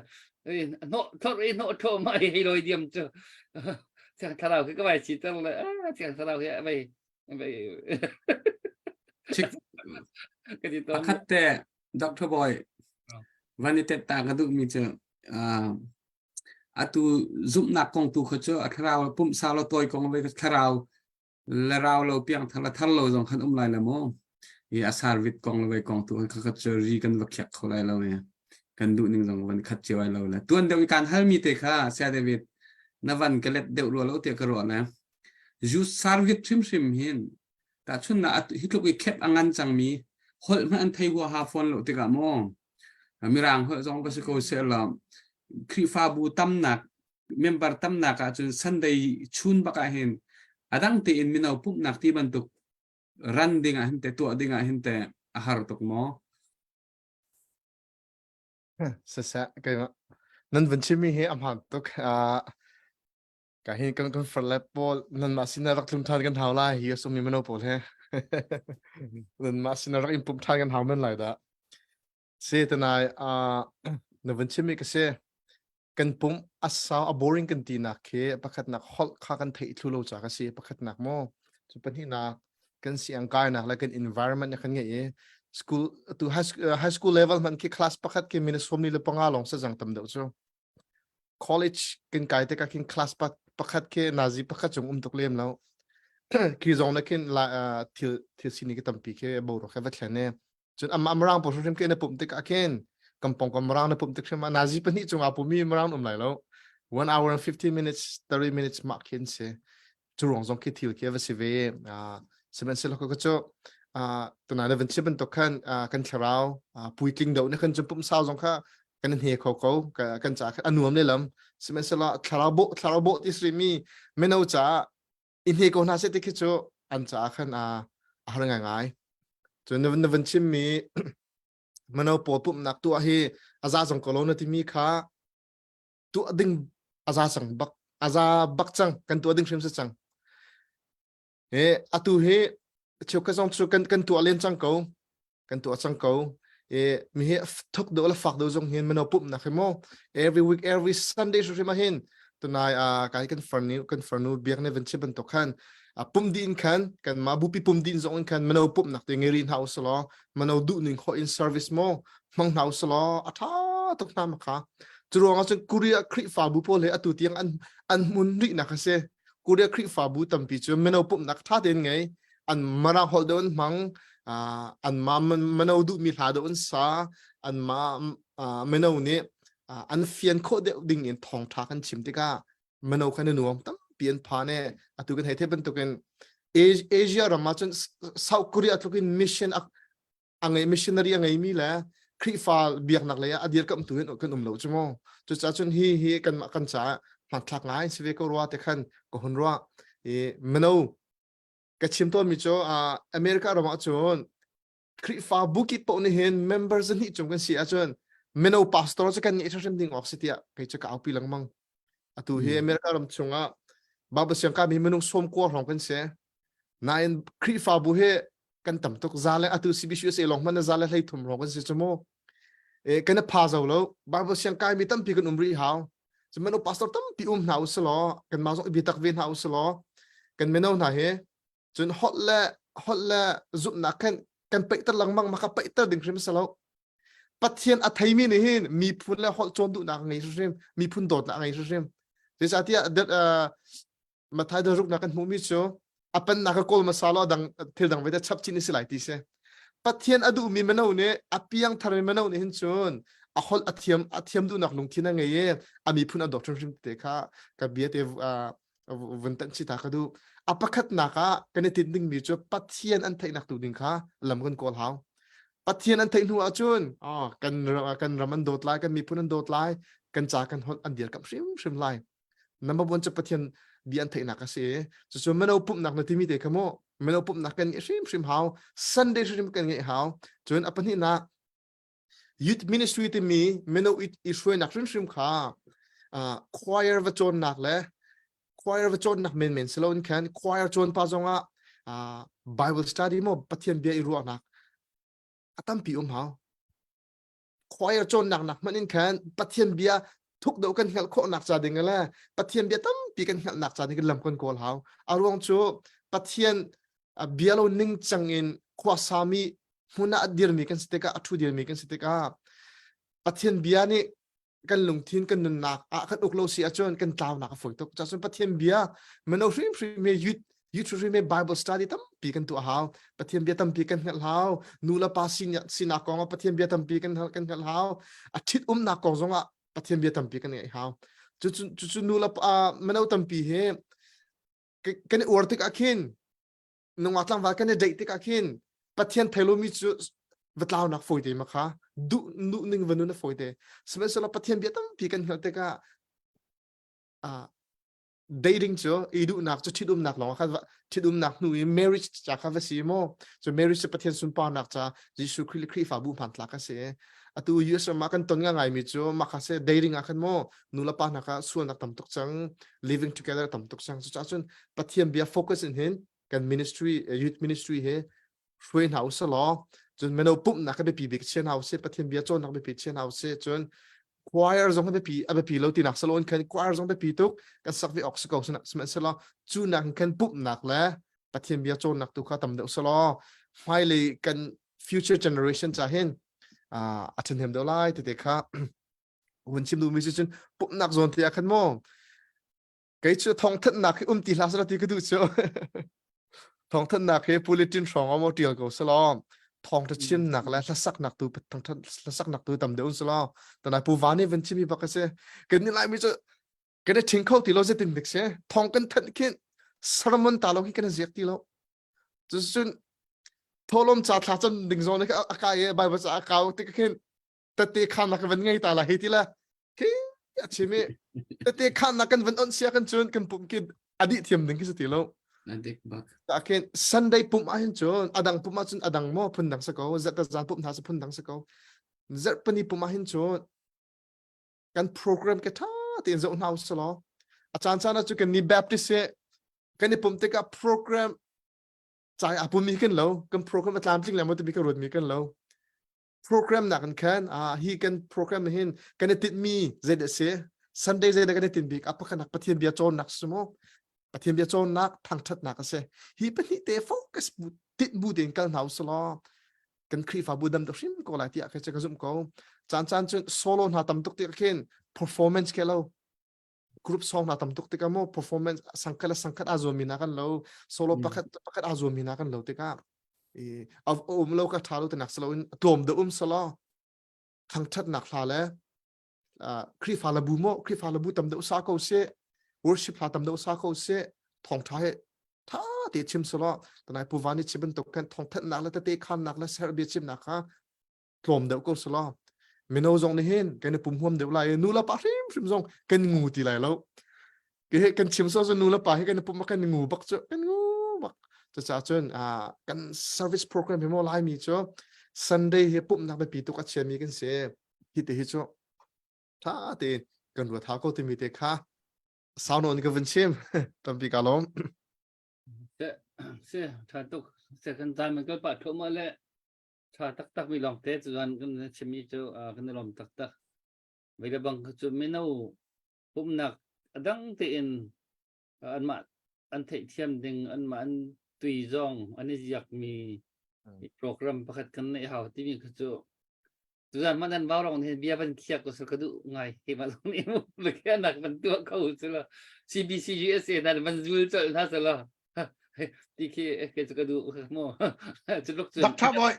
S2: no thor i no tho ma hi loi diam chu chiang thlarau khi ka vai chi ter le chiang thlarau hi vei
S8: Pakhat te Dr. Boy van i tet ta ka duh mi cu atu zumhnak kong tu kha cu a thlarau pumsa lo tawi kong ve thlarau le rau lo piang thar la thar lo zong khan um lai la mu i a sarvit kong le ve kong tu kha kha cu ri kan va khiak kho lai lo e kan duh ning zong van khat cio ai lo le tuan deuh i kan hal mi te kha sia David na van ka let deuh rua lo tiah ka ruah ne Zu sarvit hrimhrim hin tahchunhnak hi tluk i khep a ngan cangmi holh hmanh an thei huaha fawn lo tikah maw Mirang holh zong va si ko sehlaw Khrihfabu tamnak member tamnak ahcun Sunday chun bak ah hin a dang tein mino pumhnak ti bantuk ran ding ah hin te tuah ding ah hin te a har tuk maw?
S4: Siseh keimah nan vun chimmi hi a hmaan tuk. Uh, Ka hi kan kan farle pawl nanmah sinah rak tlum ṭhan kan hau lai hi a sungmi mino pawl he nanmah sinah rak in pumh ṭhan kan hau men lai dah. Si tanai uh, na vun chimmi ka si kan pum a sau a boring kan tinak khi pakhatnak holh kha kan theih thlu lo ca ka si pakhatnak maw cu pahnihnak kan siang kainak le kan environment kan ngei i school tu high school, high school level hman khi class pakhat khi minute 45 lawng sa jang tam deuh cu college kan kai tikah khin class pakhat khi nazi pakhat cung um tuk lem lo khi zong na khin la thil thil sini ki tampi khi boruak he va thlen e cun am amrang po hrim ke na pum tikah khin kampong kam marang na pum tik hrim nazi pahnih cung a pumi marang um lai lo 1 hour and 15 minutes 30 minutes ma khin si cu ruang zong khi thil khi va si ve sihmanhsehlaw ka cu tunai na van chim bantuk khan kan thlarau puitling deuh na kan cu pumsa zong kha kan hne kho ko kan ca khan a nuam le lam sihmanhsehlaw thlarau bo thlarau bo ti sri mi mino ca i hne ko hna se ti khi cu an ca khan a har ngai ngai cun na van chim mi mino pawl pumhnak tuah hi a za zong ko lo na timi kha tuah ding a za cang bak a za bak cang kan tuah ding hrim si cang he atu hi cheukhat zong cu kan kan tuah len cang ko kan tuah cang ko e mi hi thuk do la fak do zong hin mano pup nak hi mo every week every sunday hrim hin tunai a kai kan farnu kan farnu biak ne van chi bantuk khan a pum din khan kan ma bupi pum din zong in khan mano pup nak te ngeri hna uslo mano du ning kho in service mo hmang hna usalaw a ṭha tuk hna ma kha cu ruangah cun Korea Khrihfabu pawl he atu tiang an an hmun rihnak a si Korea Khrihfabu tampi cu mino pumhnak ṭha tein ngei an marang holh deuh an hmang an ma mino duhmi hla deuh an sa an ma mino nih an fian khawh deuh ding in thawngṭha kan chim tikah mino khan a nuam tampi an phan e atu kan hei theih bantukin Asia ram ah cun South Korea tluk in mission a ngei missionary a ngeimi le Khrihfa biaknak lei ah a dirkamhtu hin kan um lo cu mu cucaah cun hi hi kan kan caah hmanthlak ngai si ve ko rua te khan ka hun ruah i mino ka chim tawnmi cu America ram ah cun Khrihfa bukit paoh nih hin member zahnih cung kan si ahcun mino pastor cu kan ngeih hrimhrim ding awk si tiah kei cu ka aupi lengmang atu hi America ram chungah Bible siangka mi minung sawm kua hrawng kan si nain Khrihfabu hi kan tam tuk za le atu CBCUSA lawng hmanh za le hlei thum rawng kan si chu mu e kan pha zo lo Bible siang kai mi tampi kan um rih hau sihmanhsehlaw pastor tampi um hna usalaw kan mah zong i biatak ve hna usalaw kan mino hna hi cun holh le holh le zumhnak khan kan peihter lengmang ma kha peihter ding hrim si lo Pathian a theimi nih hin miphun le holh cawn duhnak ngei hrimhrim miphun dawtnak ngei hrimhrim zeicahtiah Mathai da ruknak kan hmuhmi cu a pennak ka kawl hmasa law dang thil dang vete chap chin si lai ti si. Pathian a duhmi mino nih a piang tharmi mino nih hin cun a holh a thiam a thiam duhnak lungthin a ngei i a miphun a dawt hrimhrim te kha ka bia te vun tanh chi ta ka duh. A pakhatnak ah kan i tinh dingmi cu Pathian an theihnak tu ding kha lam kan kawl hau. Pathian an theih hnu ahcun oh, kan kan ram an dawt lai, kan miphun an dawt lai. Kan ca kan holh an dirkamh hrimhrim lai. Number one cu Pathian bia an theihnak a si. Cucu mino pumhnak na timi te kha mu mino pumhnak kan ngeih hrimhrim hau. Sunday hrimhrim kan ngeih hau. Cun a pahnihnak youth ministry timi mino i hruainak hrimhrim kha choir va cawnnak le choir va cawnnak menmen si loin khan choir cawn pa zongah Bible study mo Pathian bia i ruahnak a tampi um hau. Choir cawnnak nak hmanh in khan Pathian bia thuk deuh kan hngalh khawhnak ca ding le Pathian bia tampi kan hngalhnak ca ding lam kan kawl hau. A ruang cu Pathian bia lo ning cang in khuasami hmun ah a dirmi kan si tikah a thu dirmi kan si tikah Pathian bia nih kan lungthin kan nunnak ah kan uk lo si ahcun kan tlaunak a fawi tuk. Cun Pathian bia mino hrimhrim he youth youth hrimhrim he Bible study tampi kan tuah hau. Pathian bia tampi kan hngalh hau. Nu le pa sinak kong ah Pathian bia tampi kan kan hngalh hau. A ṭhit umnak kong zong ah Pathian bia tampi kan ngeih hau. Cucu cucu nu le pa mino tampi he kan i uar tik ah khin nungak tlangval kan i daih tikah khin Pathian thei lomi cu va tlaunak fawi te ma kha duh nuh ning va nun a fawi te sihmanhsehlaw Pathian bia tampi kan hngalh tikah ah dating cu i duhnak cu ṭhitumnak lawng kha ṭhitumnak hnu i marriage ca kha va si maw cu marriage cu Pathian sunparnak ca Jesuh Khrih le Khrihfabu hmanthlak a si atu US ram ah kan ton ngai mi cu mah kha se dating ah khan maw nu le pa hna kha sualnak tam tuk cang living together tam tuk cang cucaah cun Pathian bia focus in hin kan ministry youth ministry he hruai hna usih law cun mino pumhnak ka biapi bik chia hna usih Pathian bia cawnnak biapi chia hna usih cun choir zong biapi a biapi lo tinak salon khan choir zong biapi tuk kan sak ve awk si ko sihmanhsehlaw cu nak khan pumhnak le Pathian bia cawnnak tu kha tam deuh selaw hmailei kan future generation cha hin a ṭhahnem deuh lai tete kha hun chim duhmi cu cun pumhnak zawn te ah khan maw kei cu thawngthanhnak hi um ti hlah selaw ti ka duh cu thawngthanhnak hi bulletin hrawng ah maw tial ko selaw thawngtha chimnak le hlasaknak tu hlasaknak tu tam deuh selaw tanai pu vani van chimi bak a si kan ni laimi cu kan i ṭhing kho ti lo zetin dik si thawng kan thanh khin sermon ta lo khi kan ziak ti lo cun tholom ca thla cam ding zawn a kai i bible ca a kau tik khin tete khannak kan van ngei ta la hei ti la khi a chim i tete khannak kan van on sia kan cun kan pum ki adi thiam ding khi si ti lo
S8: dik bak
S4: ta khin sunday pum ah hin cun adang pum ah cun adang mo phun dang sa ko zat zan pum hna sa phun dang sa ko zarh pani pum ah hin cun kan program ke tha tein zoh hna usalaw a caan caan ah cu kan ni baptist he kan i pum tikah program cai a pumi kan lo kan program a tlamtling le mo ti bi ka ruat mi kan lo Program nak in khan ah hi kan program hin kan i tinhmi zeidah a si Sunday zeidah kan i tinh bik a pakhatnak Pathian bia cawnnak si mu Pathian bia cawnnak thangthatnak a si hi pahnih te focus bu tinh bu tein kal hna usulaw kan Khrihfabu dam tuk hrim ko lai tiah ka zumh ko caan caan cun solo hna tam tuk tik khin performance ke lo group song hna tam tuk tikah mu performance sangkhat le sangkhat aa zuammi na kan lo solo pakhat pakhat aa zuammi na kan lo tikah i a um lo ka tha lo tinak silo in tlawm de um salo thangthatnak hla le Khrihfa labu mo Khrihfa labu tam deuh sa ko se worship hla tam deuh sa ko se thawngtha he tha te chim salo tanai pu vani chim bantuk kan thawngthatnak le tete khannak le ser bia chimnak kha tlawm deuh ko selaw mino zong nih hin kan i pum huam deuh lai i nu le pa hrimhrim zong kan ngu ti lai lo ke he kan chim so nu le pa hi kan i pum kan ngu bak cu kan ngu bak cucaah cun kan service program hi mo laimi cu Sunday hi pumhnak biapi tuk a chiami kan si hi te hi cu tha tein kan ruat ha ko timi te kha sau nawn ka vun chim tampi ka lawm
S2: se tha tuk se kan zan man kal pa thoma le Ṭha taktakmi lawngte cu kan chimmi cu kan i lawm taktak. Vei le bang cu mino pumhnak a dang tein anmah an theihthiam ding, anmah an tui zong an i ziakmi program pakhat kan neih hau timi kha cu tuzan hmanh an vau lawng nih bia van khiak ko ka duh ngai hi ma lawng nih biakhiahnak van tuah kho cu lo CBC USA nan van zul colh hna selaw ti khi ke cu ka duh mu cu luk cun
S6: Dr. Boy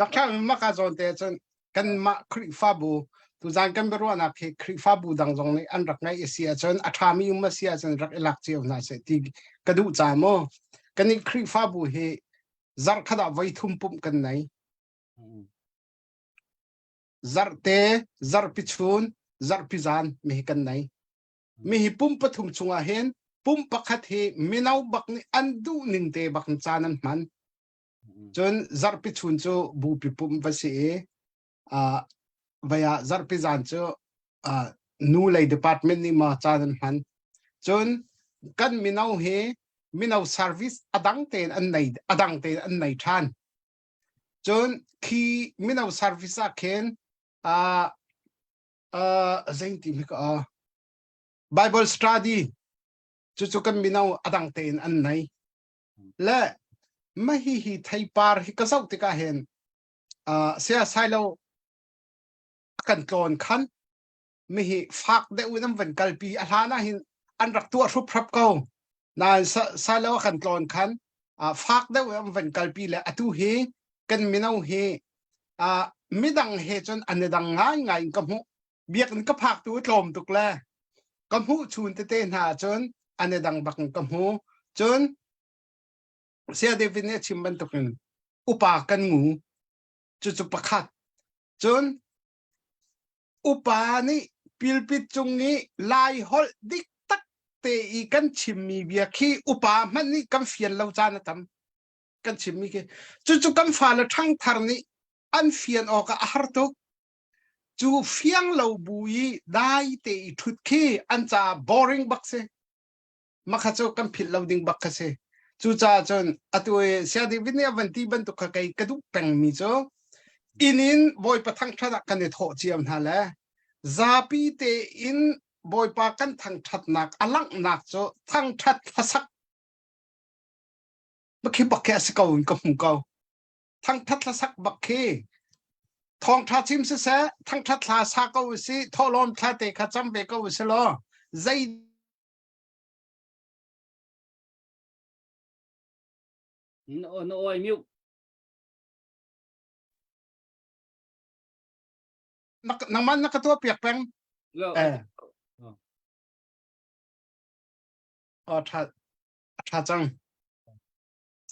S6: Dr. maka zawn te cun kanmah Khrihfabu tuzan kan biaruahnak hi Khrihfabu dang zong nih an rak ngaih a si ahcun a ṭhami um a si ahcun rak i lak cio hna seh ti ka duh ca mu kan i Khrihfabu hi zarh khat ah voi thum pumh kan nei zarhte zarhpi chun. Zarhpi zan mi hi kan nei. Mi hi pum pathum chungah hin pum pakhat hi mino bak nih an duh ning te bak in caan an hman. Cun zarhpi chun cu bupi pum va si i uh, vai ah zarhpi zan cu uh, nu lei department nih ma caan an hman. Cun kan mino hi mino service adang tein an nei adang tein an nei ṭhan. Cun khi mino service ah khin uh, uh, zeiti mi ka Bible study cucu kan mino adang tein an nei. Le mahi hi theipar hi ka zoh tikah hin uh, sia sailo kan tlawn khan mi hi fak deuh in an van kalpi a hlan ah hin an rak tuah hruphrap ko nain sailo a kan tlawn khan uh, fak deuh in an van kalpi le atu hi kan mino hi uh, midang he cun an i dang ngai ngai in ka hmuh biakinn ka phak tu tlawm tuk le ka hmuh chun tete hna cun an i dang bak in ka hmu cun Saya David nih a chim bantukin upa kan ngu cucu pakhat cun upa nih pilpit cung i lai holh dik tak te i kan chimmi bia khi upa hmanh nih kan fian lo caan a tam kan chimmi khi cucu kan fale ṭhangthar nih an fian awk ah a har tuk cu fiang lo bu i dai te i ṭhut khi an caah boring bak si makha cu kan philh lo ding bak kha si cucaah cun atu i Saya David nih a van ti bantuk kha kei ka duh pengmi cu inn in Bawipa thangṭhat ah kan i thawh cio hna le zapi tein Bawipa kan thangṭhatnak a langhnak cu thangṭhat hlasak khi bak khi a si ko in ka hmu ko thangṭhat hlasak bak khi thawngṭha chim siseh thangṭhat hla sa ko usih thawhlawm thla te kha cam ve ko usih law zei
S2: Na oi mute.
S6: Nangmah na ka tuah piak peng.
S2: Eh.
S6: Oh, tha tha cang.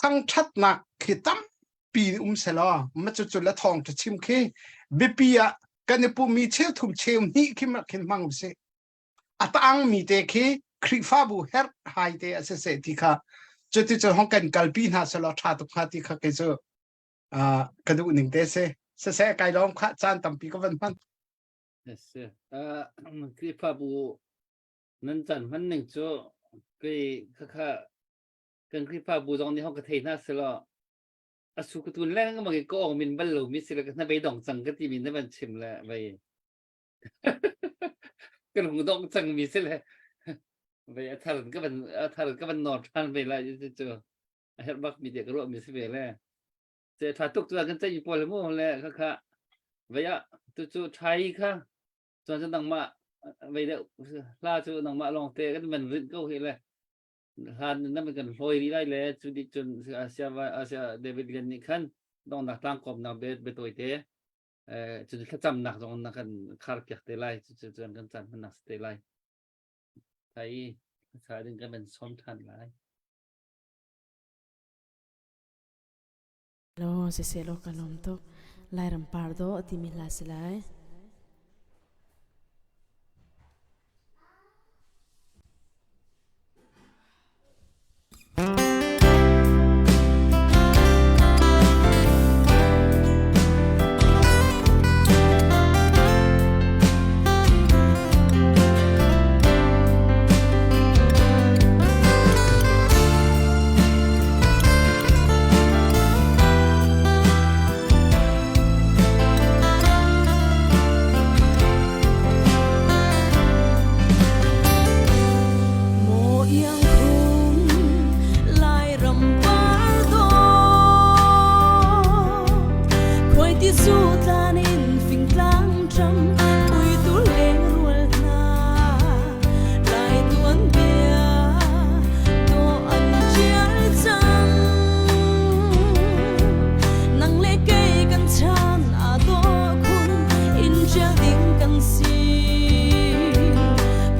S6: Thangṭhatnak khi tampi um selaw ma cucu le thawng ṭha chim khi biapi ah kan i pummi cheu thum cheu hnih khi ma khin hmang usih. A taangmi te khi Khrihfabu herh hai te a si seh ti kha cuticun hong kan kalpi hna selaw ṭha tuk hnga ti kha kei cu ka duh ning te si. Siseh kai lawm kha caan tampi ka van hman.
S2: Yes, Khrihfabu nan caan hman ning cu kei khakha kan Khrihfabu zong nih hong ka thei hna selaw a su ka tun lengmang i ka ong min bal lomi si le ka hnabei dong cang ka timi na van chim le vei kan hung dong cang mi si le vei a thar ka van a thar ka van nor than ve lai cu a herh bak mi te ka ruah mi si ve le ce tha tuk tu kan cei pawl mu le kha kha vei a tu cu thai kha chuan cu nangmah vei deuh hla cu nangmah lawng te kan van rinh ko hi le hlan na kan hlawi rih lai le cu dih cun Asia Asia David Lian nih khan dongnak tlangkawmnak be betawi te cun thlacamnak zong na kan khar piak te lai cu cun kan caan hmannak si te lai thai tha ding kan van sawm than lai
S5: Lo siseh law ka lawm tuk. Lairam par dawh timi hla si lai.
S1: Maw iangkhum Lairam par dawt Khuaiti zu tlan in fingtlang ṭam Puitu lengrual hna Lai tuanbia dawh an ṭial cang Nang le kei kan chan aa dawh khun in ṭial ding kan si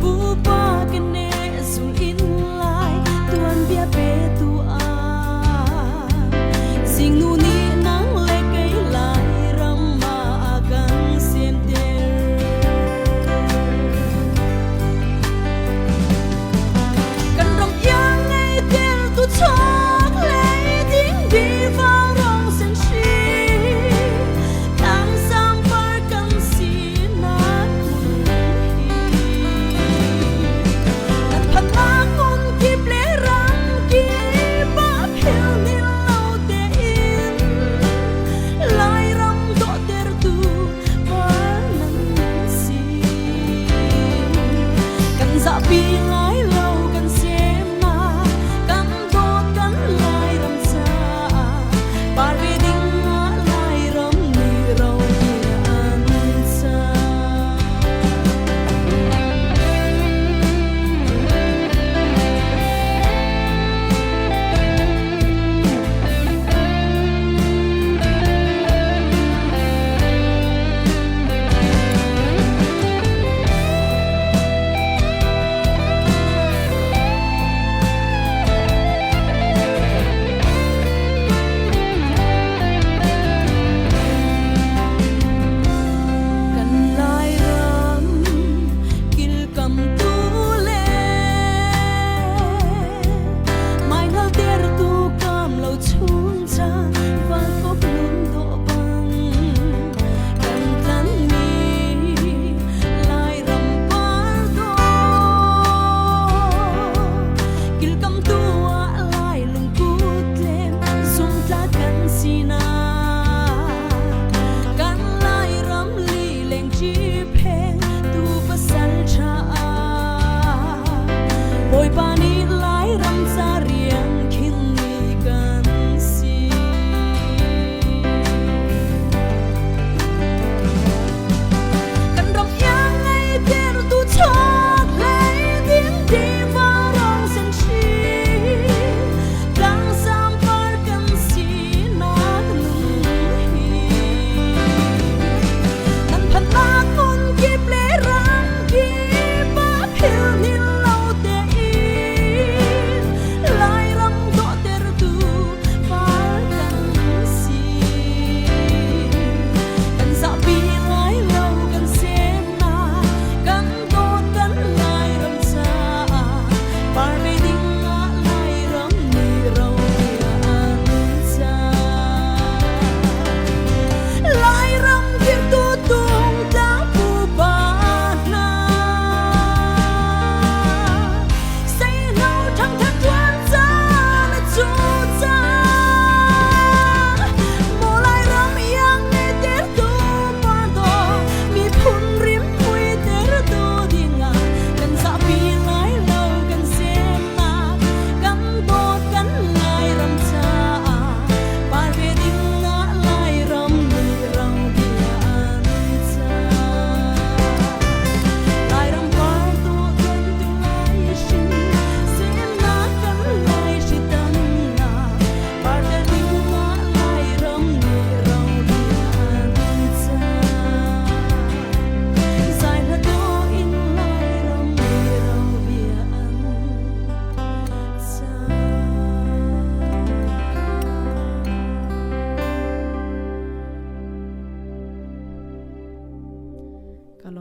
S1: Pupa kene zul in lai tuanbia petu ah Zingnu nih nang le kei Lairam ah a kan semter.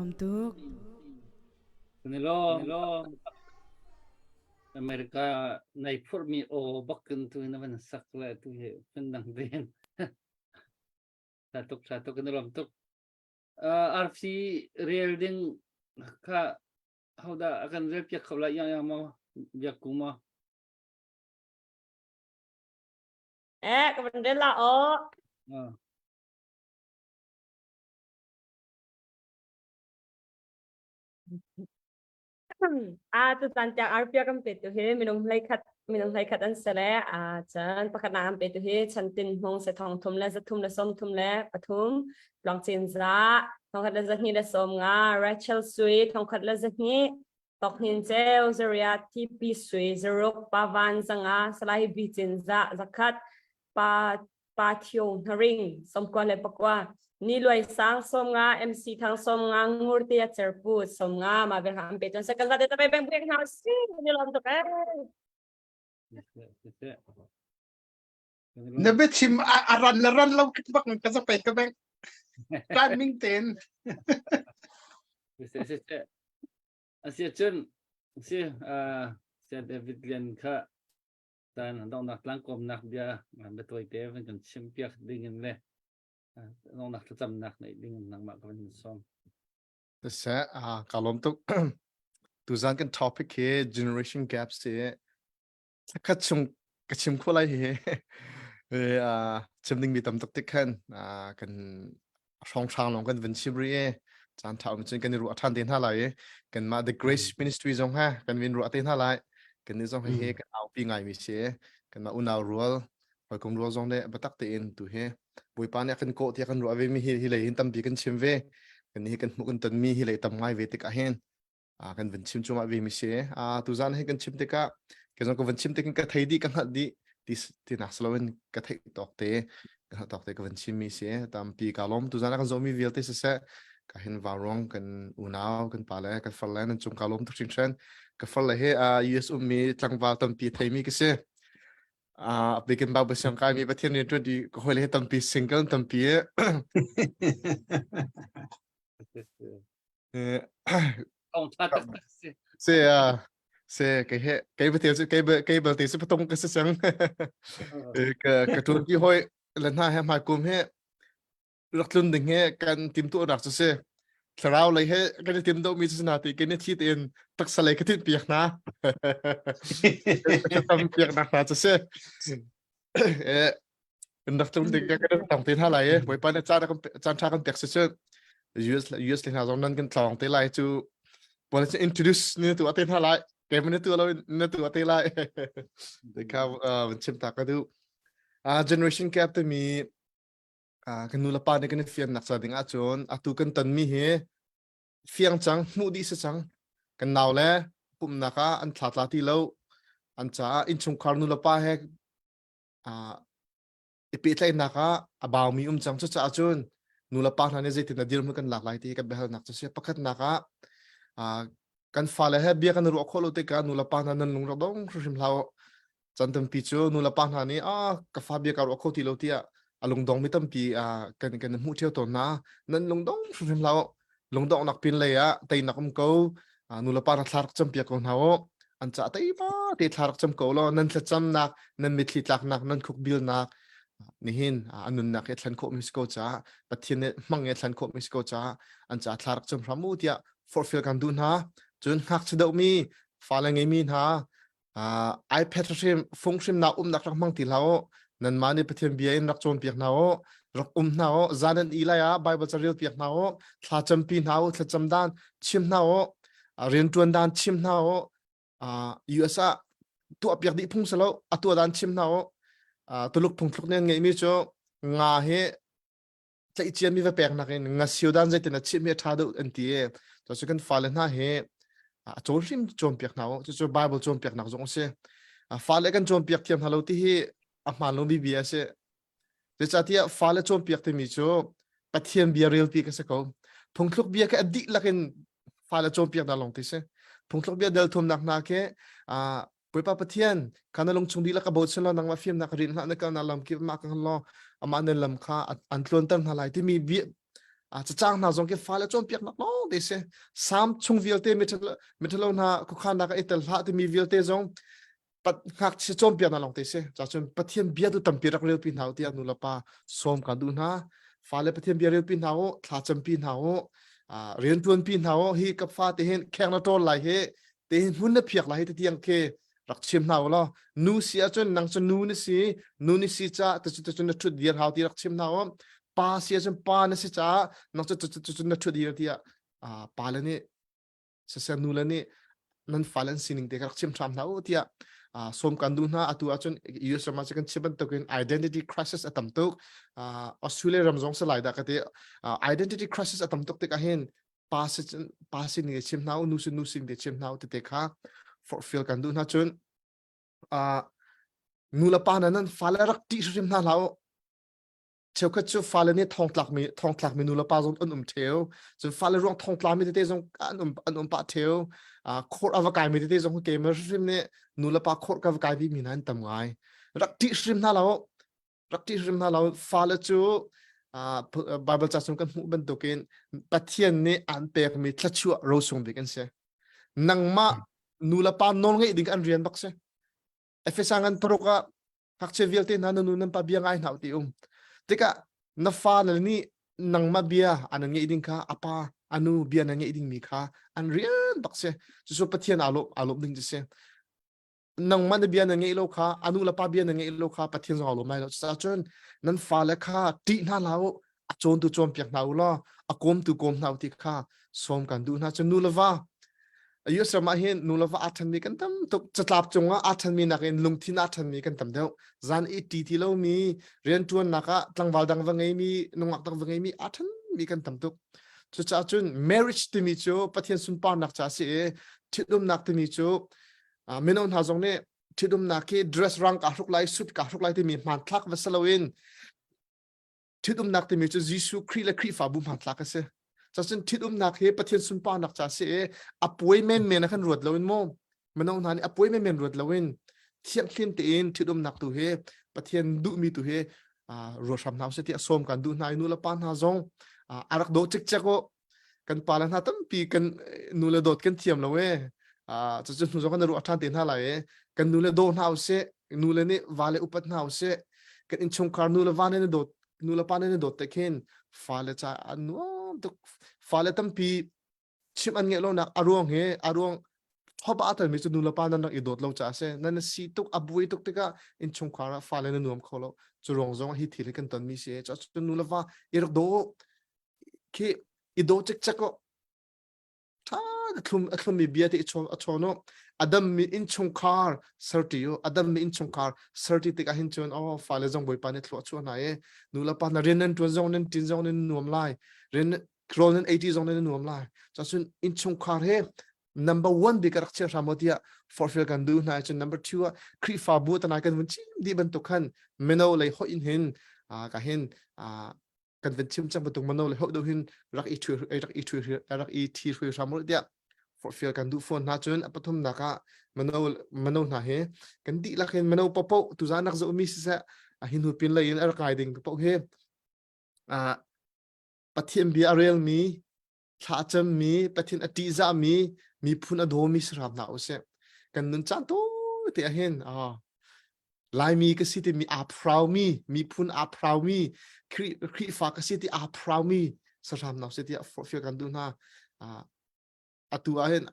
S5: lawm tuk.
S2: Kan i lawm. America nei phurhmi aw bak in tu na van sak le tu hi phun dang den. Tha tuk tha tuk kan i lawm tuk. Uh, RC rel ding kha hodah a kan rel piak kho lai yang yang maw biak ku maw?
S7: Eh, ka van rel la aw.
S2: Uh.
S7: A tutan tiang arpia kan pe tu hi minung hlei khat minung hlei khat an si le a chan pakhat nak an pe tu hi chantin hmung se thong thum le zathum le som thum le pathum tluang cin za thongkhat le zahnih le som nga Rachel Sui thongkhat le zahnih Tok Hnin Ceu Zaria TP Sui zaruk Pavan zanga Salai Bi Cin za zakhat pa Pa Thio Hnaring somkua le pakua Ni Luai Sang somnga MC Thang somnga Ngur Te Cerpu somnga ma vel ham pe chon se kan te tapai beng beng hna si ni lom tuk eh
S6: Na biachim a ran le ran lo bak ka za pe ka beng. Timing ten.
S2: Asia cun si Sia David Lian kha Caan donghnak tlangkawmnak bia biatawi te van kan chimpiak ding in le donghnak thlacamnak neih ding in nangmah ka van in sawm.
S4: Siseh, ka lawm tuk. Tuzan kan topic hi generation gaps ti khat chung ka chim kho lai hi chim ding mi tam tuk tik khan kan hrawnghrang lawng kan van chim rih i caan ṭha um cun kan i ruah ṭhan te hna lai i kanmah The Grace Ministry zong ha kan vin ruah te hna lai kan nih zong hi kan aupi ngaimi si kanmah unau rual hawikom rual zong nih biatak tein tu hi Bawipa nih a kan kawh tiah kan ruah ve mi hi hi lei hin tampi kan chim ve kan hi kan hmuh kan ton mi hi lei tam ngai ve tikah hin kan van chim cuahmah ve mi si. Tuzan hi kan chim tikah ke zong ka van chim tik in ka thei dih ka hngalh dih ti tinak si loin ka theih tawk te ka hngalh tawk te ka van chim mi si. Tampi ka lawm tuzan a kan zawhmi vialte siseh ka hin vauruang kan unau kan pale kan farle nan cung ka lawm tuk hringhran. Ka farle hi US ummi tlangval tampi theimi ka si. Uh, bikin ba siang kai mi Pathian rian ṭuan di ka hawile hi tampi single tampi
S2: Ong tha taktak si.
S4: Se a se kei he kei betel cu kei kei belte cu patung ka si cang. Ka ka ṭuan pi hoi le hna he hmai kum he rak tlun ding he kan tim tu rak cu si. Thlarau lei he kan i tim do mi cu na ti kan i thi tein taksa lei ka tin piak hna. Ka tam piak nak hna cu si. Eh kan rak tlung tik kan rak tong te hna lai e bawipa nih caan kan caan tha kan pek si cu US US le hna zong nan kan tlawng te lai cu pol cu introduce ni tu ate hna lai ke mun tu lo na tu ate lai te kha van chim ta ka du generation gap te mi kan nu le pa nih kan i fian nak ca ding ahcun atu kan ton mi hi fiang cang hmuh dih si cang kan nau le pumnak ah an thla tla ti lo an caah innchungkhar nu le pa he i pehtlaihnak ah a baumi um cang cucaah cun nu le pa hna nih zeitin dah dirhmun kan lak lai ti kan biahalnak cu si pakhatnak ah kan fale he bia kan ruah khawh lo tikah nu le pa hna nan lung rak dong hrimhrim hlah u chan tampi cu nu le pa hna nih ah ka fa bia ka ruah kho ti lo tiah a lungdong mi tampi kan kan hmuh ṭheo tawn hna nan lungdong hrimhrim hlah u lungdonghnak pin lei ah teinak um ko nu le pa na thla rak cam piak ko hna u an ca teima te thla rak cam ko law nan thlacamnak nan mitthli tlaknak nan khukbilnak nihin an nunnak he thlen khawh mi si ko caah Pathian nih hmang he thlen khawh mi si ko caah an ca thla rak cam hram u tiah forhfial kan duh hna cun ngakchia deuhmi fale ngeimi hna Uh, iPad hrim fung hrim na umnak rak hmang ti hlah u nanmah nih Pathian bia in rak cawnpiak hna u rak um hna u zan an i lai ah Bible ca rel piak hna u thla campi hna u thlacam dan chim hna u riantuan dan chim hna u US ah tuah piak dih phung salo a tuah dan chim hna u tuluk phungthluk nih an ngeihmi cu nga hi tlaihcia mi va pek nakin nga sio dan zeitin a chimh hi a ṭha deuh an ti i cucu kan fale hna hi a cawn hrim cawnpiak hna u cucu Bible cawnpiaknak zong a si fale kan cawnpiak thiam hna lo ti hi a hmaan lomi bia a si zeicahtiah fale cawnpiak timi cu Pathian bia relpi ka si ko phungthluk bia khi a dihlak in fale cawnpiak hna lawng ti si phungthluk bia del thumnak hna khi Bawipa Pathian, kha na lungchung dihlak ka bochan law nangmah fimnak ka rin hlah na kalnak lam kip mah ka law amah nan lam kha an tluanter hna lai timi bia. Cacang hna zong khi fale cawnpiaknak lawng te si. Sam chung vialte mithalo hna khuakhannak ah i tel hlah timi vialte zong ngakchia cawnpiaknak lawng te si. Cacun Pathian bia tu tampi rak relpi hna u tiah nu le pa sawm kan duh hna. Fale Pathian bia relpi hna u, thla campi hna u, riantuanpi hna u. Hi ka fa te hin kheng na ṭawl lai hi, te hin hmun na phiak lai hi ti tiang khi rak chim hna u law nu si ahcun nang cu nu na si nu ni si ca tu cu na ṭhut dir hau ti rak chim hna u pa si ahcun pa na si caah nang cu cu na ṭhut dir tiah pa le nih siseh nu le nih nan fale an sining te kha rak chim hram hna u tiah sawm kan duh hna atu ahcun US ram ah kan chim bantukin identity crisis a tam tuk Australia ram zong si lai dah ka ti identity crisis a tam tuk tik ahhin pa si pa sin nih chim hna u nu sin nu sin te chim hna u tete kha forhfial kan duh hna cun nu le pa na nan fale rak ṭih hrim hna hlah u cheukhat cu fale nih thongtlak mi thongtlak mi nu le pa zong an um theo cun fale ruang thongtla mi tete zong an um an um pah theo court a va kai mi tete zong ke ma hrim nih nu le pa court ka va kai vi mi hna an tam ngai rak ṭih hrim hna lo rak ṭih hrim hna lo fale cu Bible ca chung kan hmuh bantukin Pathian nih an pekmi thluachuah rosung bik an si nangmah nu le pa nawl ngeih ding an rian bak si Efesa ngan paruk ah ngakchia vialte hna na nu nan pa bia ngai hna ti um tikah na fa le nih nangmah bia an ngeih ding kha a pa a nu bia na ngeih ding mi kha an rian bak si cucu Pathian aa lawm aa lawm ding cu si nangmah na bia na ngeih lo kha a nu le pa bia na ngeih lo kha Pathian zong aa lawm lai lo cucaah cun nan fale kha ṭih hna hlah u a cawntu cawnpiak hna u law a kawmtu kawm hna u ti kha sawm kan duh hna cun nu le va US ram ah hin nu le va aa ṭhenmi kan tam tuk catlap cungah aa ṭhenmi nakin lungthin aa ṭhenmi kan tam deuh zan i ṭi ti lomi rianṭuannak ah tlangval dang va ngeimi nungak dang va ngeimi aa ṭhenmi kan tam tuk cucaah cun marriage timi cu Pathian sunparnak ca a si i ṭhitumnak timi cu mino hna zong nih ṭhitumnak hi dress rang kaa hruk lai suit kaa hruk lai timi hmanthlak va si loin ṭhitumnak timi cu Jesuh Khrih le Khrihfabu hmanthlak a si. Cacun ṭhitumnak hi Pathian sunparnak ca si i a puai menmen a kan ruat loin maw mino hna nih a puai menmen ruat loin thianghlim tein ṭhitumnak tu hi Pathian duhmi tu hi ruat hram hna usih tiah sawm kan duh hna i nu le pa hna zong a rak dawh cikcek u kan pa le hna tampi kan nu le dawt kan thiam lo e cucu hnu zong kan ruah ṭhan te hna lai e kan nu le daw hna usih nu le nih va le upat hna usih kan innchungkhar nu le va nih dawt nu le pa nih dawt te khin fale ca an nuam tuk fale tampi chim an ngeih lonak a ruang hi a ruang thopa a telmi cu nu le pa nan rak i dawt lo caah a si nan si tuk a buai tuk tikah innchungkhar ah fale na nuam kho lo cu ruang zong hi thil hi kan tonmi si cu nu le va i rak daw khi i daw cikcek ko ṭha a thlum a thlummi bia te i chawn a chawn u a dammi innchungkhar serti u a dammi innchungkhar serti tikah hin cun oh fale zong bawipa nih thlua chuah hna i nu le pa na rian nan ṭuan zong nan ṭin zong nan nuam lai rian rawl nan ei ti zong nan nuam lai cun innchungkhar he number one bik rak chia hram tiah forhfial kan duh hna cun number two ah Khrihfabu tanai kan vun chim dih bantuk khan mino lei hoih in hin ka hin kan van chim cang bantuk mano le hoh deuh hin rak i ṭhui rak i ṭhui rak i ṭhi hrui hram u tiah forhfial kan duh fawn hna cun a pathumnak ah mano mano hna hi kan dihlak hin mano popo tuzan rak zohmi siseh a hi hnu pin lei in a rak ngai ding poh hi Pathian bia a relmi thla a cammi Pathian a ṭihzahmi miphun a dawmi si hram hna usih kan nun caan tawi te ah hin Laimi ka si timi aa phraumi miphun aa phraumi Khrihfa ka si ti aa phraumi si hram hna usih tiah forhfial kan duh hna atu ah hin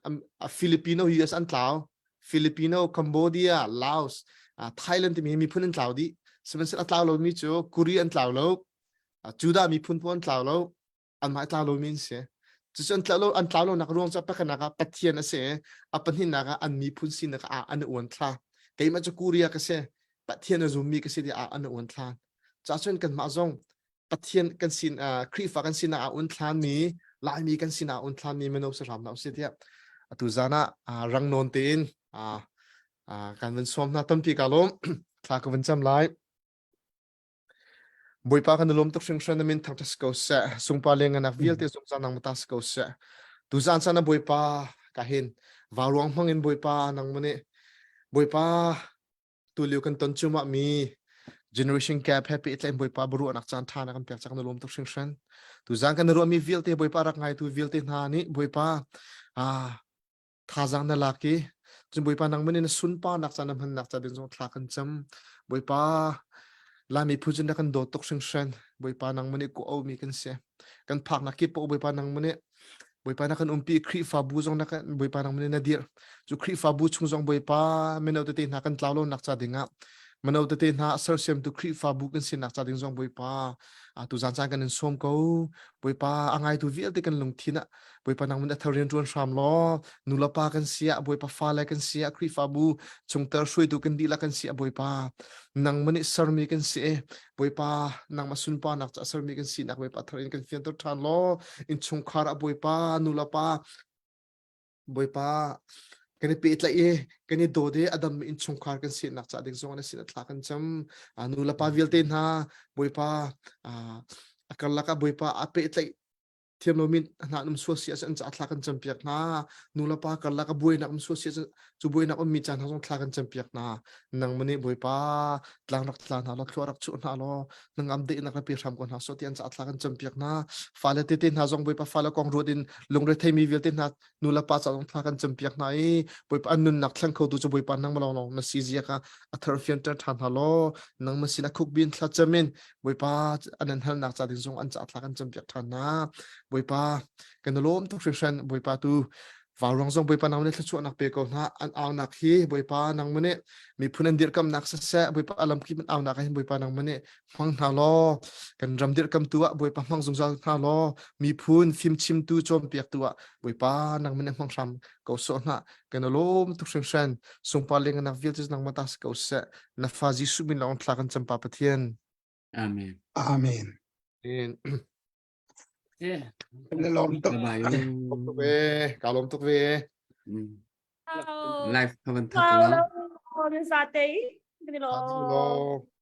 S4: Filipino US an tlau Filipino Cambodia Laos Thailand timi miphun an tlau dih sihmanhsehlaw a tlau lomi cu Korea an tlau lo Judah miphun pawl an tlau lo anmah tlau lomi an si cucu an tlau lo an tlau lonak ruang cu pakhatnak ah Pathian a si a pahnihnak ah an miphun sinak ah an uan thla keimah cu Korea ka si Pathian a zummi ka si tiah an uan thla ca cun kanmah zong Pathian kan sin Khrihfa kan sinah a un thlanmi Laimi kan sinah a un thlanmi mino si hram hna usih tiah atu zan ah rang nawn tein kan vun sawm hna tampi ka lawm thla ka vun cam lai Bawipa kan i lawm tuk hringhran na min thangṭhat si ko seh. Sungpa le nganak vialte zungzal nang ta si ko seh. Tuzaan caan ah Bawipa ka hin vauruang hmang in Bawipa nang mu nih Bawipa tulio kan ton cuahmah mi Generation gap he pehtlaih Bawipa biaruahnak caan ṭha na kan pek cang na lawm tuk hringhran. Tuzaan kan ruahmi vialte Bawipa rak ngaitu vialte hna nih Bawipa ah thazaang na lak i cun Bawipa nangman in sunparnak caan na hmannak ca ding zong thla kan cam. Bawipa Laimi phu cun na kan dawt tuk hringhran. Bawipa nangman i ku mi kan si. Kan phaknak kip paoh Bawipa nangman i Bawipa na kan umpi Khrihfabu zong na kan Bawipa nangman in na dirh. Cu Khrihfabu chung zong Bawipa mino tete hna kan tlau lonak ca dingah mino tete hna sersiamtu Khrihfabu kan sinak ca ding zong Bawipa tuzaan caan kan in sawm ko. Bawipa a ngaitu vialte kan lungthin ah Bawipa nangman a thar rian ṭuan hram law nulepa kan si ah Bawipa fale kan si ah Khrihfabu chungtel hruaitu kan dihlak kan si ah Bawipa nangman nih sermi kan si i Bawipa nangmah sunparnak ca sermi kan sinak Bawipa thar in kan fianter ṭhan law innchungkhar ah Bawipa nulepa Bawipa kan i pehtlaih i kan i dawt i a dammi innchungkhar kan sinak ca ding zong na sin a thla kan cam nu le pa vialte hna Bawipa a karlak ah Bawipa a pehtlaih thiam lomi hna um sual si ahcun an caah thla kan campiak hna nu le pa karlak a buainak um sual si ahcun cu buainak ummi caan hna zong thla kan campiak hna nangmah nih Bawipa tlang rak tla hna law thlua rak chuah hna law nangam dehnak rak pe hram ko hna so ti an caah thla kan campiak hna fale tete hna zong Bawipa fale kong ruat in lungre theimi vialte hna nu le pa caah zong thla kan campiak hna i Bawipa an nunnak thleng khotu cu Bawipa nangmah lawnglawng na si zia kha a thar fianter ṭhan hna law nangmah sin a khukbin thla camin Bawipa an an halnak ca ding zong an caah thla kan campiak ṭhan hna Bawipa kan i lawm tuk hringhran Bawipa tu Vauruang zong Bawipa nang nih thluachuahnak pe ko hna an aunak hi Bawipa nangmah nih miphun an dirkamnak siseh Bawipa a lamkip an aunak ah hin Bawipa nangmah nih hmang hna law kan ram dirkamtu ah Bawipa hmang zungzal hna law miphun fimchimtu cawnpiaktu ah Bawipa nangmah nih hmang hram ko sawh hna kan i lawm tuk hringhran sungpar lenganak vialte nangmah ta si ko seh na fa Jesuh min lawng thla kan cam pa Pathian
S8: Amen.
S6: Amen.
S4: Amen.
S6: Na lawm tuk.
S8: Bye.
S4: Lawm tuk ve. Ka lawm tuk ve.
S8: Live ka van
S7: Wow,
S8: that la.
S7: lo, nan sa te. Kan i lawm.
S4: Lawm.